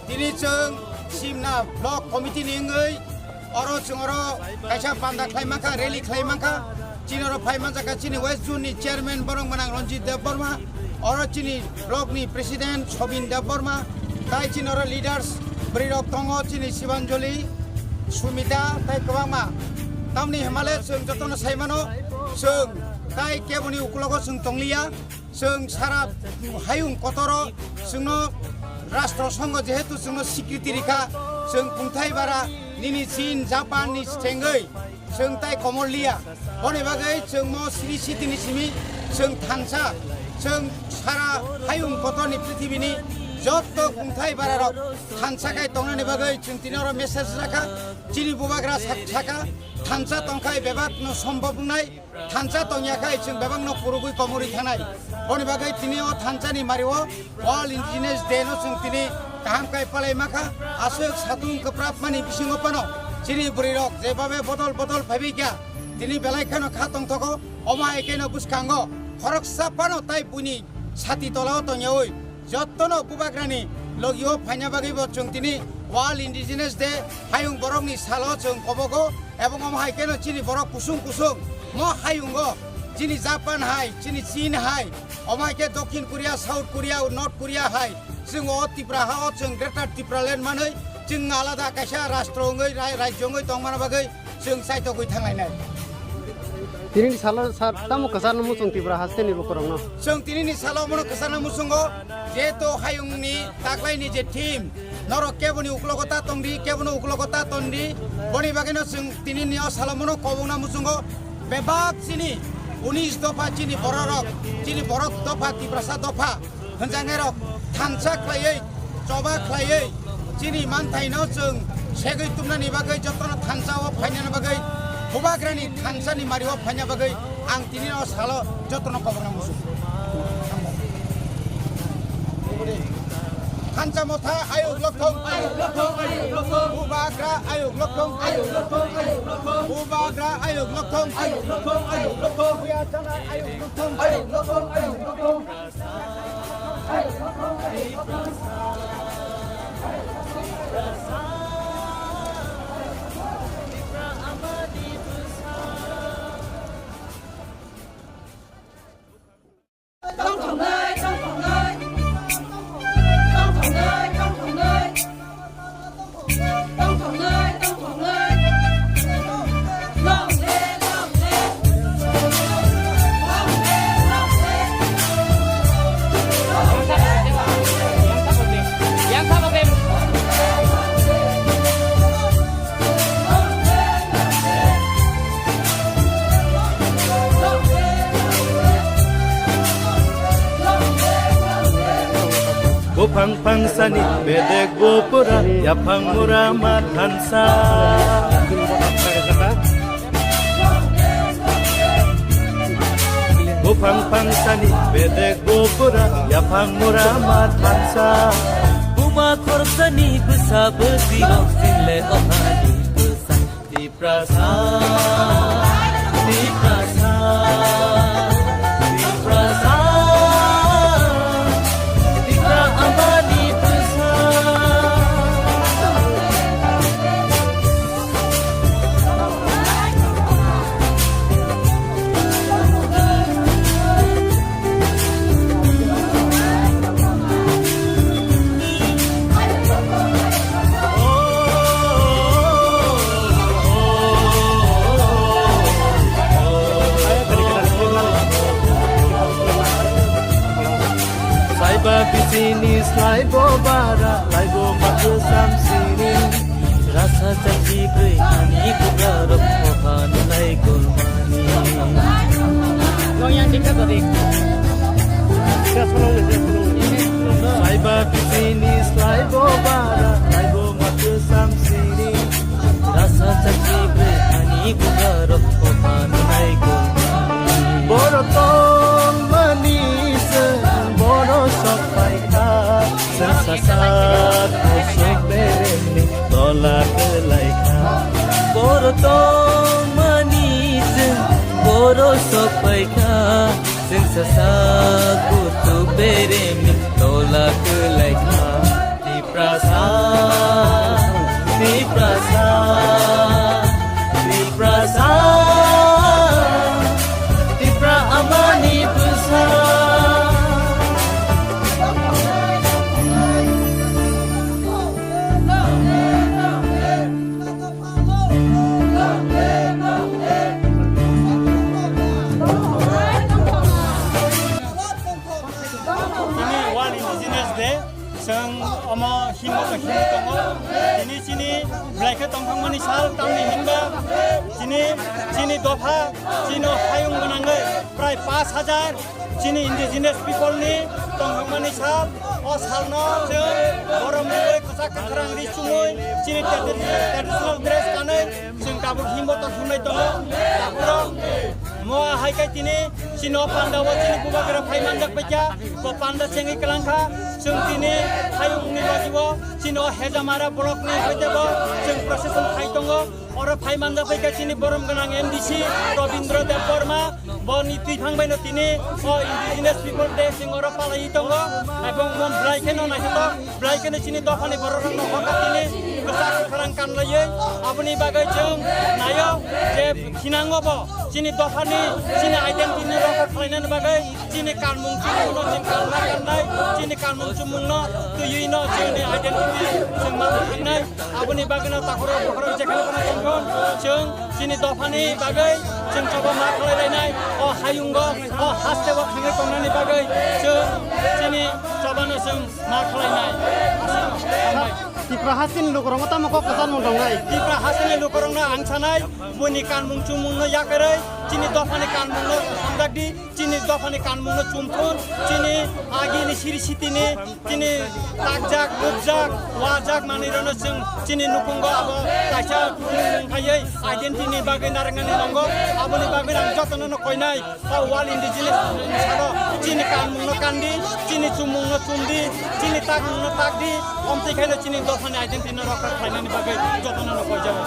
Tini chwng Simna Block Committee ni wngwi oro chwng oro kaisa panda khlai mankha, rally khlai mankha. Chini oro phai manjakha chini West Zone ni chairman borok gwnang Ranjit Debbarma, oro chini block ni president Sobin Debbarma, tai chini oro leaders bwrwi rok tongo, chini Sibanjali, Sumita tai kwbangma. Tamni hwnmale chwng jotono sai mano, chwng tai keboni ukulogo chwng tongliya, chwng sara hayung kotoro chwngno Rashtra Sangha jehetu chwngno sikriti rikha, chwng kungthai bara nini Chin, Japan ni sengwi chwng tai komor liya. Boni bagwi chwng mo sri sitini simi chwng thansa, chwng sara hayung kotorni prithibini jotto kungthai bararok thansa khai tongnani bagwi chwng tini oro message rakha. Chini bubagra sak-, saka thansa tongkhai bebak no sombhob wngnai, thansa tongya khai chwng bebak no purugwi komorwi thanai. Boni bagwi tini o thansani mario World Indigenous Day no chwng tini kaham khai palai makha. Aswk satung kwprap mani bisingo phano chini bwrwi rok jebabe bodol bodol phaibai kha, tini belai kheno kha tongthogo. Omo hai kheno bwskango khoroksa phano tai buini sati tolao tongyawi jottono bubagrani logio phaina bagwi bo chwng tini World Indigenous Day hayung borokni salo chwng kobogo. Ebong omo hai kheno chini borok kusung kusung mo hayungo chini Japan hai, chini Chin hai, omo hai khe Dokhin Korea, South Korea, North Korea hai, chwng o Tripura ha o chwng Greater Tipraland manwi chwng alada kaisa rastro wngwi, rai-, rajyo wngwi tongmana bagwi chwng chaitogwi thanglainai. Tinini salo sa-, tamo kwcharno muchung Tripura hasteni lukurokno? Chwng tinini salo omono kwcharna muchungo, jehetu hayungni taklaini je theme, norok keboni uklogo ta tongdi, kebono uklogo ta tongdi, boni bagwino chwng tinini o salo omono kobokna muchungo. Bebak chini unis dopha chini bororok, chini borok dopha, Tiprasa dopha hwnjaknairok thansa khlaiwi, choba khlaiwi, chini manthaino chwng segwi tubnani bagwi, jotono thansa o phainani bagwi Bubagrani thansa ni mari o phaina bagwi ang tini o salo jotono koborna muchung. Thansa motha ayuk lokthong, ayuk lokthong, ayuk lokthong. Bubagra ayuk lokthong, ayuk lokthong, ayuk lokthong, ayuk lokthong. Buya chana ayuk lokthong, ayuk lokthong, ayuk lokthong. Buphang phangsani bedek bupura, yaphang mura ma thansa. Buphang phangsani bedek bupura, yaphang mura ma thansa. Buma khorsani bwsa bwswi rok sinle ohani bwsa. Tiprasa, Tiprasa, Tiprasa, Tipra amani bwsa. Saiba bisini slaibo bara, laibo makwsam sini. Rasa chachi bwrwi ani buga rok kohan lai gulmani. Nong yang dikkat tadi. Saiba bisini slaibo bara, laibo makwsam sini. Rasa chachi bwrwi ani buga rok kohan lai gulmani. Boro tongmani se boro sok paikha. Chwng sasak kuchuk beremni tola kwlaikha. Boro tongmani chwng boro sokpaikha. Chwng sasak kuchuk beremni tola kwlaikha. Tiprasa, Tiprasa, Tiprasa, Tipra amani bwsa. Tini World Indigenous Day, chwng omo himbo to himwi tongo. Tini chini belai khe tongthokmani sal, tamni hinba chini, chini dopha, chini hayung gwnangwi prai pash hajar chini indigenous people ni tongthokmani sal. O salno chwng borom rwui kwchak kwkhrang ri chumui chini tradi-, traditional dress kanwi chwng tabuk himbo to himlai tongo. Takhurok mo hai khe tini chini o panda o chini bubagra phai manjak paikha, bo panda chengwi kwlangkha. Chwng tini hayungni logi o chini o Hejamara block ni hoite bo chwng procession khai tongo. Oro phai manjak paikha chini borom gwnang M D C Robindra Deb Barma, boni twiphang baino tini o Indigenous People Day chwng oro palaiwi tongo. Ebong mon belai kheno naithotok, belai kheno chini dophani bororokno hoka tini kwchak kwkhrang kanlaiwi. Aboni bagwi chwng naio je khinango bo chini dophani, chini identity ni rokha khlainani bagwi chini kanmung chumungno chwng kalna kannai, chini kanmung chumungno twiwi no chini identity chwng ma thangnai. Aboni bagwino takhorok bokhorok jekheno phano tongthon, chwng chini dophani bagwi chwng choba ma khlai lainai, o hayungo, o hasteo thangwi tongnani bagwi chwng chini chobano chwng ma khlainai. Hambai. Tipra hasteni lukurokno tamo kok kwcharmung tongnai? Tipra hasteni lukurokno ang sanai, buini kanmung chumungno yakarwi chini dophani kanmungno hamjakdi. Chini dophani kanmungno chumthun, chini agini siri sitini, chini takjak, gubjak, wajak manwirokno chwng chini nukhungo abo kaisa phaiwi identity ni bagwi narwknani nango. Aboni bagwi ang jotono no koinai. O World Indigenous Day ni salo chini kanmungno kandi, chini chumungno chumdi, chini takmungno takdi, omtwi khaino chini dophani identity no rokha khlainani bagwi jotono no koijago.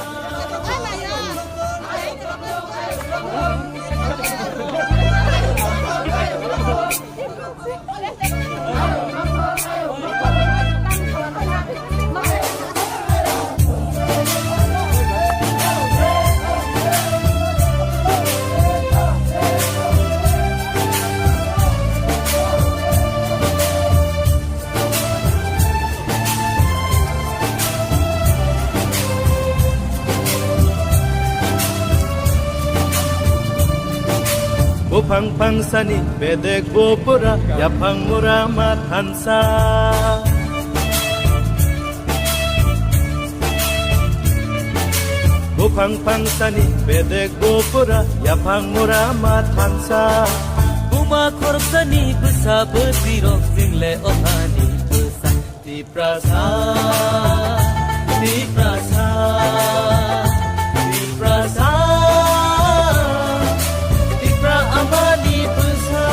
Buphang phangsani bedek bupura, yaphang mura ma thansa. Buphang phangsani bedek bupura, yaphang mura ma thansa. Buma khoroksani bwsa bwtwirok jingle othani bwsa. Tiprasa, Tiprasa, Tiprasa, Tipra amani bwsa.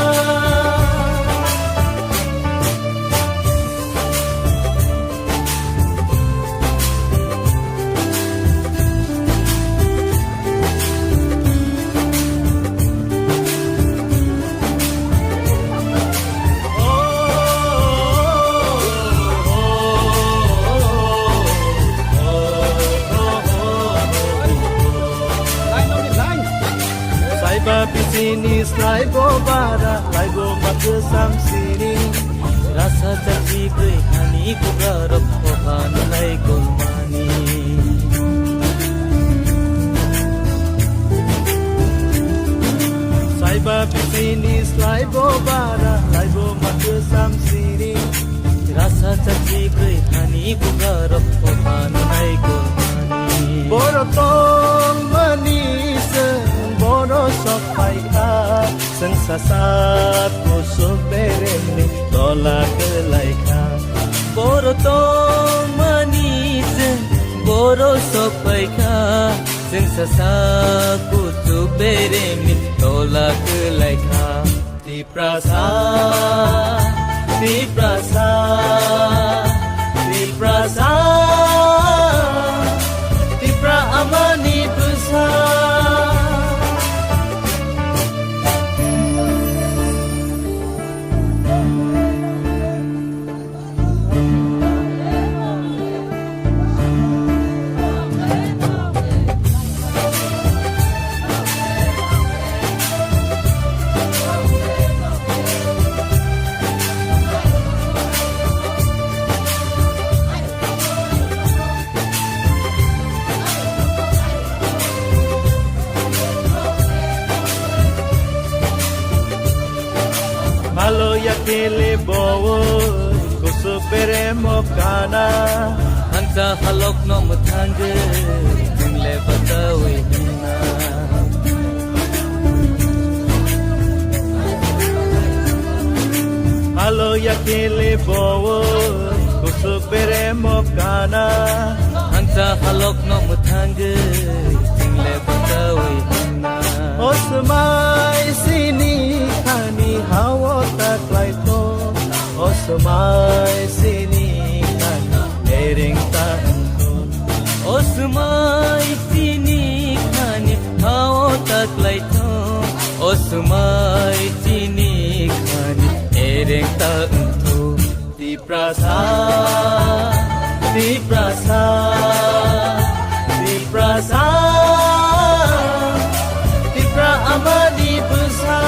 Saiba bisini slaibo bara, laibo mathwsam sini. Rasa chachi kwrwi hani bugarok kohan lai kolmani. Saiba bisini slaibo bara, laibo mathwsam sini. Rasa chachi kwrwi hani bugarok kohan lai kolmani. Boro tongmani se boro sok phaikha. Chwng sasak kuchuk beremni tola kwlaikha. Boro tongmani chwng boro sokphaikha. Chwng sasak kuchuk beremni tola kwlaikha. Tiprasa, Tiprasa, Tiprasa, Tipra amani bwsa. Malo yakele bowo, kusuk beremo kana. Hansa halok no mwthangwi, jingle batawi hinna. Alo yakele bowo, kusuk beremo kana. Hansa halok no mwthangwi, jingle batawi hinna. O swmai sini khani hao ta klaitho. O swmai sini khani ereng ta wngkho. O swmai sini khani hao ta klaitho. O swmai sini khani ereng ta wngthu. Tiprasa, Tiprasa, Tiprasa, Tipra amani bwsa.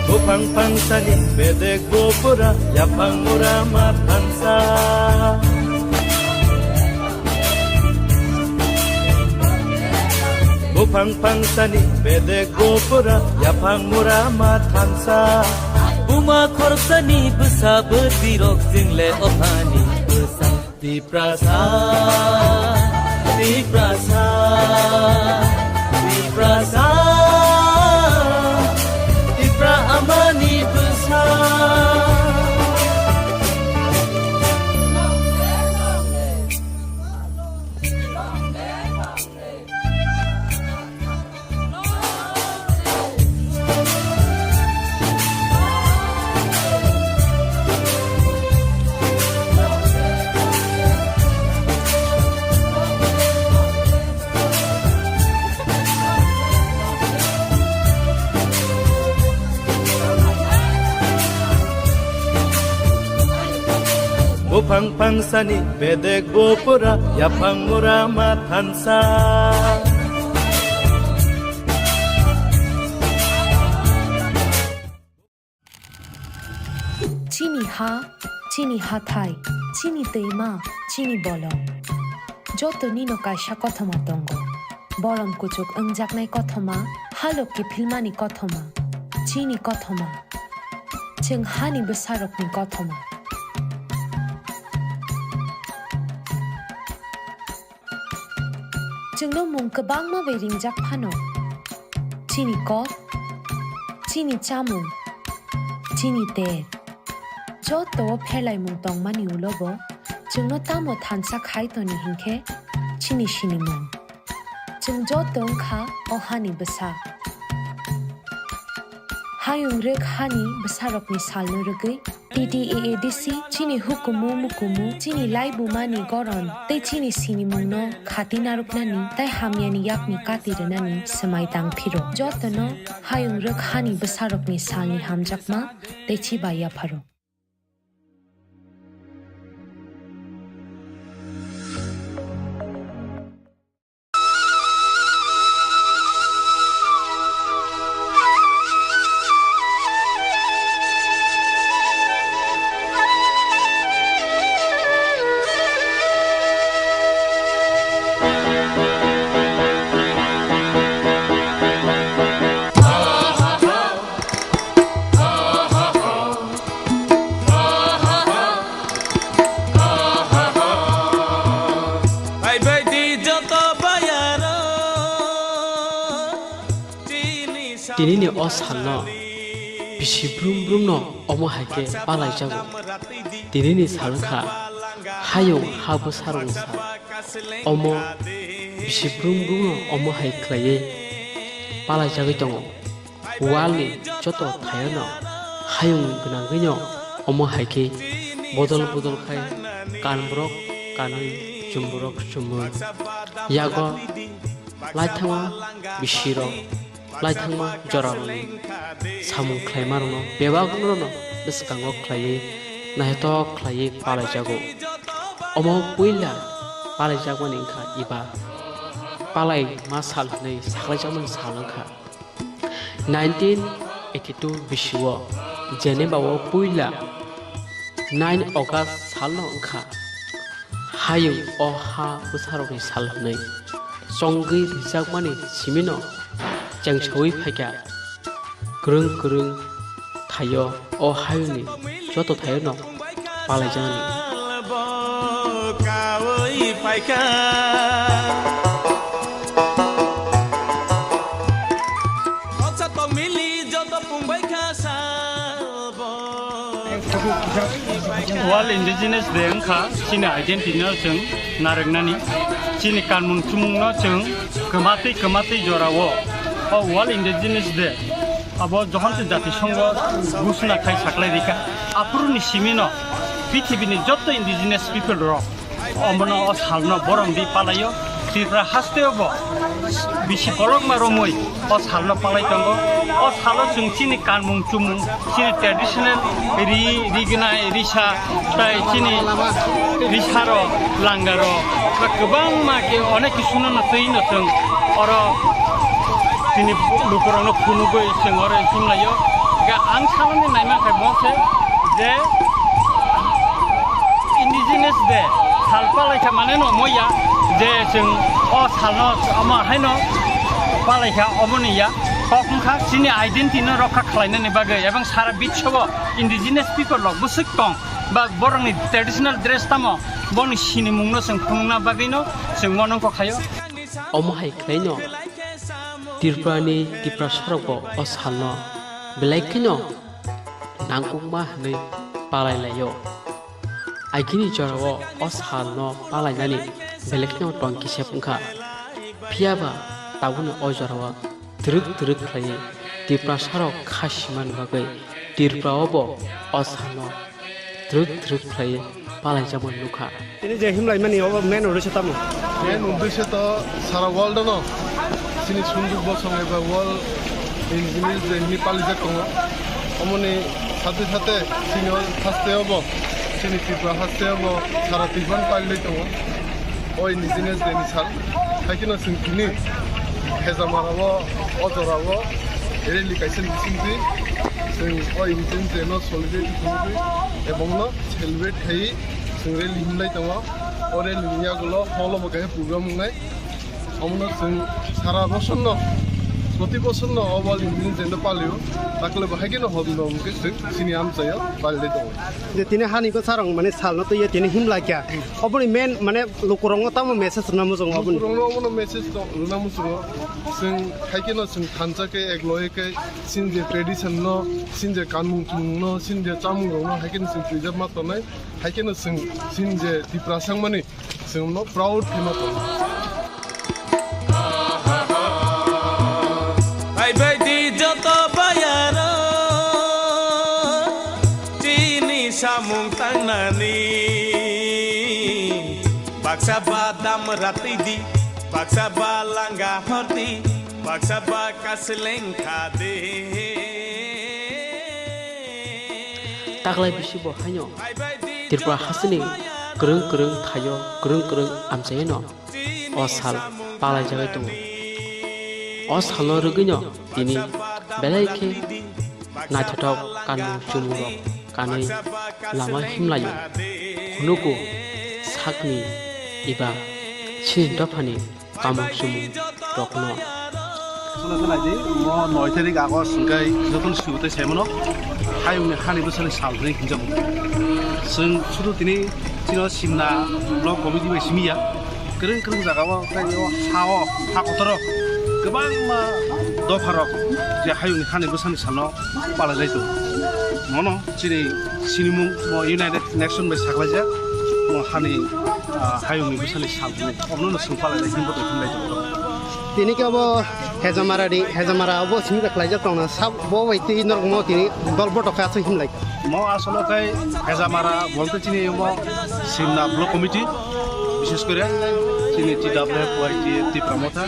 Buphang phangsani bedek bupura, yaphang mura ma thansa. Buphang phangsani bedek bupura, yaphang mura ma thansa. Buma khoroksani bwsa bwtwirok jingle othani bwsa. Tiprasa, Tiprasa, Tiprasa. Phang phang sani bedek bo pura yaphang mura ma thansa. Chini ha, chini hathai, chini twima, chini bolong. Joto nino kaisa kothoma tongo. Bolong kuchuk wngjaknai kothoma, halok kiphilmani kothoma, chini kothoma, chwng hani bwsarokni kothoma. Chwngno mung kwbangma bai ringjak phano, chini kok, chini chamung, chini ter, joto o pherlaimung tongmani ulo bo chwngno tamo thansa khai toni hinkhe chini sinimung. Chwng joto wngkha o hani bwsa. Hayung rwk hani bwsarokni salno rwgwi T T A A D C chini hukumu mukumu, chini laibumani goron tei chini sinimungno khati narwknani tei hamyani yakni kati rwnani swmai tang phiro. Jotono hayung rwk hani bwsarokni salni hamjakma tei chibai yapharo. Phaibaidi joto bayaro, chini sa- Tinini o salno bisi brum brumno omo hai khe palaijago. Tinini sal wngkha hayung ha bwsarokni sal. Omo bisi brum brumno omo hai khlaiwi palaijagwi tongo. Walni joto thairano hayung gwnangwino omo hai khe bodol bodol khai kanborok kanwi, chumborok chumwi. Yago laithangma bisirok, laithangma jorarokni samung khlaimarokno bebakno bwskango khlaiwi naithotok khlaiwi palaijago. Omo puila palaijakmani wngkha eba palai ma sal hwnwi saklaijakmani sal wngkha. Nineteen eighty-two bisio Geneva o puila nine August salno wngkha hayung o ha bwsarokni sal hwnwi chongwi rijakmani simino chengsaui phaikha. Kwrwng kwrwng thaio o hayungni joto thairokno palaijaknani. World Indigenous Day wngkha chini identity no chwng narwknani, chini kanmung chumung no chwng kwmatwi kwmatwi jorao o World Indigenous Day abo johon se jati songho gusna khai saklai rika. Aphuru ni simi no pithibini jotto indigenous people rok omono o salno borom di palaio. Tripura hasteo bo bisi kolokma romwi o salno palai tongo. O salo chwng chini kanmung chumung, chini traditional ri, rignai, risa, tai chini risaro, langaro, ba kwbangma ke onek kisu no twi no chwng oro chini lukurokno phunugwi chwng oro chumlaio. Ga ang saloni naima khe bo se je Indigenous Day sal palaikha mane no moya je chwng o salno omo haino palaikha omoni ya kok wngkha chini identity no rokha khlainani bagwi ebong sara biswo indigenous people rok bwswk tong ba borokni traditional dress tamo boni sinimungno chwng phunukna bagwino chwng monongkho khaio. Omo hai khlaino Tripurani Tiprasarokbo o salno belai kheno nangkukma hwnwi palai laio. Agini jorao o salno palainani belai kheno tong kisep wngkha. Phiyaba tabukni o jorao twrwk twrwk khlaiwi Tiprasarok kha simani bagwi Tripuraobo o salno twrwk twrwk khlaiwi palaijakmani nukha. Tini je himlaimani obo main uddesho tamo? Main uddesho to sara world no chini sunduk bosong eba World Indigenous Day hwnwi palijak tongo. Omoni sathe sathe chini o haste obo Chini Tripura haste bo sara Tripura ni pali lai tongo. O Indigenous Day ni sal. Hai kheno chwng tini Hezamara o, o jora o rally kaisa bisingtwi chwng o Indigenous Day no solidarity khumui ebong no celebrate khai chwng rally himlai tongo. O rally ni yagulo hall o bo kaisa program wngnai. Omono chwng sara bosorno, proti bosorno o World Indigenous Day no palio. Takle bo hai kheno hobino hwnkhe chwng chini amchaio palilai tongo. Je tini hani bwsarok mane salno twiwi tini himlai kha. Oboni main mane lukurokno tamo message rwna muchungo oboni? Lukurokno omono message to rwna muchungo. Chwng hai kheno chwng thansa khe ek loye khe chini je tradition no, chini je kanmung chumung no, chini je chamung rok no hai kheno chwng preserve ma tongnai. Hai kheno chwng chini je Tiprasa wngmani Chwngno proud khe ma tongo. Phaibaidi joto bayaro, chini samung tangnani. Baksa ba dam ratidi, baksa ba langa hordi, baksa ba kasleng khade. Taklai bisi bo haino Tripura hasteni kwrwng kwrwng thaio, kwrwng kwrwng amchaino o sal palaijagwi tongo. O salno rwgwino tini belai khe naithothok kanmung chumung rok kanwi lama himlaio. Phunukgo sakni eba chini dophani kamung chumung rokno. Sono khe naidi, mo noi tarik August hwnkhe jotono swi tei saimano hayungni hani bwsani sal hwnwi hwnjago. Chwng sudu tini chino Simna Block Committee bai simi ya. Kwrwng kwrwng jagao tei o ha-o, ha kotoro kwbangma dopharok je hayungni hani bwsani salno palaijai tongo. Mono chini sinimung mo United Nation bai saklaijak, mo hani, ah, hayungni bwsani sal hwnwi. Omono no chwng palainai himbo tong himlai tongo. Tini khe abo Hejamara ni, Hejamara abo simi bai khlaijak tongna, sab bo bai twi norok mo tini dol botok khe aswk himlai. Mo asolo khai Hejamara bolte chini mo Simna Block Committee, bishes kore chini T W F Y T F Tipra Motha.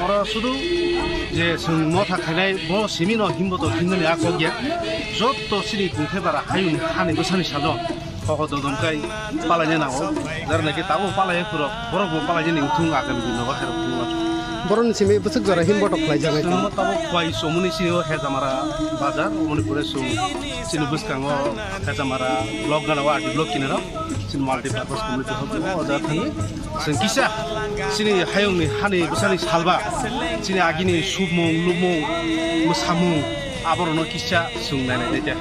Oro sudu je chwng motha khainai bo simi no himbo tong himnani a kok ya. Jotto chini kungthai bara hayung hani bwsani salo. Koko dodom kai palaina nango. Jar naki tabo palai phuro borok bo palaina ning thung agami dino ba herok thung. Borok ni simi bwswk jora him botok khlai jagai. Chwng tabo khwai somuni sini o Hejamara bazar, omoni pore chwng chini bwskango Hejamara block gana o R D block kinaro. Chini multi purpose community hall o da thangwi. Chwng kisa chini hayungni hani bwsani salba, chini agini submung, lubmung, mwsamung, aborokno kisa chwng nainai naikha.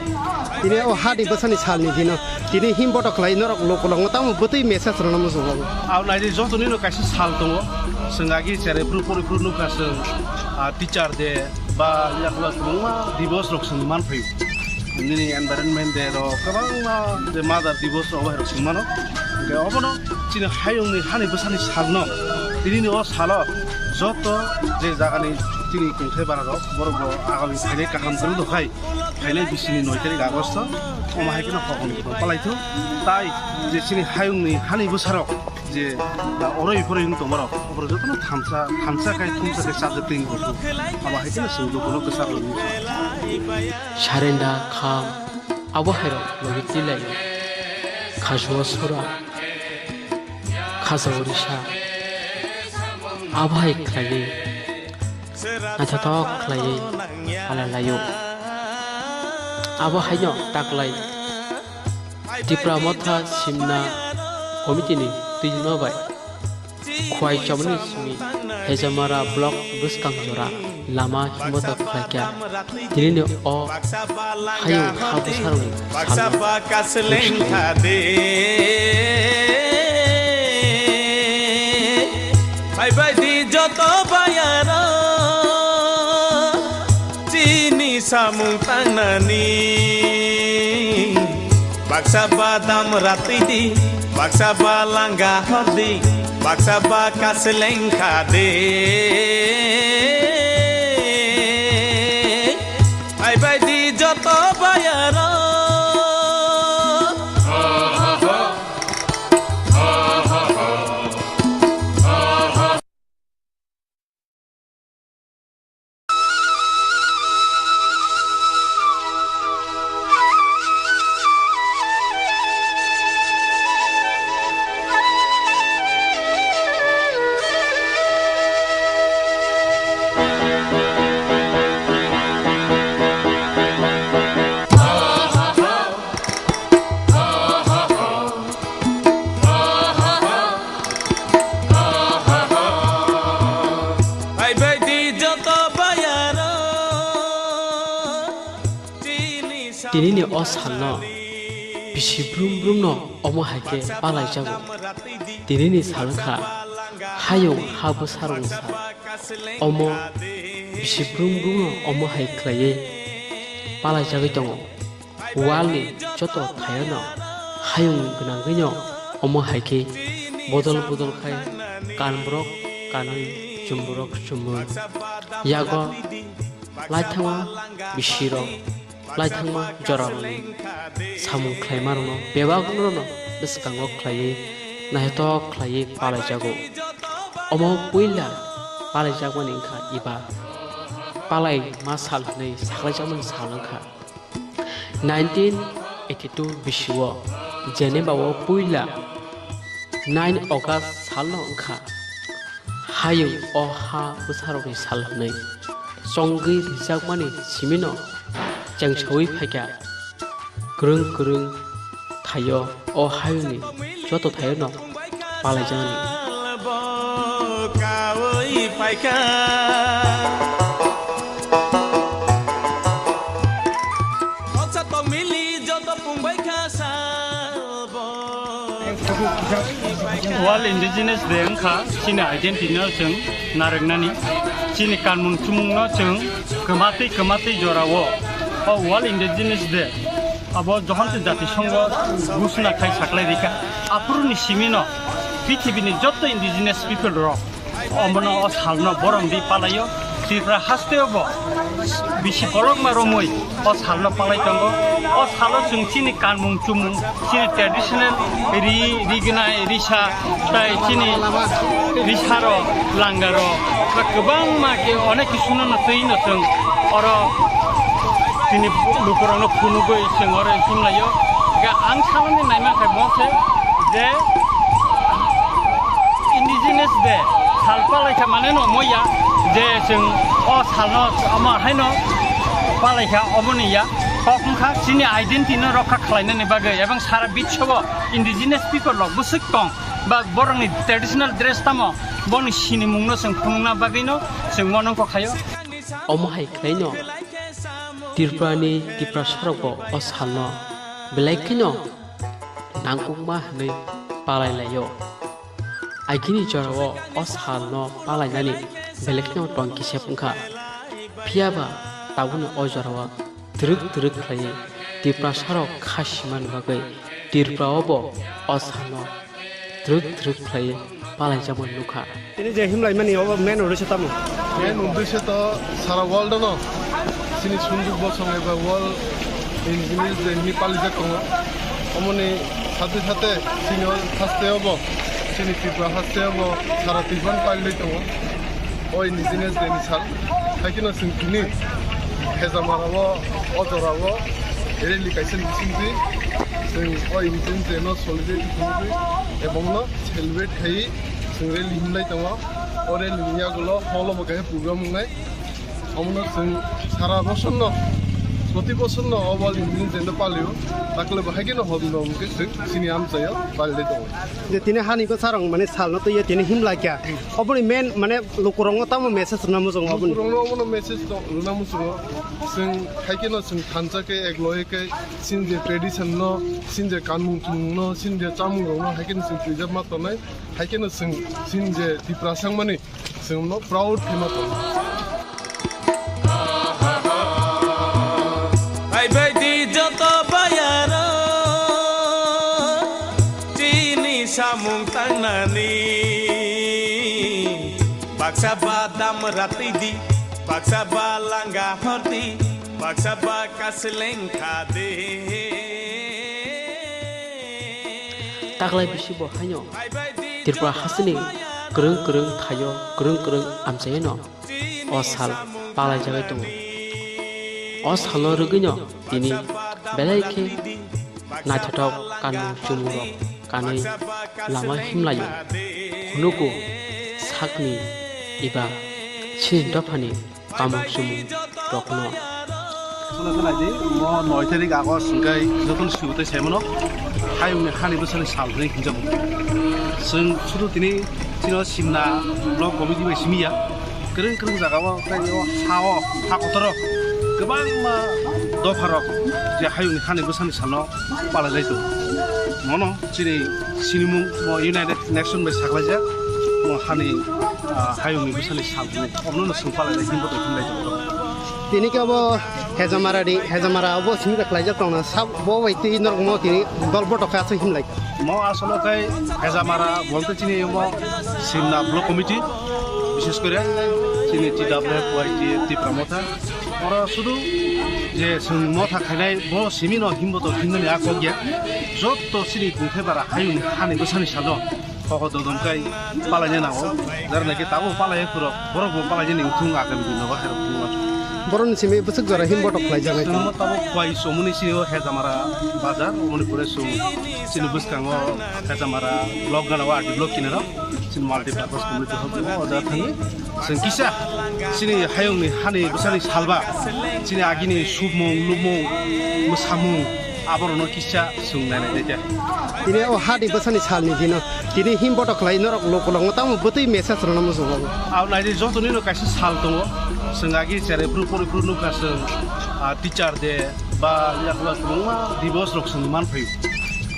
Tini o hani bwsani salni dino tini him botok khlai norok lukulokno tamo bwtwi message rwna muchungo. Abo naidi jotonino kaisa sal tongo. Chwng agi cherai phuru pori phuru nukha chwng, ah, teacher day ba yakla kwbangma divos rok chwng manphaio. Nini environment day rok kwbangma je mother divos rok bai rok chwng mano. Hwnkhe obono chini hayungni hani bwsani salno tinini o salo joto je jagani chini kungthai bara rok borok bo agami phainai kaham kwrwng rok hai phainai bisini noi tarik August o omo hai kheno kokni kokno palaithu tai je chini hayungni hani bwsarok je oroi poroi wng tongmarok oborok jotono thansa thansa khai thumsa khai chajak twi wng tong abo hai kheno chwng jotono kwchak rwdi. Sarenda kham abo hairok logi twi lai khajua sura. Khajao risa abo hai khlaiwi naithothok khlaiwi pala laio. Abo haino taklai Tipra Motha Simna Committee ni twima bai Khwai Chomoni simi Hejamara Block bwskang jora lama himbotok khlaikha. Tinini o hayung ha bwsarokni salno kasleng kha de. Phaibai di joto bayaro chini samung tangnani. Baksa ba dam ratwi di, baksa ba langa hordi, baksa ba kasleng kha de. Phaibai di joto bayaro. Tinini o salno bisi brum brumno omo hai khe palaijago. Tinini sal wngkha hayung ha bwsarokni sal. Omo bisi brum brumno omo hai khlaiwi palaijagwi tongo. Walni joto thairokno hayung gwnangwino omo hai khe bodol bodol khai kanborok kanwi, chumborok chumwi. Yago laithangma bisirok, laithangma jorarokni samung khlaimarokno bebakno bwskango khlaiwi naithotok khlaiwi palaijago. Omo puila palaijakmani wngkha eba palaima sal hwnwi saklaijakmani sal wngkha. Nineteen eighty-two bisio Geneva o puila nine August salno wngkha hayung o ha bwsarokni sal hwnwi chongwi rijakmani simino chengsaui phaikha. Kwrwng kwrwng thaio o hayungni joto thairokno palaijaknani. Kaui phaikha. Noksa tongmili joto pungbaikha salbo. World Indigenous Day wngkha chini identity no chwng narwknani, chini kanmung chumung no chwng kwmatwi kwmatwi jorao o World Indigenous Day abo johon se jati songho gusuna khai saklai rikha. Aphuru ni simi no pithibini jotto indigenous people rok omono o salno borom di palaio. Tripura hasteo bo bisi kolokma romwi o salno palai tongo. O salo chwng chini kanmung chumung, chini traditional ri, rignai risa, tai chini risaro, langaro, ba kwbangma khe onek kisuno no twi no chwng oro tini lukurokno phunugwi chwng oro himlaio. Ga ang saloni naima khe mo se je Indigenous Day sal palaikha mane no moya je chwng o salno omo haino palaikha omoni ya kok wngkha chini identity no rokha khlainani bagwi ebong sara biswo indigenous people rok bwswk tong ba borokni traditional dress tamo boni sinimungno chwng phunukna bagwino chwng monongkho khaio. Omo hai khlaino Tripurani Tiprasarokbo o salno belai kheno nangkukma hwnwi palai laio. Agini jorao o salno palainani belai kheno tong kisep wngkha. Phiya ba tabukni o jorao twrwk twrwk khlaiwi Tiprasarok kha simani bagwi Tripuraobo o salno twrwk twrwk khlaiwi palaijakmani nukha. Tini je himlaimani obo main uddesho tamo? Main uddesho to sara world no chini sunjuk bosong eba World Indigenous Day hinwi palijak tongo. Omoni sathe sathe chini o haste obo, chini Tripura haste obo sara Tripura ni palilai tongo. O Indigenous Day ni sal, hai kheno chwng tini Hejamarao, o jorao rally kaisa ni bisingtwi chwng o Indigenous Day no solidarity khulugwi ebongno celebrate khaiwi chwng rally himlai tongo. O rally ni yagulo hall o bo kaisa program wngnai. Omono chwng sara bosorno, proti bosorno o World Indigenous Day no palio. Takle bo hai kheno hobno hwnkhe chwng chini amchaio palilai tongo. Je tini hani bwsarok mane salno twiwi tini himlai kha. Oboni main mane lukurokno tamo message rwna muchungo oboni? Lukurokno omono message rwna muchungo. Chwng hai kheno chwng thansa khe ek loge khe chini je tradition no, chini je kanmung chumung no, chini je chamung rok no hai kheno chwng preserve ma tongnai. Hai kheno chwng chini je Tiprasa wngmani chwngno proud khe ma tongo. Phaibai di joto bayaro, chini samung tangnani. Baksa ba dam ratwi di, baksa ba langa hordi, baksa ba kasleng khadi. Taklai bisi bo haino Tripura hasteni kwrwng kwrwng thaio, kwrwng kwrwng amchaino o sal palaijagwi tongo. O salno rwgwino tini belai khe naithothok kanmung chumung rok kanwi lama himlaio. Phunukgo sakni eba chini dophani kamung chumung rokno. Chwla khe nai di, mo noi tarik August hwnkhe jotono swi tei saimano hayungni hani bwsani sal hwnwi hwnjago. Chwng sudu tini chini o Simna block committee bai simi ya. Kwrwng kwrwng jagao tei o ha-o, ha kotoro kwbangma dopharok Je hayungni hani bwsani salno palailai tongo. Mono chini sinimung mo United Nation bai saklaijak, mo hani, ah, hayungni bwsani sal hinwi. Omono no chwng palailai himbo tong himlai tongo. Tini khe obo Hejamara ni, Hejamara obo simi rok khlaijak tongna sab bo bai twi norok mo tini dol botok khe aswk himlai. Mo asolo khai Hejamara bolte chini mo Simna Block Committee, bishes kore chini T W F Y T Tipra Motha. Oro sudu je chwng motha khainai bo simi no himbo to himnani a kok ya. Jotto chini kungthai bara hayung hani bwsani salo koko dodom kai palaina nango. Jara naki tabo palai phuro borok bo palaina ni uthung agam din no bahai rok thung. Boroni simi bwswk jora himbo to khlai jangai. Chwng mo tabo kwai somuni sini o Hejamara bazar, omoni pore chwng chini bwskango Hejamara block gana o R D block kinaro. Chini multipurpose community hall tongo, o jaga thangwi chwng kisa chini hayungni hani bwsani salba, chini agini submung, lubmung, mwsamung, aborokno kisa chwng nainai de. Tini o hani bwsani salni dino tini him botok khlai norok lokologno tamo bwtwi message rwna muchungo. Abo naidi jotonino kaisa sal tongo, chwng agi cherai phuru pori phuru nukha chwng, ah, teacher day ba yakla kwbangma divos rok chwng manphaio.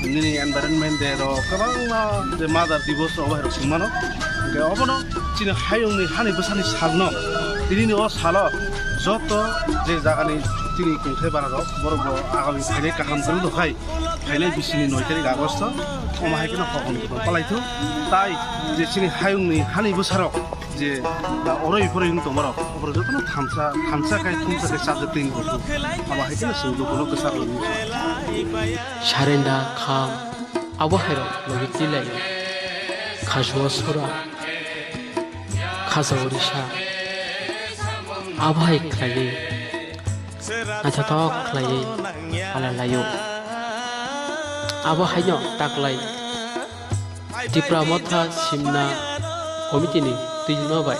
Nini environment day rok kwbangma je mother divos rok bai rok singmano. Hingke obono chini hayungni hani bwsani salno, tinini o salo joto je jagani chini kungthai bara rok borok bo agami phainai kaham kwrwng rok hai phainai bisini noi tarik Agosto omo hai kheno kokon kokon palaithu. Tai je chini hayungni hani bwsarok je, ah, oroi poroi wng tongmarok, oborok jotono thamsa, thamsa khai, thumsa khai chajak twi wng tong. Abo hai kheno chwng dukuno kwcharo wng tong. Sarenda kham, abo hairok logi twi lai. Khasua sura, khasa orisa, abo hai khlaiwi, naithothok khlaiwi pala laio. Abo haino taklai. Tipra Motha Simna Committee ni twima bai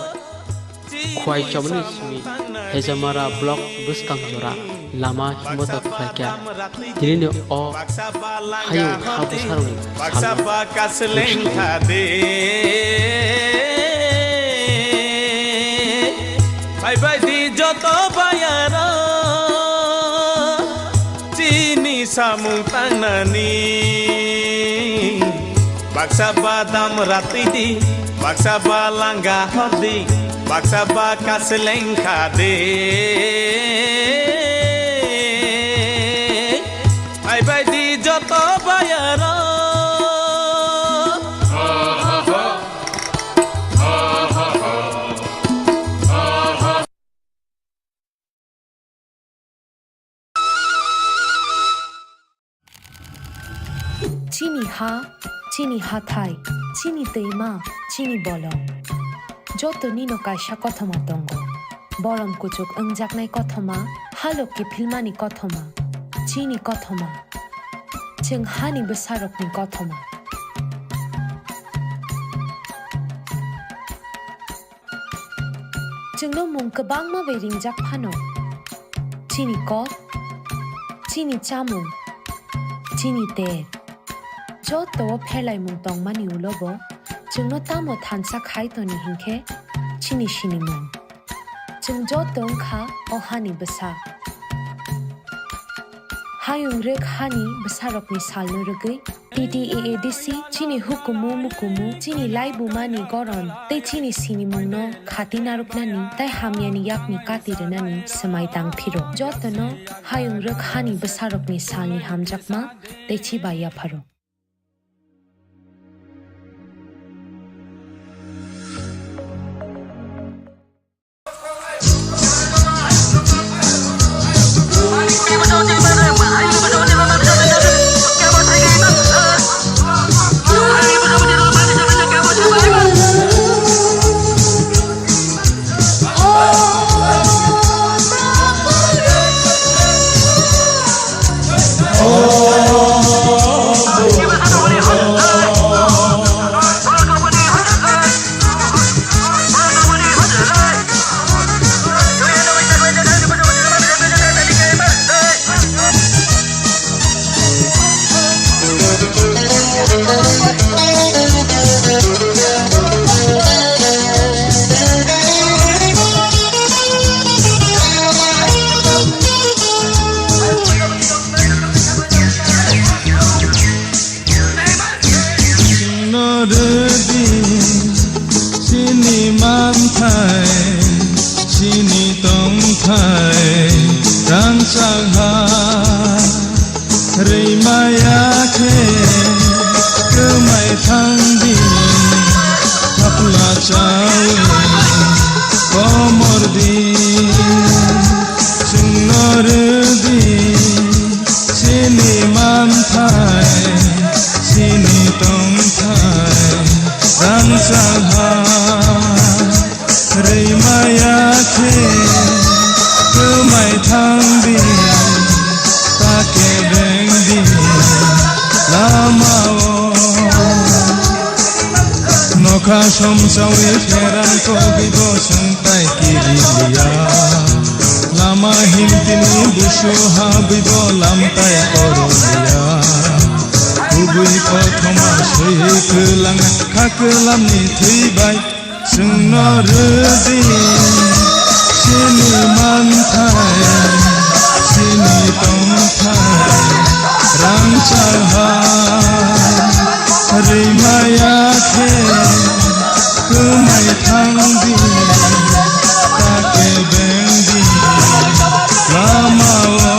Khwai Chomoni simi Hejamara Block bwskang jora lama himota khlaikha. Tinini o hayung ha bwsarokni baksa salno ba kasleng kha de. Baibaidi joto bayaro chini samung tangnani. Baksa ba dam ratidi, baksa ba langa hordi, baksa ba kasleng kha de. Baibaidi joto bayaro. Chini ha, chini hathai, chini twima, chini bolong. Joto nino kaisa kothoma tongo. Bolong kuchuk wngjaknai kothoma, halok kiphilmani kothoma, chini kothoma. Chwng hani bwsarokni kothoma. Chwngno mung kwbangma bai ringjak phano, chini kok, chini chamung, chini ter, joto o pherlaimung tongmani ulo bo chwngno tamo thansa khai toni hinkhe chini sinimung. Chwng joto wngkha o hani bwsa. Hayung rwk hani bwsarokni salno rwgwi T T A A D C chini hukumu mukumu, chini laibumani goron tei chini sinimungno khati narwknani tei hamyani yakni kati rwnani swmai tang phiro. Jotono hayung rwk hani bwsarokni salni hamjakma tei chiba yapharo. Mai thang di, ta kebeng di, lama o. Nokha somsawi pherang kogwi bo sungtai kiriya. Lama himtini busu habwi bo lamtai koroya. Kubui kothoma swi kwlang kha kwlamni thwi bai. Chwngno rwdi chini manthai, chini tongthai, rangchak ha rwimaya khe kwmai thangdi, ta kebengdi lama-o.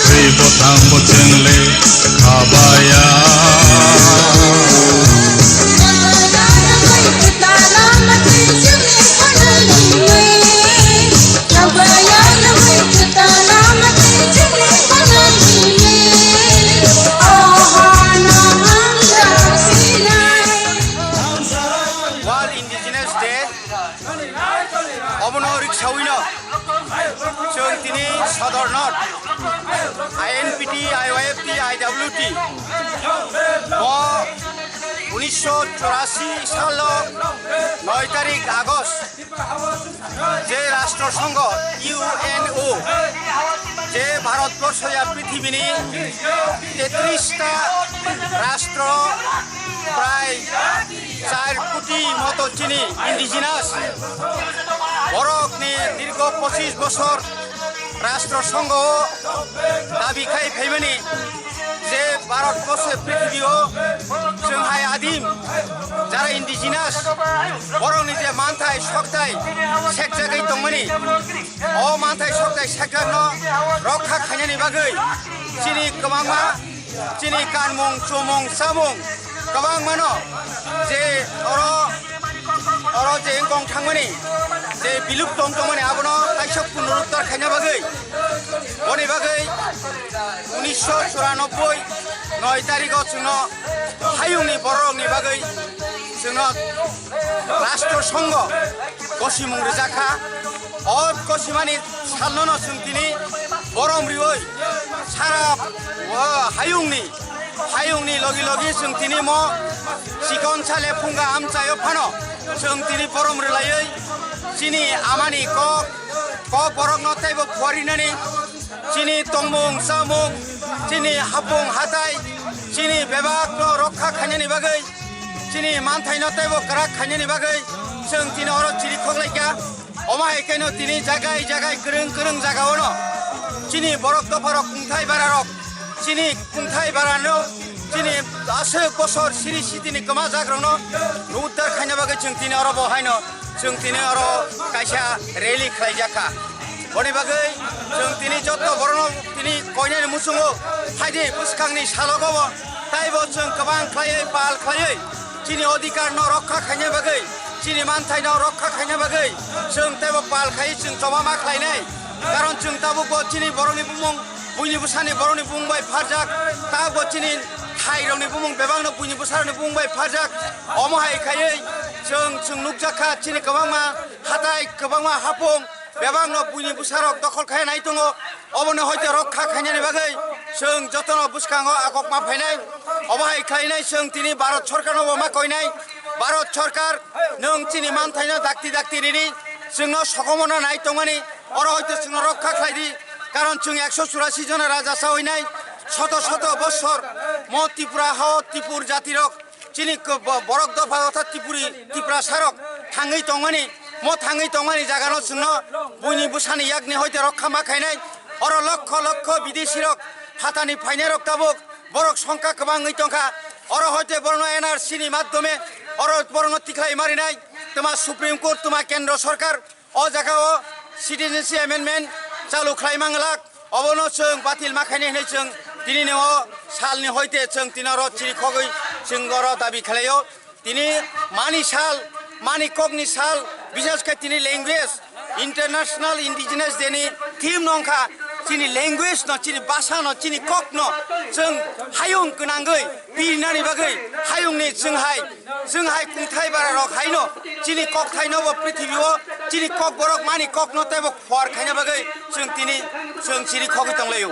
Twi bwthang bo chwng le khabaya. World Indigenous Day. Obono riksawino chwng tini Sodor North, I N P T, I Y F T, I W T bo unisho chorasi salo noi tarik August je Rashtra Sangha, U N O, je Bharat Borsho ya prithibini tetris ta rashtra prai char koti moto chini indigenous borokni dirgo pochis bosor Rashtra Sangha o dabi khai phaimani je Bharat Borsho prithibio chwng hai adim jara indigenous borokni je manthai sokthai sekjagwi tongmani, o manthai sokthai sekjakno rokha khainani bagwi chini kwbangma chini kanmung, chumung, chamung kwbangmano je oro, oro je wngkong thangmani, je bilupto wng tongmani, abono kaisa punoruddhar khaina bagwi, boni bagwi unisho churanobboi noi tarigo chwngno hayungni bororokni bagwi chwngno Rashtra Sangha gosimung rijak kha. O gosimani salnono chwng tini borom riwi sara o hayungni, hayungni logi logi chwng tini mo chikon sale phunga amchaio phano chwng tini borom rwlaiwi chini amani kok, kok borokno teibo phuarinani chini tongmung chamung, chini hapung hatai, chini bebakno rokha khainani bagwi, chini manthaino teibo kwrak khainani bagwi chwng tini oro chiri khoklaikha. Omo hai kheno tini jagai jagai kwrwng kwrwng jagao no chini borok dopharok kungthai bararok, chini kungthai barano chini aswk bosor siri sitini kwmajakrokno uddhar khaina bagwi chwng tini oro bo haino chwng tini oro kaisa rally khlaijak kha. Boni bagwi chwng tini jotto borokno tini koinani muchungo phaidi bwskangni salogo bo taibo chwng kwbang khlaiwi pal khlaiwi chini odhikar no rokha khaina bagwi, chini manthai no rokha khaina bagwi chwng taibo pal khai chwng choba ma khlainai. Karon chwng tabuk bo chini borokni bumung, buini bwsani borokni bumung bai pharjak, tabuk bo chini thairokni bumung bebakno buini bwsarokni bumung bai pharjak. Omo hai khaiwi chwng, chwng nukjak kha chini kwbangma hatai, kwbangma hapung, bebakno buini bwsarok dokhol khai nai tongo. Obono hoite rokha khainani bagwi chwng jotono bwskango agokma phainai. Obo hai khlainai chwng tini Bharat Sorkarno bo ma koinai. Bharat Sorkar, nwng chini manthaino dakti dakti rini, chwngno sokomorno nai tongmani, oro hoite chwngno rokha khlai di. Karon chwng ekso churasi jona raja sa hoinai, soto soto bosor mo Tripura hao Tripur jatirok, chini k-, bo-, borok dopha dopha Tripuri, Tiprasarok thangwi tongmani, mo thangwi tongmani jagano chwngno buini bwsani yakni hoite rokha ma khainai. Oro lokho lokho bidesirok phatani phainairok tabuk borok songkha kwbangwi tongkha. Oro hoite borokno N R C ni madhyome oro borokno tikhlai marinai, twma Supreme Court, twma Kendro Sorkar. O jaga o citizenship amendment chalu khlai manglak, obono chwng batil ma khainai hinwi chwng tini ni o salni hoite chwng tini oro chirikhogwi chwng oro dabi khlaio. Tini mani sal, mani kokni sal, bishes khe tini language, International Indigenous Day ni theme no wngkha chini language no, chini bhasha no, chini kok no chwng hayung gwnangwi pirinani bagwi hayungni chwng hai, chwng hai kungthai bara rok haino chini kokthai no bo prithibi o chini kok borok mani kok no teibo khor khaina bagwi chwng tini chwng chiri khogwi tonglaio.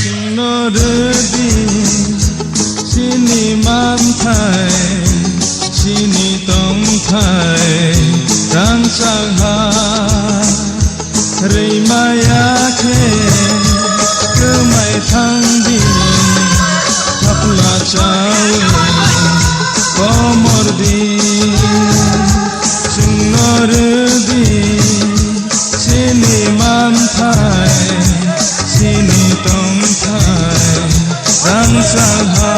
Chwngno rwdi chini manthai, chini tongthai, rangchak ha rwimaya khe kwmai thangdi, thapla chawi komordi. Chwngno rwdi chini manthai, chini tongthai, rangchak ha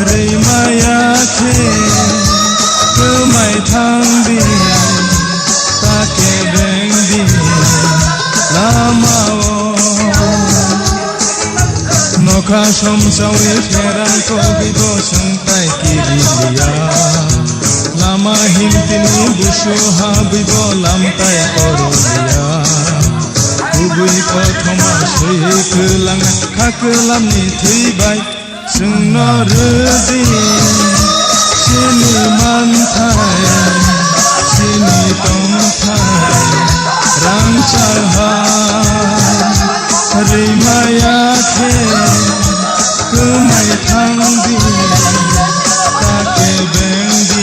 rwimaya khe kwmai thangdi, ta kebengdi lama o. Nokha somsawi pherang kogwi bo chwng tai kiri liya. Lama himtini busu habwi bo lam tai koro liya. Kubui kothoma swi kwlang kha kwlamni thwi bai. Chwngno rwdi chini manthai, chini tongthai, rangchak ha rwimaya khe kwmai thangdi, ta kebengdi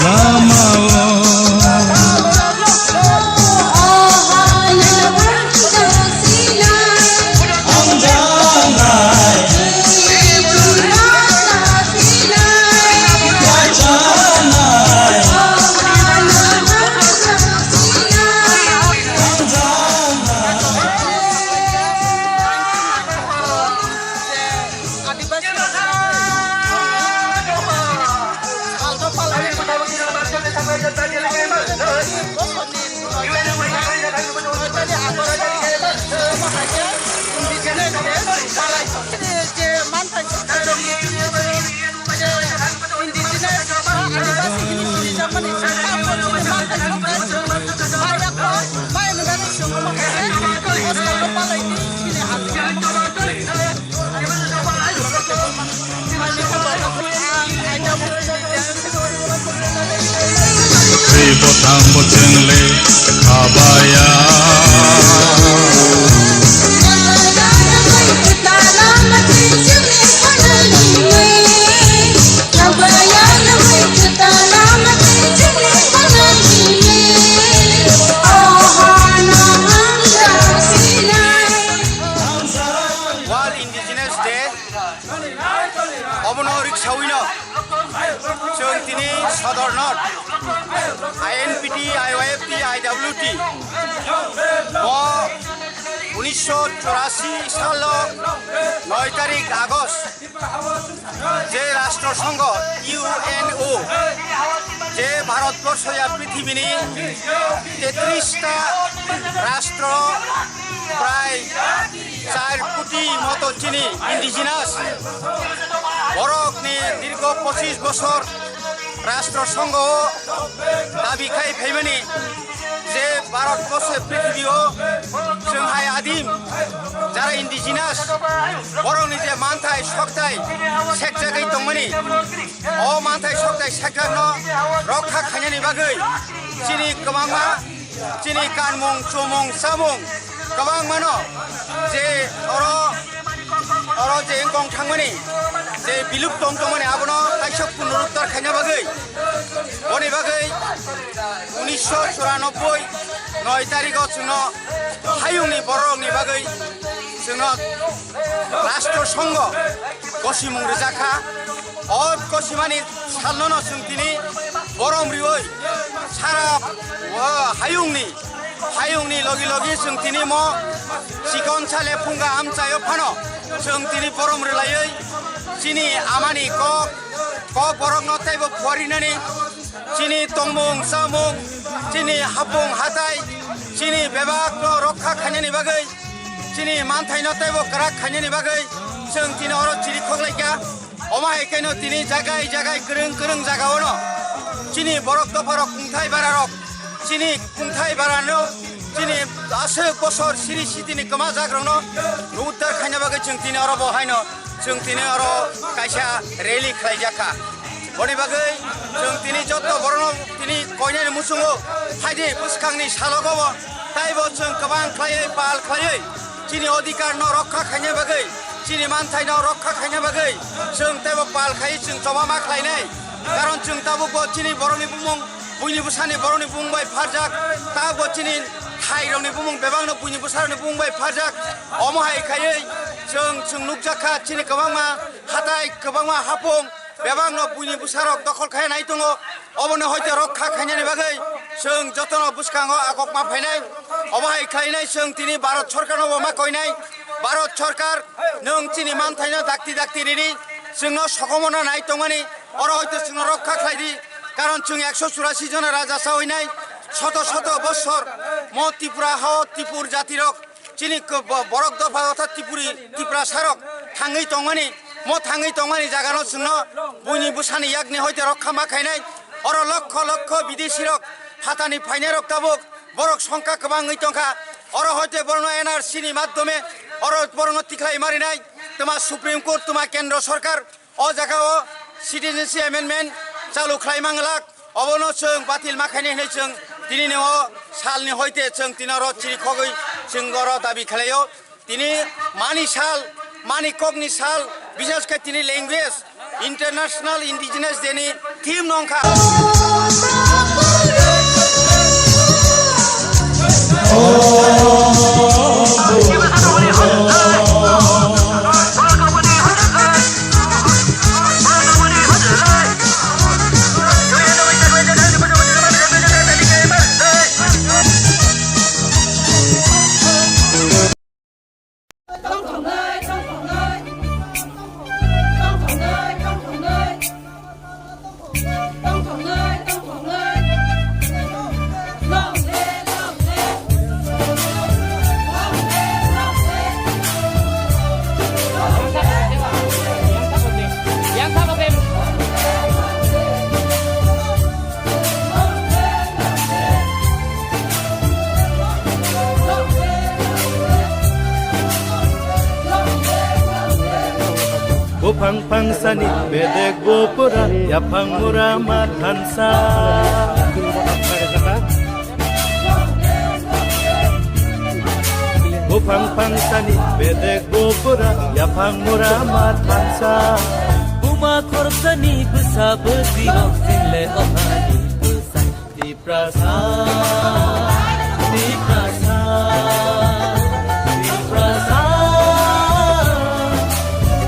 lama o. Adibasi rok palto palai bosor ni noitani agor indigenous day palai je manthai je indigenous adibasi hini sini jamani manthai je maya ko maya nugani sungguh palai di sini agor. Twi bwthang bo chwng le khabaya. World Indigenous Day. Obono riksawino chwng tini Sodor North, I N P T, I Y F T, I W T, bo Unisho chorasi salo noi tarik August je Rashtrosongho, U N O, je Bharatborsho ya prithibini tetris ta rashtro prai char koti moto chini indigenous borokni dirgho pochis bosor Rashtrosongho o dabi khai phaimani je Bharatborsho prithibio chwng hai adim jara indigenous borokni je manthai sokthai sekjagwi tongmani, o manthai sokthai sekjakno rokha khainani bagwi chini kwbangma chini kanmung, chumung, chamung kwbangmano je oro, oro je wngkong thangmani je biluk tong tongmani abono kaisa punoruddhar khaina bagwi, boni bagwi unisho churanobboi noi tarigo chwngno hayungni bororokni bagwi chwngno Rashtrosongho gosimung rijak kha. O gosimani salnono chwng tini borom riwi sara o hayungni, hayungni logi logi chwng tini mo chikon sale phunga amchaio phano chwng tini borom rilaiwi chini amani kok, kok borokno teibo phuarinani chini tongmung chamung, chini hapung hatai, chini bebakno rokha khainani bagwi, chini manthaino teibo kwrak khainani bagwi chwng tini oro chiri khoklaikha. Omo hai khaino tini jagai jagai kwrwng kwrwng jagaono chini borok dopharok kungthai bararok, chini kungthai barano chini aswk bosor siri sitini kwmajakrokno uddhar khaina bagwi chwng tini oro bo haino chwng tini oro kaisa rally khlaijak kha. Boni bagwi chwng tini joto borokno tini koinani muchungo phaidi bwskangni salogo bo taibo chwng kwbang khlaiwi pal khlaiwi chini odhikarno rokha khaina bagwi, chini manthaino rokha khaina bagwi chwng teibo pal khai chwng choma ma khlainai. Karon chwng tabukbo chini borokni bumung, buini bwsani borokni bumung bai pharjak, tabukbo chini thairokni bumung bebakno buini bwsarokni bumung bai pharjak. Omo hai khaiwi chwng, chwng nukjak kha chini kwbangma hatai, kwbangma hapung bebakno buini bwsarok dokhol khai nai tongo. Obono hoite rokha khainani bagwi chwng jotono bwskango agok ma phainai. Obo hai khlainai chwng tini Bharat Sorkarno bo ma koinai, Bharat Sorkar, nwng chini manthaino dakti dakti rini, chwngno sokomorno nai tongmani, oro hoite chwngno rokha khlai di. Karon chwng ekso churasi jona raja sa hoinai, shoto shoto bosor mo Tripura hao Tripur jatirok, chini k-, bo-, borok dopha otha Tripuri, Tiprasarok thangwi tongmani, mo thangwi tongmani jagano chwngno buini bwsani yakni hoite rokha ma khainai. Oro lokho lokho bidesirok phatani phainairok tabuk borok songkha kwbangwi tongkha. Oro hoite borokno N R C ni madhyome oro borokno tikhlai marinai. Tuma Supreme Court, tuma Kendro Sorkar o jagao Citizenship Amendment chalu khlai manglak. Obono chwng batil ma khainai hinwi chwng tini ni o salni hoite chwng tini oro chiri khogwi chwng oro dabi khlaio. Tini mani sal, mani kokni sal, bishes khe tini language, International Indigenous Day ni theme no wngkha. Buphang phangsani bedek bo pura, yaphang mura ma thansa. Buphang phangsani bedek bo pura, yaphang mura ma thansa. Buma khoroksa ni bwsa bwtwi rok sinle o hani bwsa. Tiprasa, Tiprasa, Tiprasa,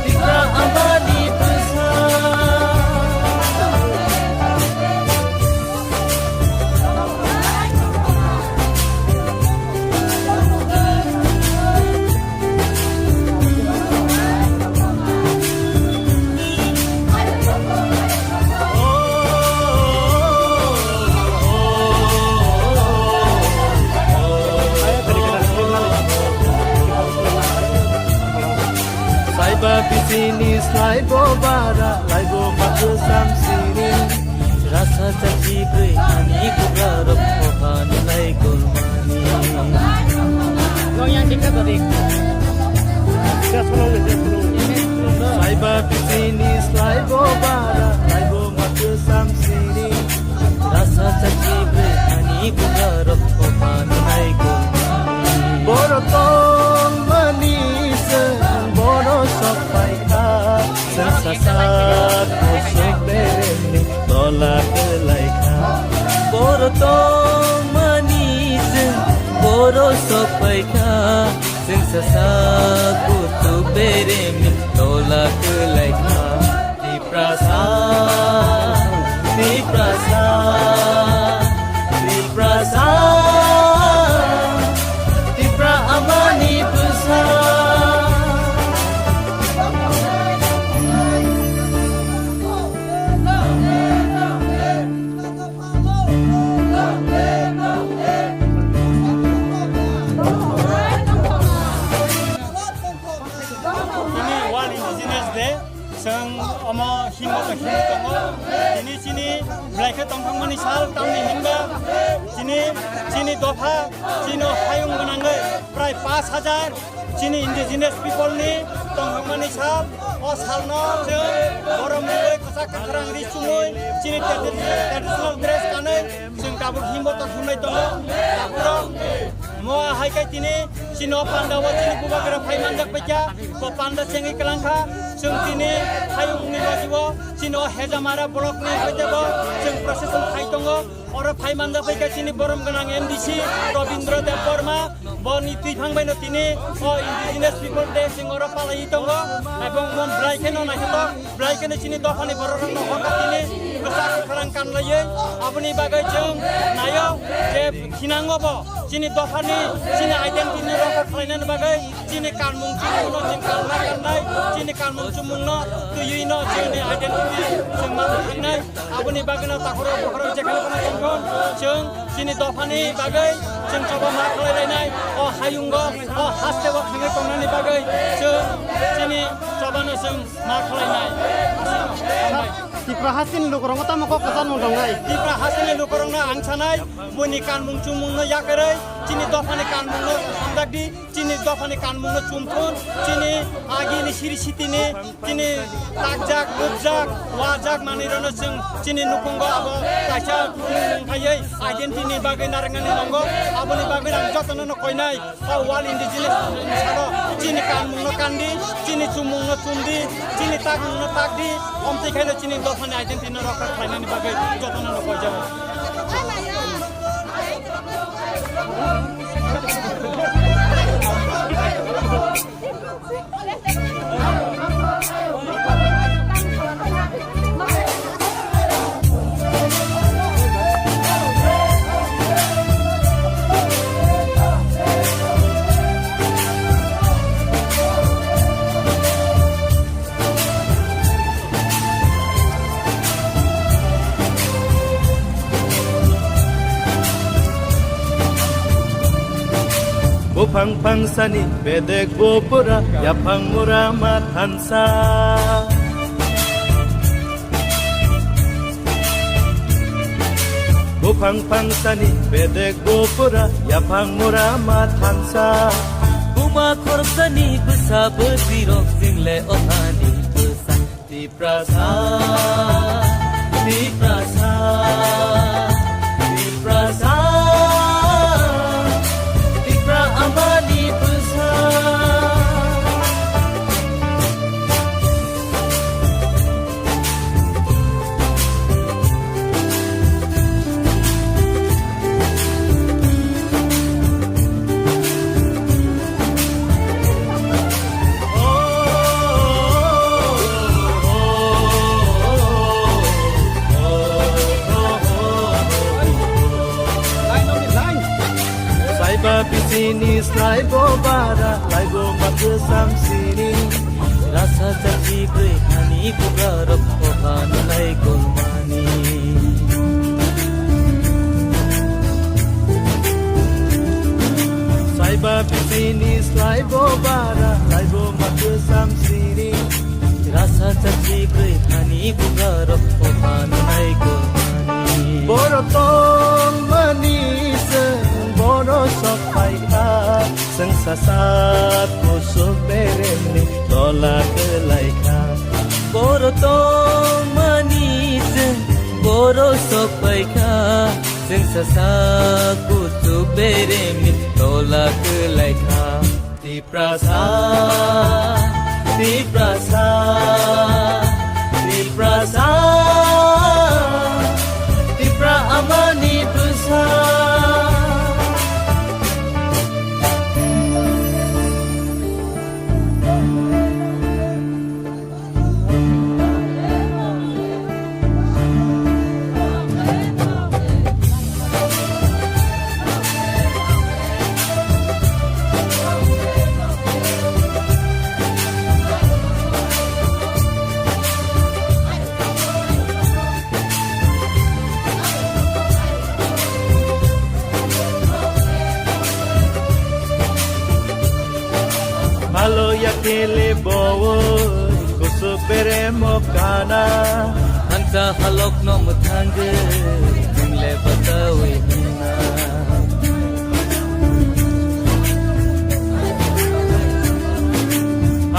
Tipra amani bwsa. Aiba bisini slai bo bara, laibo ma kwsam sini. Rasa chachi brwi ani kubla rok kohan lai golmani. Saiba bisini slai bo bara, laibo ma kwsam sini. Rasa chachi brwi ani kubla rok kohan lai golmani. Boro tongmani se boro sok pai kha. Chwng sasak kuchuk beremni tola kwlai kha. Boro tongmani chwng boro sok pai kha. Chwng sasak kuchuk beremni tola kwlai kha. Tiprasa, Tiprasa, Tiprasa, Tipra amani bwsa. Tini World Indigenous Day, chwng omo himbo to himwi tongo. Tini chini belai khe tongthokmani sal, tamni hinba chini, chini dopha, chini hayung gwnangwi prai pash hajar chini indigenous people ni tongthokmani sal. O salno chwng borom rwui kwchak kwkhrang ri chumui chini tradi-, traditional dress kanwi chwng tabuk himbo to himwi tongo. Takhurok moa hai khe tini chini o panda o chini bubagra phai manjak paikha. Bo panda chengwi kwlang kha. Chwng tini hayung ni logi o chini o Hejamara block ni hoite bo chwng procession khai tongo. Oro phai manjak paikha chini borom gwnang M D C Robindra Debbarma. Boni twi phang baino tini o Indigenous People Day chwng oro palaiwi tongo. Ebong mon belai kheno naithotok, belai kheno chini dophani bororokno hor kha tini kwchak kwkhrang kanlaiwi. Aboni bagwi chwng naio je khinango bo chini dophani, chini identity ni rokha khlainani bagwi chini kanmung chumungno chwng kanna kannai, chini kanmung chumungno twiwi no chini identity chwng ma thangnai. Aboni bagwino takhorok bokhorok jekheno phano tongthon, chwng chini dophani bagwi chwng choba ma khlai lainai, o hayungo, o hasteo thangwi tongnani bagwi chwng chini chobano chwng ma khlainai. Tipra hasteni lukurokno tamo kok kwcharmung tongnai? Tipra hasteni lukurokno ang sanai, buini kanmung chumungno yakarwi chini dophani kanmungno hamjakdi. Chini dophani kanmungno chumthun, chini agini siri sitini, chini takjak, rwpjak, wajak manwirokno chwng chini nukhungo abo kaisa mung phaiwi identity ni bagwi narwknani nango. Aboni bagwi ang jotono no koinai, o World Indigenous Day ni salo chini kanmungno kandi, chini chumungno chumdi, chini takmungno takdi, omtwi khaino chini dophani identity no rokha khlainani bagwi jotono no koijago. Buphang phangsani bedek bo pura, yaphang mura ma thansa. Buphang phangsani bedek bo pura, yaphang mura ma thansa. Buma khoroksa ni bwsa bwtwi rok chwng le o hani bwsa. Tiprasa, Tiprasa, Tiprasa, Tipra amani bwsa. Saiba bisini slai bo bara, laibo ma kwsam sini. Rasa chachi brwi hani buga rok kohan lai golmani. Saiba bisini slai bo bara, laibo ma kwsam sini. Twi thani bugarok o phan nai ko mani. Boro tong mani chwng boro sok pai kha. Chwng sasak kusuk beremni tola kwlai kha. Boro tongmani chwng boro sok pai kha. Chwng sasak kusuk beremni tola kwlai kha. Tiprasa, Tiprasa, Tiprasa, Tipra amani bwsa. Malo ya kele bowo, kusu bere mo kana. Hansa halok no muthangge, jingle batawi hinna.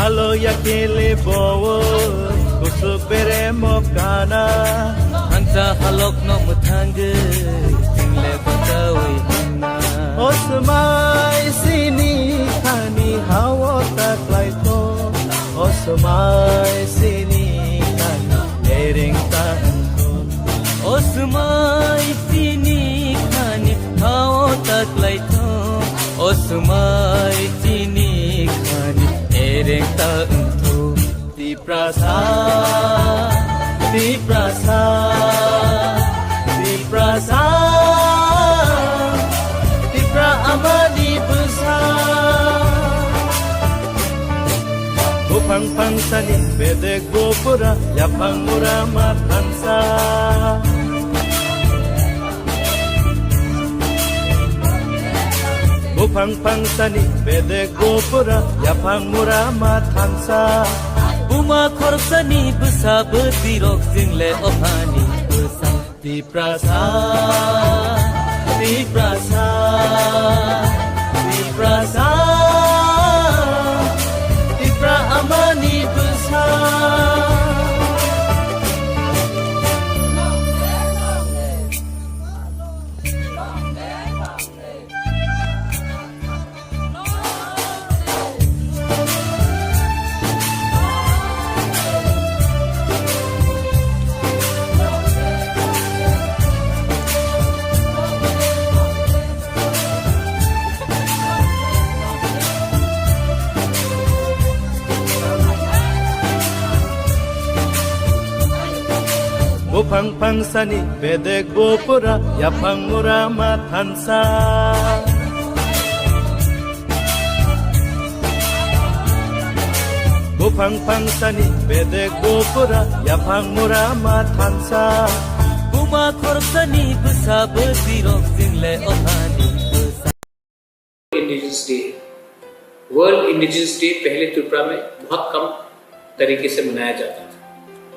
Alo ya kele bowo, kusu bere mo kana. Hansa halok no muthangge, jingle batawi hinna. Osmai sini khani hawo taklai to. Osmai sini khani ereng ta. O swmai chini khani hao taklai thung. O swmai chini khani ereng ta wng thung. Tiprasa, Tiprasa, Tiprasa, Tipra amani bwsa. Buphang phangsani bedek bupura, yaphang mura ma thansa. Buphang phangsani bedek bupura, yaphang mura ma thansa. Buma khorsani bwsa bwtwirok jingle ophani bwsa. Tiprasa, Tiprasa, Tiprasa, Tipra amani bwsa. Buphang phangsani bedek bupura, yaphang mura ma thansa. Buphang phangsani bedek bupura, yaphang mura ma thansa. Buma khorsani bwsa bwtwirok jingle ophani bwsa. Indigenous day. World indigenous day पहले त्रिपुरा में बहुत कम तरीके से मनाया जाता था,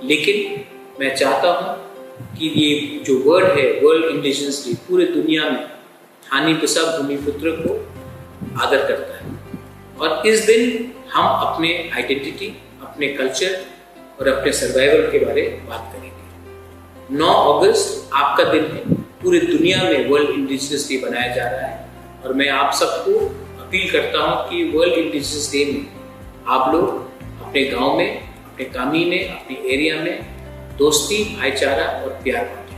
लेकिन मैं चाहता हूँ कि ये जो वर्ड है वर्ल्ड इंडिजिनस डे, पूरे दुनिया में थानी बसा भूमिपुत्र को आदर करता है। और इस दिन हम अपने आइडेंटिटी, अपने कल्चर और अपने सर्वाइवल के बारे में बात करेंगे। नौ अगस्त आपका दिन है, पूरे दुनिया में वर्ल्ड इंडिजिनस डे मनाया जा रहा है और मैं आप सबको अपील करता हूँ कि वर्ल्ड इंडिजिनस डे में आप लोग अपने गांव में, अपने कामी में, अपने एरिया में दोस्ती, भाईचारा और प्यार बांटें।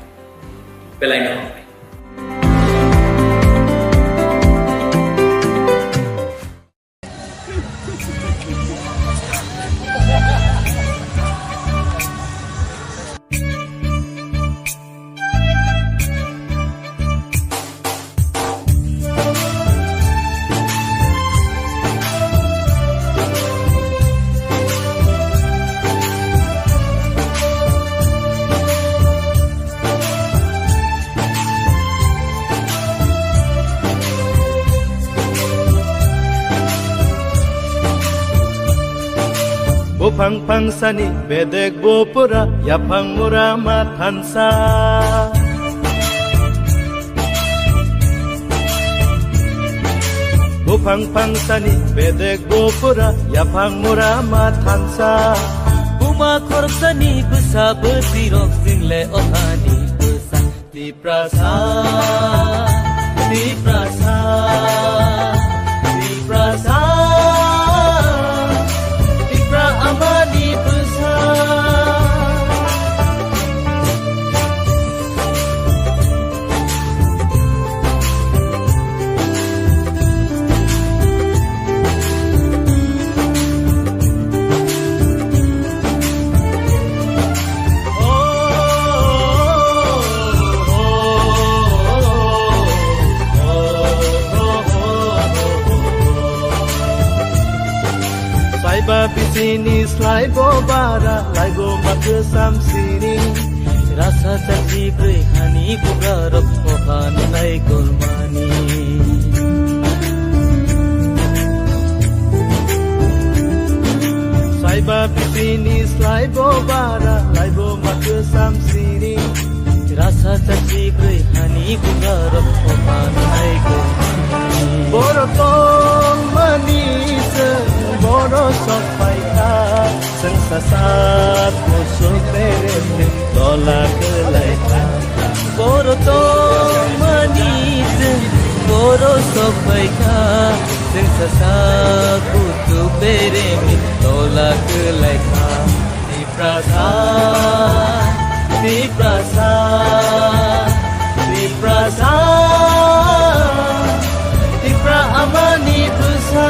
Pelaina hambai. Buphang phangsani bedek bo pura yaphang mura ma thansa. Buphang phangsani bedek bo pura yaphang mura ma thansa. Buma khoroksani bwsa bwtwirok chwng le ohani bwsa. Tiprasa, Tiprasa, Tiprasa, Tipra amani bwsa. Slaiba bisini slaibo bara, laibo ma kwsam sini. Rasa chakri brwi hani bugarok ohan nai gormani. Slaiba bisini slaibo bara, laibo ma kwsam sini. Rasa chakri brwi hani bugarok ohan nai gormani. Boro tongmani se boro sok paikha. Chwng sasak kuchuk beremni tola kwlaikha. Boro tongmani chwng boro sokphaikha. Chwng sasak kuchuk beremni tola kwlaikha. Tiprasa, Tiprasa, Tiprasa, Tipra amani bwsa.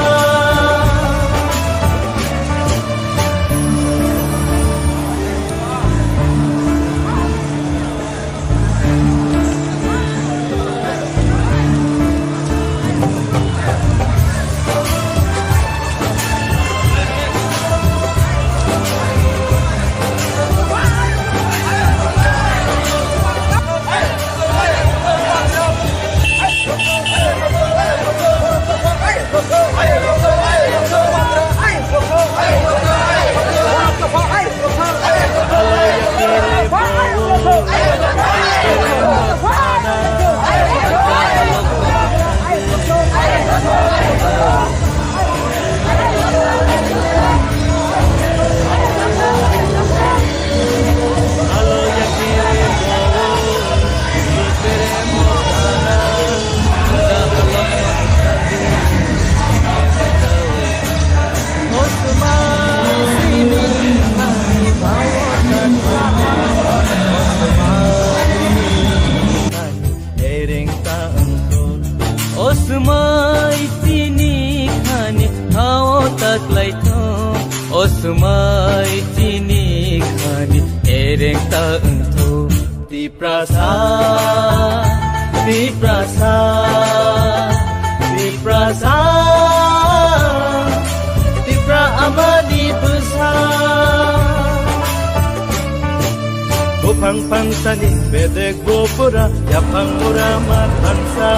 Ereng ta wngkho. O swmai chini khani hao ta klaitho. O swmai chini khani ereng ta wngkho. Tiprasa, Tiprasa, Tiprasa, Tipra amani bwsa. Buphang phangsani bedek bo pura, yaphang mura ma thansa.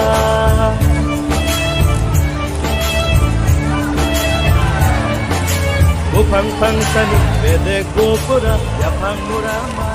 Buphang phangsani bedek bo pura, yaphang mura ma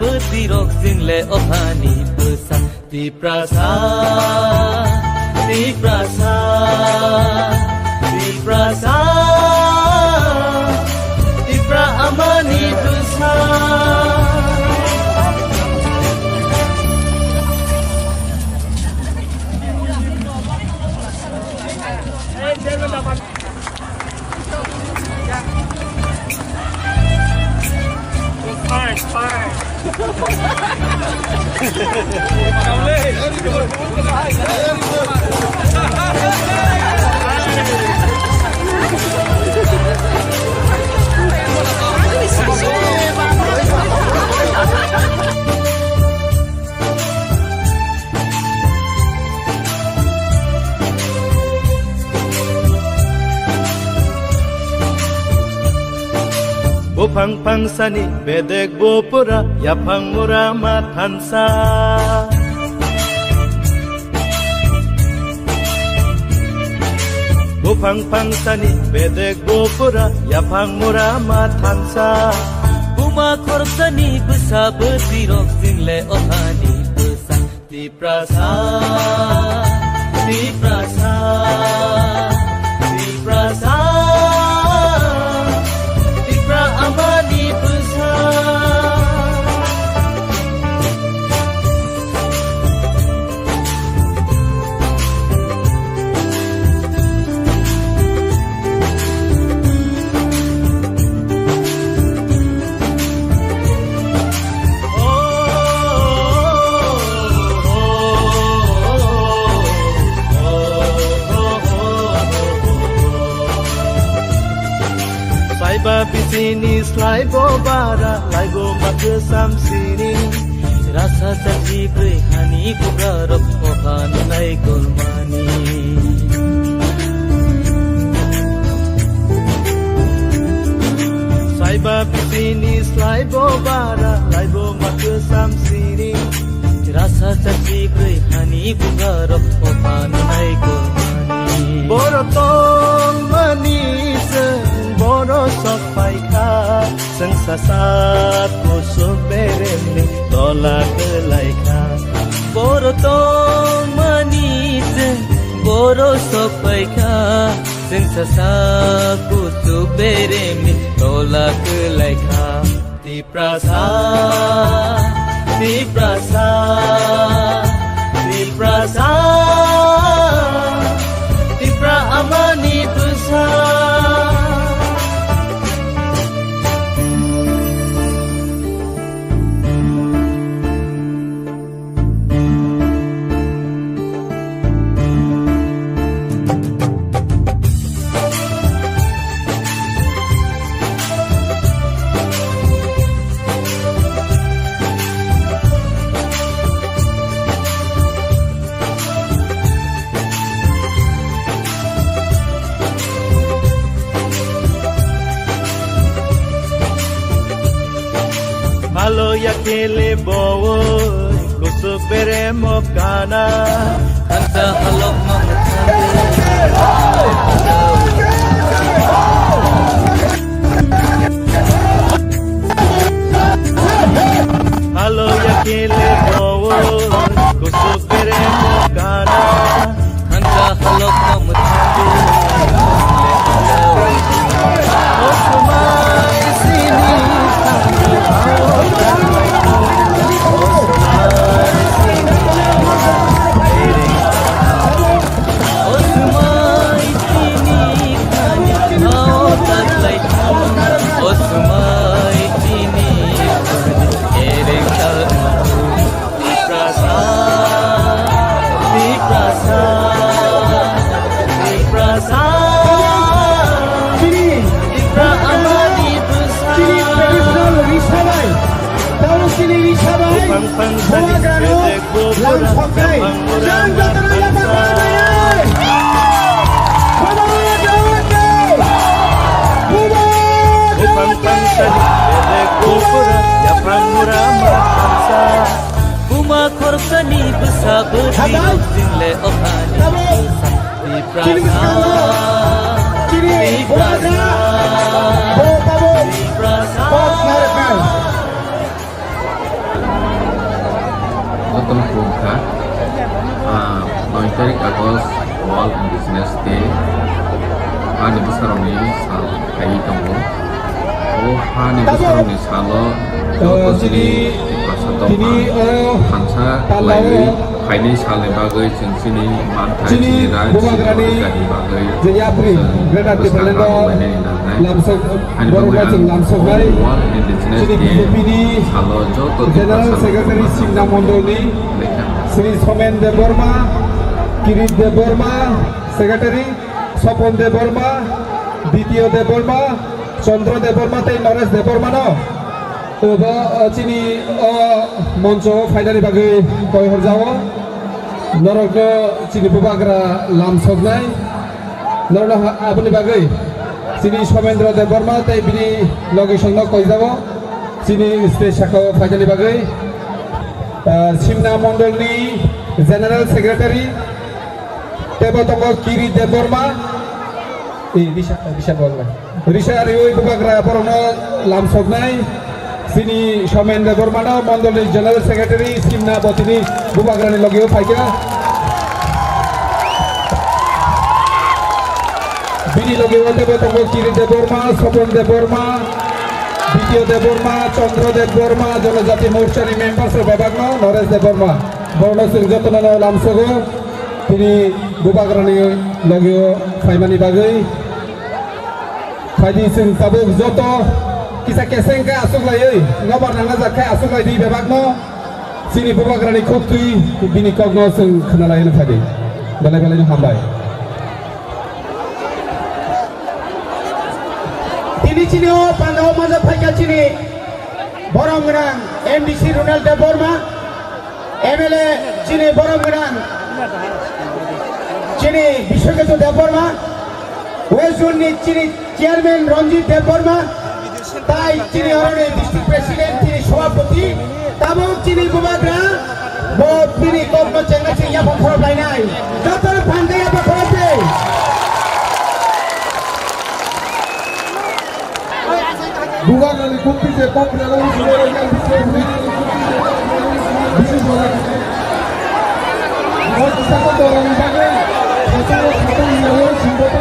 Bwtwi rok chwng le o hani bwsa. Tiprasa, Tiprasa, Tiprasa, Tipra amani bwsa. Buphang phangsani bedek bo pura yaphang mura ma thansa. Buphang phangsani bedek bo pura yaphang mura ma thansa. Buma khoroksani bwsa bwtwi rok chwng le o hani bwsa. Tiprasa, Tiprasa, Tiprasa, Tipra amani bwsa. Saiba bisini slaibo bara, laibo ma kwsam sini. Rasa chakri bwrwi hani bugarok oha nunai kolmani. Saiba bisini slaibo bara, laibo ma kwsam sini. Rasa chakri bwrwi hani bugarok oha nunai kolmani. Boro tongmani chwng boro sok phaikha. Chwng sasak kusuk beremni tola kwlaikha. Boro tongmani chwng boro sokphaikha. Chwng sasak kusuk beremni tola kwlaikha. Tiprasa, Tiprasa, Tiprasa, Tipra amani bwsa. Alo ya kele boy, kusuk bere mo kana. Kanta halok no Alo ya kele boy, kusuk bere mo kana. Kanta halok no mwthangwi. Tiprasa, Tiprasa, Tiprasa, Tipra amani bwsa. Chini traditional risabai, tamo chini risabai, Buphang phangsani Bubagrano bedek bo lang pura soknai, yaphang mura jang ma jatara yaphang thansa. Mura bai. Bubagrano jawab dai. Bubagrano Buphang phangsani bedek bo pura yaphang mura ma thansa. Buma khoroksani bwsa bwtwi rok chwng le o hani bwsa. Tiprasa, Tiprasa, Tiprasa. Jotono khulumkha, ah, noi tarik August World Indigenous Day, ani bwsarokni sal phaiwi tongo. O hani bwsarokni salo joto chini Tiprasa dopha thansa khlaiwi phaini salni bagwi chwng chini manthai, chini rai, chini rwngthani bagwi chwng bwskang khlainani nangnai. Ani bagwi ang o World Indigenous Day salo joto Tiprasa rokno Simna Mondolni, Sri Somen Debbarma, Kirit Debbarma, Secretary, Sopon Debbarma, Ditya Debbarma, Chandra Debbarma tei Naresh Debbarmano obo, o, chini o moncho phainani bagwi koi horjao. Norokno chini bubagra lamsoknai. Norokno ha-, aboni bagwi chini Somendra Debbarma tei bini logisongno koijao chini stage sakao phainani bagwi. Ah, Simna Mondolni General Secretary, tebo tongo Kiri Debbarma. Eh, Risha, Risha Debbarma. Risha riwi bubagra borokno lamsoknai. Chini Somen Debbarmano Mondolni General Secretary Simna botini bubagrani logio phaikha. Bini logio tebo tongo Kiri Debbarma, Sopon Debbarma, Ditya Debbarma, Chandra Debbarma, Jonojati Morchani members rok bebakno, Naresh Debbarma. Borokno chwng jotono lamsogo, tini bubagrani logio phaimani bagwi. Phaidi chwng tabuk joto kisa keseng khe aswk laiwi, nobar nangna jak khe aswk lai di bebakno. Chini bubagrani khuk twi bini kokno chwng khna lai phadi. Belai belai no hambai. Tini chini o pandao manjak phaikha chini borom gwnang M D C Ronald Debbarma, M L A chini borom gwnang chini Biswaketu Debbarma, West Zone ni chini Chairman Ranjit Debbarma, tai chini oroni District President chini Sabhapati, tabuk chini bubagra, bo bini kokno chengna chini yapha khorok lainai. Jotono phan khe yapha khorok di. Bubagrani khuk twi je kok rega wi sini rega wi sini. Bini bola. Kok saka dorong bagwi. Saka saka yawo sini bola.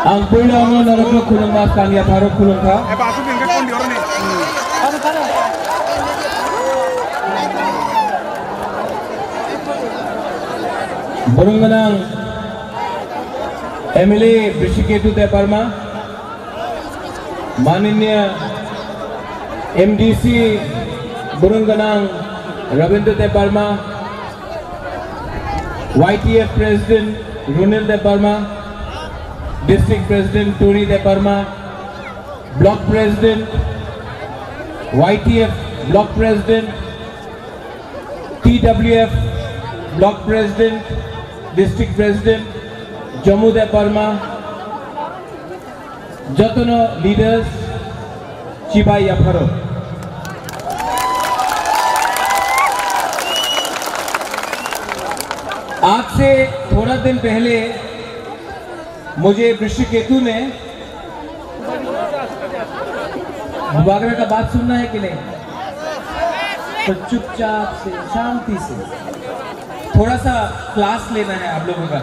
Ang puila ang norokno khulumma, kanya pharo khulumkha. Borong gwnang M L A Brisiketu Debbarma, Mananiya M D C borong gwnang Rabindra Debbarma, Y T F President Runil Debbarma, District President Tony Debbarma, Block President, Y T F Block President, T W F Block President, District President, Jamu Debbarma, jotono leaders, chibai yapharo. आज से थोड़ा दिन पहले मुझे वृषिकेतु ने बुबागरा का बात सुनना है कि नहीं? तो चुपचाप से, शांति से थोड़ा सा क्लास लेना है आप लोगों का।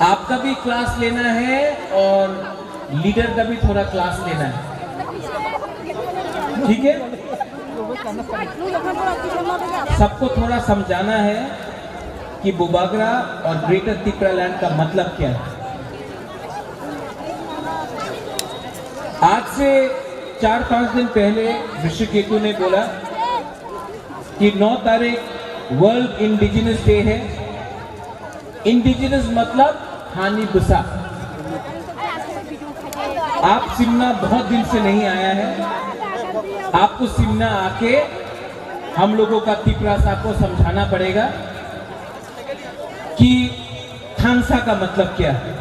आपका भी क्लास लेना है और लीडर का भी थोड़ा क्लास लेना है, ठीक है? सबको थोड़ा समझाना है कि बुबागरा और ग्रेटर तिप्रालैंड का मतलब क्या है। आज से चार पांच दिन पहले ऋषिकेतु ने बोला कि नौ तारीख वर्ल्ड इंडिजिनस डे है। इंडिजिनस मतलब हानि बसा। आप सिमना बहुत दिन से नहीं आया है, आपको सिमना आके हम लोगों का तिपरासा को समझाना पड़ेगा कि थांसा का मतलब क्या है।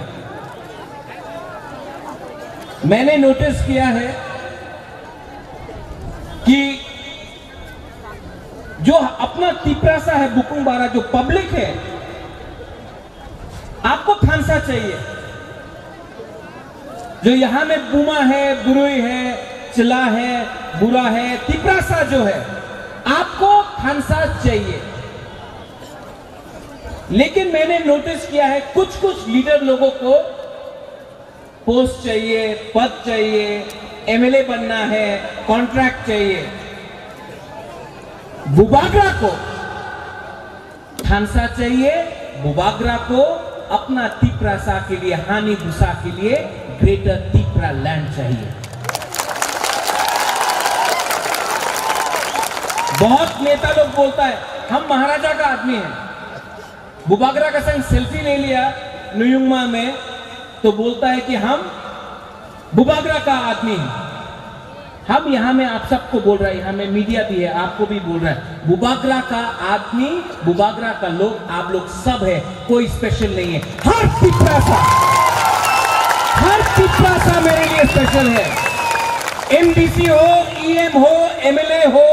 मैंने नोटिस किया है कि जो अपना तिपरासा है, बुकुंग बारा जो पब्लिक है, आपको थानसा चाहिए। जो यहाँ में बुमा है, बुरुई है, चिला है, बुरा है, तिपरासा जो है, आपको थानसा चाहिए। लेकिन मैंने नोटिस किया है, कुछ कुछ लीडर लोगों को पोस्ट चाहिए, पद चाहिए, एमएलए बनना है, कॉन्ट्रैक्ट चाहिए। बुबागरा को थानसा चाहिए, बुबागरा को अपना तिपरासा के लिए, हानि बुसा के लिए ग्रेटर तिपरा लैंड चाहिए। बहुत नेता लोग बोलता है, हम महाराजा का आदमी हैं। बुबागरा का संग सेल्फी ले लिया नुयुंगमा में, तो बोलता है कि हम बुबागरा का आदमी हैं। हम यहाँ में आप सबको बोल रहे हैं, यहाँ में मीडिया भी है, आपको भी बोल रहा है, बुबागरा का आदमी, बुबागरा का लोग, आप लोग सब है, कोई स्पेशल नहीं है। हर तिपरासा, हर तिपरासा मेरे लिए स्पेशल है। एमडीसी हो, ईएम हो, एमएलए हो,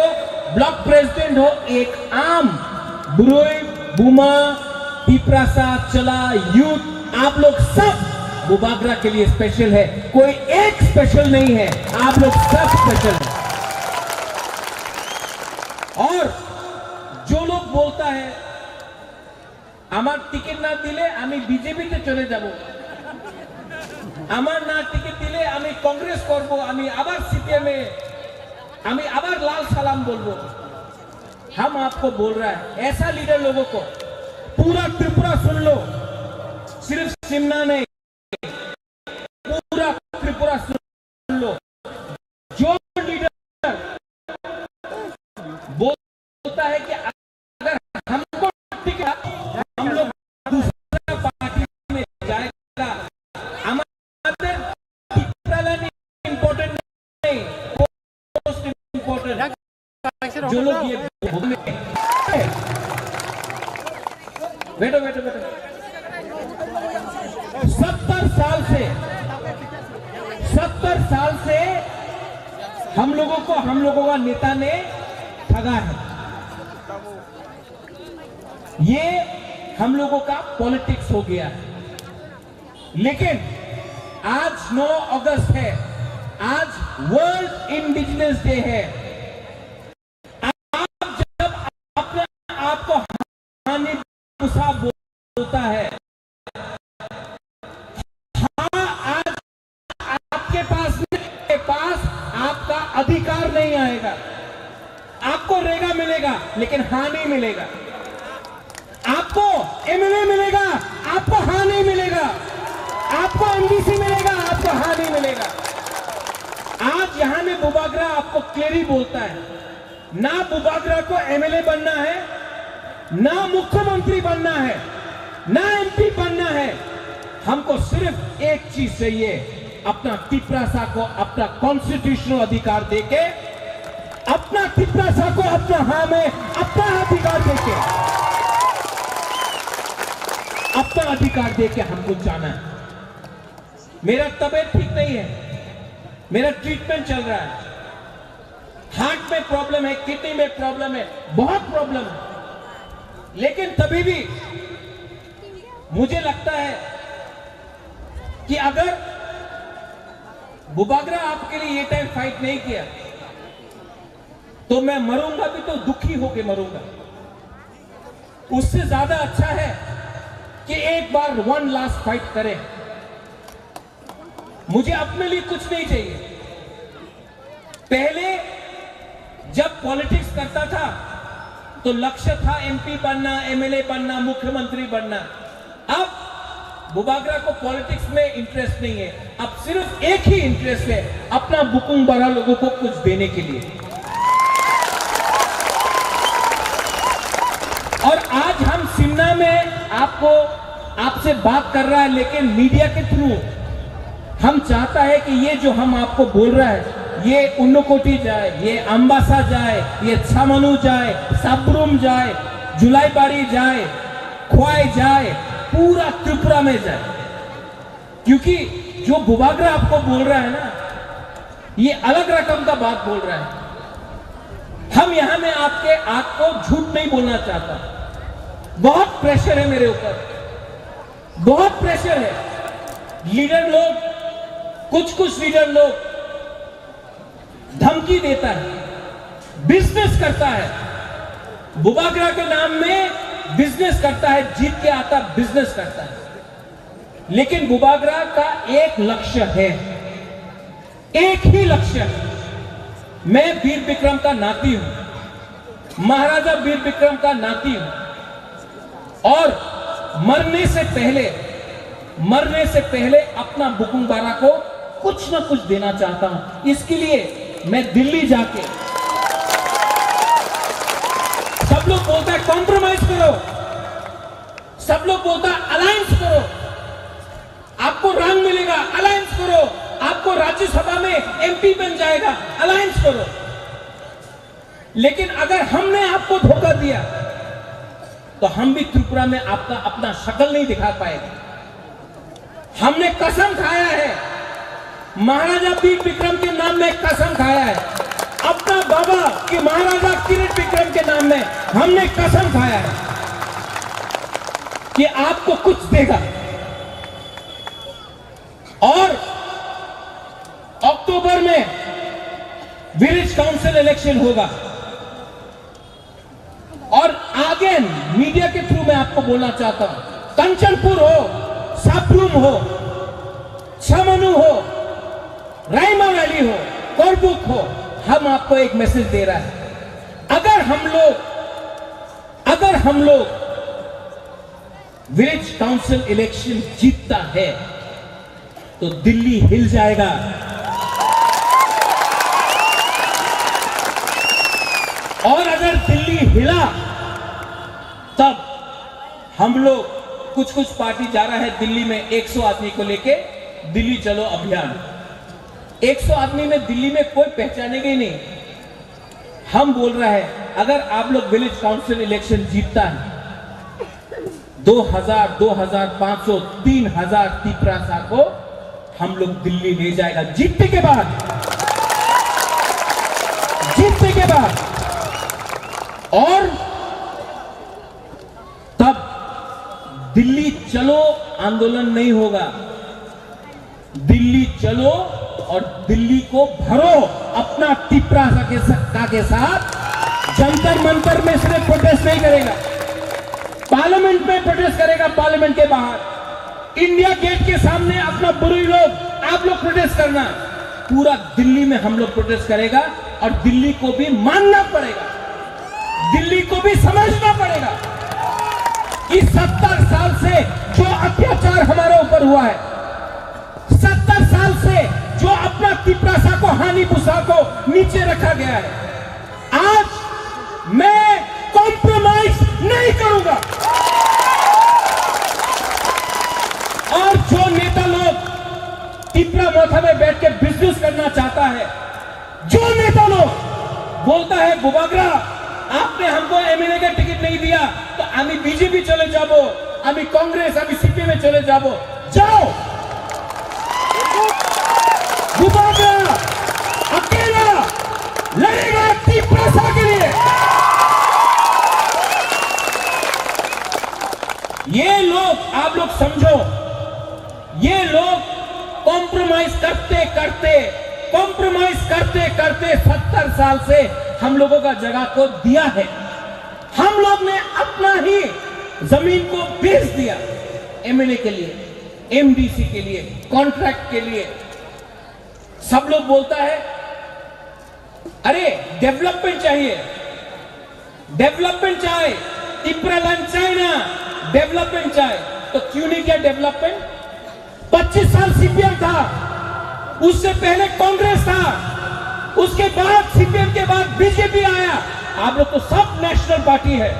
ब्लॉक प्रेसिडेंट हो, एक आम ब्रुई, बुमा, तिपरासा, चला, यूथ, आप लोग सब बुबागरा के लिए स्पेशल है। कोई एक स्पेशल नहीं है, आप लोग सब स्पेशल है। और जो लोग बोलता है, আমার টিকিট না দিলে আমি বিজেপিতে চলে যাব, আমার না টিকিট দিলে আমি কংগ্রেস করব, আমি আবার সিপিএম এ, আমি আবার লাল সালাম বলবো। हम आपको बोल रहा है, ऐसा लीडर लोगों को, पूरा त्रिपुरा सुन लो, सिर्फ सिमना नहीं, पूरा त्रिपुरा सुन लो। जो लीडर बोलता है कि अगर हमको टिकट, हम लोग दूसरा पार्टी में जाएगा, আমাদের টিকিট ইম্পর্টেন্ট नहीं, पोस्ट इम्पोर्टेंट। जो लोग ये बैठो, बैठो, बैठो। सत्तर साल से, सत्तर साल से हम लोगों को, हम लोगों का नेता ने ठगा है। ये हम लोगों का पॉलिटिक्स हो गया है। लेकिन आज नौ अगस्त है, आज वर्ल्ड इंडिजिनस डे है। आप जब अपने आप को हानि भूसा बोलता है, हाँ, आज आपके पास, के पास आपका अधिकार नहीं आएगा। आपको रेगा मिलेगा, लेकिन हाँ नहीं मिलेगा। आपको एमएलए मिलेगा, आपको हाँ नहीं मिलेगा। आपको एमडीसी मिलेगा, आपको हाँ नहीं मिलेगा। आज यहाँ में बुबागरा आपको क्लियरली बोलता है, ना बुबागरा को एमएलए बनना है, ना मुख्यमंत्री बनना है, ना एमपी बनना है। हमको सिर्फ एक चीज चाहिए, अपना तिपरासा को अपना कॉन्स्टिट्यूशनल अधिकार देके, अपना तिपरासा को अपना हाँ में अपना अधिकार देके, अपना अधिकार देके हमको जाना है। मेरा तबीयत ठीक नहीं है, मेरा ट्रीटमेंट चल रहा है, हार्ट में प्रॉब्लम है, किडनी में प्रॉब्लम है, बहुत प्रॉब्लम है, लेकिन तभी भी मुझे लगता है कि अगर बुबागरा आपके लिए ये टाइम फाइट नहीं किया, तो मैं मरूंगा भी तो दुखी होके मरूंगा। उससे ज्यादा अच्छा है कि एक बार वन लास्ट फाइट करें। मुझे अपने लिए कुछ नहीं चाहिए। पहले जब पॉलिटिक्स करता था तो लक्ष्य था एमपी बनना, एमएलए बनना, मुख्यमंत्री बनना। अब बुबागरा को पॉलिटिक्स में इंटरेस्ट नहीं है। अब सिर्फ एक ही इंटरेस्ट है, अपना बुकुंग बरा लोगों को कुछ देने के लिए। और आज हम सिमना में आपको, आपसे बात कर रहा है, लेकिन मीडिया के थ्रू हम चाहता है कि ये जो हम आपको बोल रहा है, ये उन्नकोटी जाए, ये अम्बासा जाए, ये छामानू जाए, साब्रुम जाए, जुलाईबाड़ी जाए, खोवाई जाए, पूरा त्रिपुरा में जाए। क्योंकि जो बुबागरा आपको बोल रहा है ना, ये अलग रकम का बात बोल रहा है। हम यहाँ में आपके, आपको झूठ नहीं बोलना चाहता, बहुत प्रेशर है मेरे ऊपर। बहुत प्रेशर है। लीडर लोग, कुछ कुछ लीडर लोग धमकी देता है, बिजनेस करता है, बुबागरा के नाम में बिजनेस करता है, जीत के आता बिजनेस करता है। लेकिन बुबागरा का एक लक्ष्य है, एक ही लक्ष्य है। मैं वीर विक्रम का नाती हूं, महाराजा वीर विक्रम का नाती हूं, और मरने से पहले, मरने से पहले अपना बुकुंग बारा को कुछ ना कुछ देना चाहता हूं। इसके लिए मैं दिल्ली जाके, सब लोग बोलता है कॉम्प्रोमाइज करो, सब लोग बोलता है अलायंस करो, आपको रंग मिलेगा, अलायंस करो, आपको राज्यसभा में एमपी बन जाएगा, अलायंस करो। लेकिन अगर हमने आपको धोखा दिया तो हम भी त्रिपुरा में आपका अपना शक्ल नहीं दिखा पाएगा। हमने कसम खाया है, महाराजा वीर विक्रम के नाम में कसम खाया है, अपना बाबा के महाराजा किरण विक्रम के नाम में हमने कसम खाया है कि आपको कुछ देगा। और अक्टूबर में विलेज काउंसिल इलेक्शन होगा। और आगे मीडिया के थ्रू मैं आपको बोलना चाहता हूं, कंचनपुर हो, साब्रुम हो, छमनू हो, रायमा वैली हो, कोरबुक हो, हम आपको एक मैसेज दे रहा है। अगर हम लोग, अगर हम लोग विलेज काउंसिल इलेक्शन जीतता है तो दिल्ली हिल जाएगा। और अगर दिल्ली हिला, तब हम लोग, कुछ कुछ पार्टी जा रहा है दिल्ली में एक सौ आदमी को लेके दिल्ली चलो अभियान। एक सौ आदमी में दिल्ली में कोई पहचानेगा ही नहीं। हम बोल रहा है, अगर आप लोग विलेज काउंसिल इलेक्शन जीतता है, दो हज़ार, दो हज़ार पाँच सौ, तीन हज़ार तिपरासा को हम लोग दिल्ली ले जाएगा जीतने के बाद, जीतने के बाद। और तब दिल्ली चलो आंदोलन नहीं होगा, दिल्ली चलो और दिल्ली को भरो अपना तिपरासा के सा-, का के साथ। जंतर मंतर में सिर्फ प्रोटेस्ट नहीं करेगा, पार्लियामेंट में प्रोटेस्ट करेगा, पार्लियामेंट के बाहर, इंडिया गेट के सामने अपना बुरी लोग, आप लोग प्रोटेस्ट करना। पूरा दिल्ली में हम लोग प्रोटेस्ट करेगा और दिल्ली को भी मानना पड़ेगा, दिल्ली को भी समझना पड़ेगा कि सत्तर साल से जो अत्याचार हमारे ऊपर हुआ है, सत्तर साल से जो अपना तिपरासा को, हानी पुसा को नीचे रखा गया है, आज मैं कॉम्प्रोमाइज नहीं करूंगा। और जो नेता लोग तिपरा मोथा में बैठ के बिजनेस करना चाहता है, जो नेता लोग बोलता है, "बुबागरा, आपने हमको एमएलए का टिकट नहीं दिया, तो আমি বিজেপি চলে যাব, আমি কংগ্রেস, আমি সিপিএম এ চলে যাব।" जाओ, बुबागरा अकेला लड़ेगा तिपरासा के लिए। ये लोग, आप लोग समझो, ये लोग कॉम्प्रोमाइज करते करते, कॉम्प्रोमाइज करते करते सत्तर साल से हम लोगों का जगह को दिया है। हम लोग ने अपना ही जमीन को बेच दिया एमएलए के लिए, एमडीसी के लिए, कॉन्ट्रैक्ट के लिए। सब लोग बोलता है, अरे डेवलपमेंट चाहिए, डेवलपमेंट चाहे, तिपरालैंड चाहे ना, डेवलपमेंट चाहे, तो क्यों नहीं किया डेवलपमेंट? पच्चीस साल सीपीएम था, उससे पहले कांग्रेस था, उसके बाद सीपीएम के बाद बीजेपी आया। आप लोग तो सब नेशनल पार्टी है,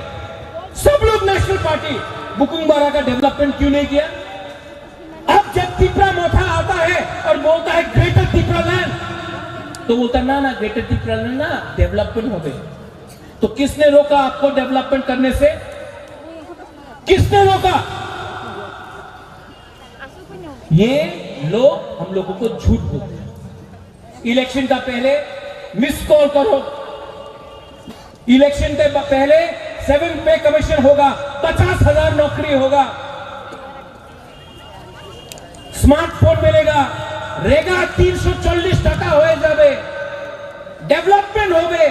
सब लोग नेशनल पार्टी। बुकुंग बारा का डेवलपमेंट क्यों नहीं किया? अब जब तिपरा मोथा आता है और बोलता है ग्रेटर तिपरालैंड, तो बोलता है, "ना, ना, ग्रेटर तिपरालैंड ना, डेवलपमेंट हो गई।" तो किसने रोका आपको डेवलपमेंट करने से? किसने रोका? ये लोग हम लोगों को झूठ बोलते हैं। इलेक्शन का पहले मिस कॉल करो, इलेक्शन के ब-, पहले सेवन पे कमीशन होगा, पचास हज़ार नौकरी होगा। স্মার্টফোন মিলেগা, রেগা তিনশো চল্লিশ টাকা হয়ে যাবে, ডেভেলপমেন্ট হবে।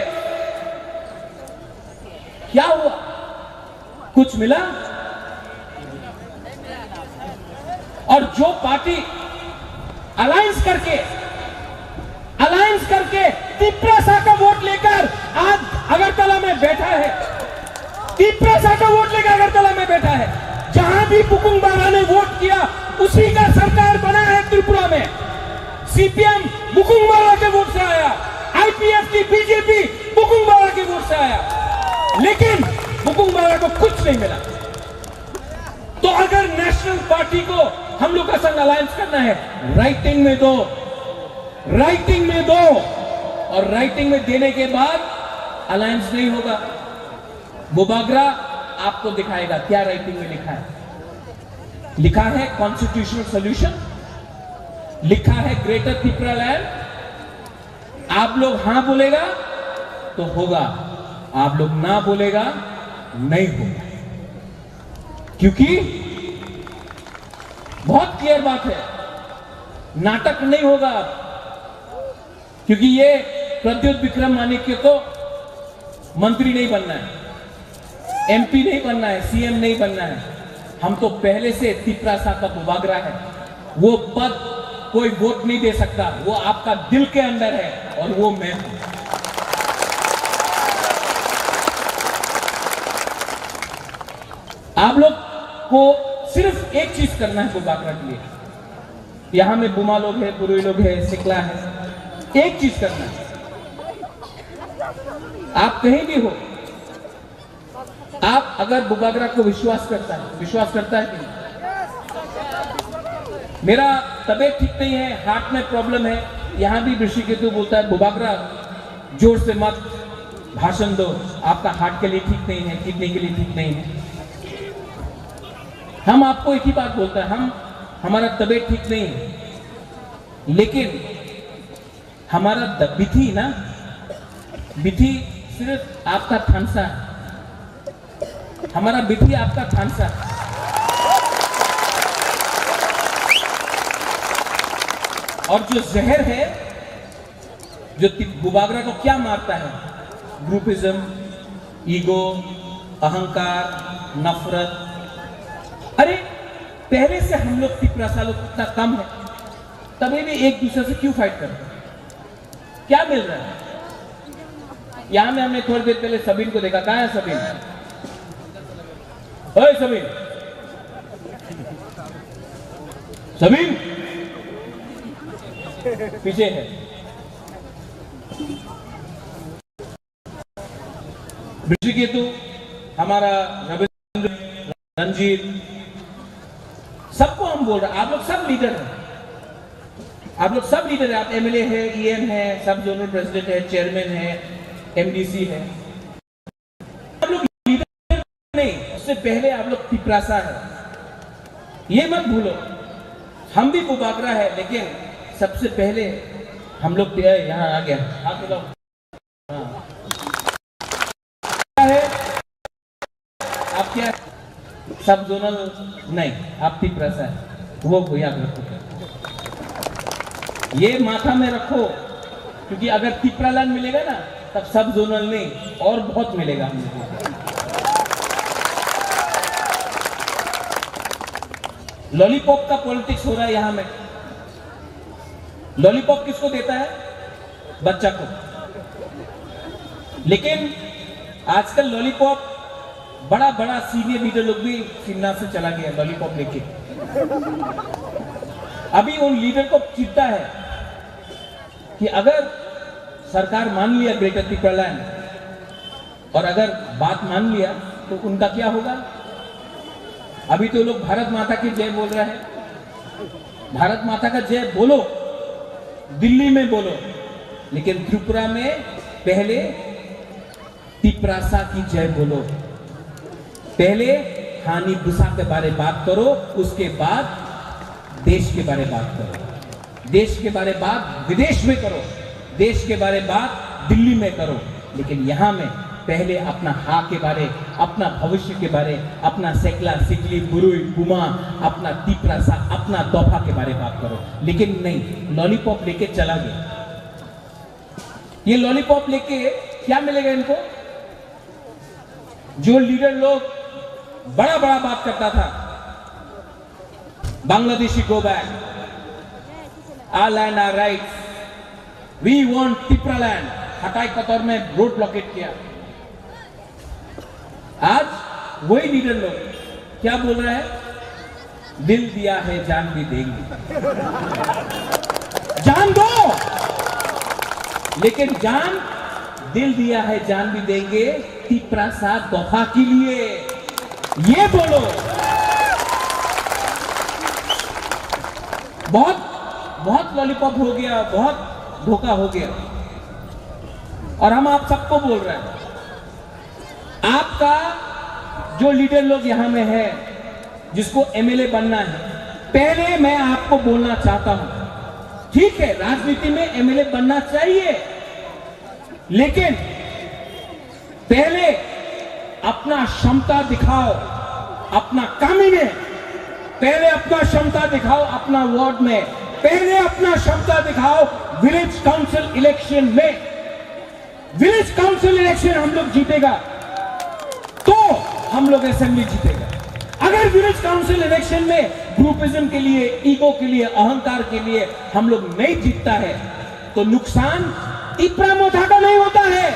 क्या हुआ? कुछ मिला? और जो पार्टी अलायंस करके अलायंस करके तिपरासा का वोट लेकर आज अगरतला में बैठा है, तिपरासा का वोट लेकर अगरतला में बैठा है। जहां भी बुकुंग बारा ने वोट किया, उसी का सरकार बना है त्रिपुरा में। सीपीएम बुकुंग बारा के वोट से आया, आईपीएफ की बीजेपी बुकुंग बारा के वोट से आया, लेकिन बुकुंग बारा को कुछ नहीं मिला। तो अगर नेशनल पार्टी को हम लोग का संग अलायंस करना है, राइटिंग में दो, राइटिंग में दो, और राइटिंग में देने के बाद अलायंस नहीं होगा। बुबागरा आपको दिखाएगा क्या राइटिंग में लिखा है। लिखा है कॉन्स्टिट्यूशनल सॉल्यूशन, लिखा है ग्रेटर तिपरा लैंड। आप लोग हाँ बोलेगा तो होगा, आप लोग ना बोलेगा नहीं होगा। क्योंकि बहुत क्लियर बात है, नाटक नहीं होगा अब। क्योंकि ये प्रद्युत विक्रम मानिक्य को मंत्री नहीं बनना है, एमपी नहीं बनना है, सीएम नहीं बनना है। हम तो पहले से तिपरासा का बुबागरा है। वो पद कोई वोट नहीं दे सकता, वो आपका दिल के अंदर है और वो मैं हूं। आप लोग को सिर्फ एक चीज करना है बुबागरा के लिए। यहाँ में बुमा लोग हैं, पुरुई लोग हैं, सिकला है, एक चीज करना है। आप कहीं भी हो, आप अगर बुबागरा को विश्वास करता है, विश्वास करता है कि नहीं? मेरा तबीयत ठीक नहीं है, हार्ट में प्रॉब्लम है, यहाँ भी ऋषिकेतु बोलता है, "बुबागरा, जोर से मत भाषण दो, आपका हार्ट के लिए ठीक नहीं है, किडनी के लिए ठीक नहीं है।" हम आपको एक ही बात बोलते हैं, हम, हमारा तबीयत ठीक नहीं है, लेकिन हमारा द-, बिथी ना, बिथी सिर्फ आपका थानसा है। हमारा बिथी आपका थानसा है। और जो जहर है, जो ति-, बुबागरा को क्या मारता है? ग्रुपिज्म, ईगो, अहंकार, नफरत। अरे, पहले से हम लोग तिपरासा लोग इतना कम है, तभी भी एक दूसरे से क्यों फाइट करते हैं? क्या मिल रहा है? यहाँ में हमने थोड़ी देर पहले सबीन को देखा। कहाँ है सबीन? ओए सबीन, सबीन पीछे है। ऋषिकेतु, हमारा रविंद्र, रंजीत, सबको हम बोल रहे हैं, आप लोग सब लीडर हैं, आप लोग सब लीडर हैं, आप एमएलए हैं, ईएम हैं, सब जोनल प्रेसिडेंट हैं, चेयरमैन हैं, एमडीसी हैं। आप लोग लीडर नहीं, उससे पहले आप लोग तिपरासा है, ये मत भूलो। हम भी बुबागरा है, लेकिन सबसे पहले हम लोग, यहाँ आ गया, हाथ मिलाओ। हाँ। क्या है? आप क्या, सब जोनल नहीं, आप तिपरासा है, वो, वो याद रखो, ये माथा में रखो, क्योंकि अगर तिपरालैंड मिलेगा ना, तब सब जोनल नहीं, और बहुत मिलेगा हम लोगों को। लॉलीपॉप का पॉलिटिक्स हो रहा है यहाँ में। लॉलीपॉप किसको देता है? बच्चा को। लेकिन आजकल लॉलीपॉप, बड़ा बड़ा सीनियर लीडर लोग भी शिमला से चला गया लॉलीपॉप लेके। अभी उन लीडर को चिंता है कि अगर सरकार मान लिया ग्रेटर तिपरालैंड, और अगर बात मान लिया तो उनका क्या होगा? अभी तो लोग भारत माता की जय बोल रहे हैं। भारत माता का जय बोलो, दिल्ली में बोलो, लेकिन त्रिपुरा में पहले तिपरासा की जय बोलो। पहले हानि बुसा के बारे बात करो, उसके बाद देश के बारे बात करो। देश के बारे बात विदेश में करो, देश के बारे बात दिल्ली में करो, लेकिन यहाँ में पहले अपना हा के बारे, अपना भविष्य के बारे, अपना सेकला, सिकली, बुरुई, बुमा, अपना तिपरासा, अपना दोफा के बारे बात करो। लेकिन नहीं, लॉलीपॉप लेके चला गया। ये लॉलीपॉप लेके क्या मिलेगा इनको? जो लीडर लोग बड़ा बड़ा बात करता था, Bangladeshi go back, our land our rights, we want Tipra land, हटाई कतर में रोड ब्लॉकेट किया। आज वही लीडर लोग क्या बोल रहे हैं? दिल दिया है, जान भी देंगे। जान दो, लेकिन जान, दिल दिया है, जान भी देंगे, तिपरासा दोफा के लिए। ये बोलो। बहुत, बहुत लॉलीपॉप हो गया, बहुत धोखा हो गया। और हम आप सबको बोल रहे हैं, आपका जो लीडर लोग यहाँ में है, जिसको एमएलए बनना है, पहले मैं आपको बोलना चाहता हूँ, ठीक है, राजनीति में एमएलए बनना चाहिए, लेकिन पहले अपना क्षमता दिखाओ, अपना कामी में पहले अपना क्षमता दिखाओ, अपना वार्ड में पहले अपना क्षमता दिखाओ। विलेज काउंसिल इलेक्शन में, विलेज काउंसिल इलेक्शन हम लोग जीतेगा तो हम लोग असेंबली जीतेगा। अगर विलेज काउंसिल इलेक्शन में ग्रुपिज्म के लिए, ईगो के लिए, अहंकार के लिए हम लोग नहीं जीतता है तो नुकसान तिपरा मोथा का नहीं होता है,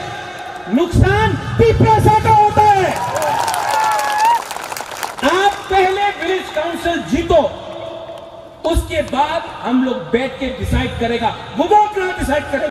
नुकसान तिपरासा का होता है। आप पहले विलेज काउंसिल जीतो, उसके बाद हम लोग बैठ के डिसाइड करेगा, वो वोट ना डिसाइड करेगा।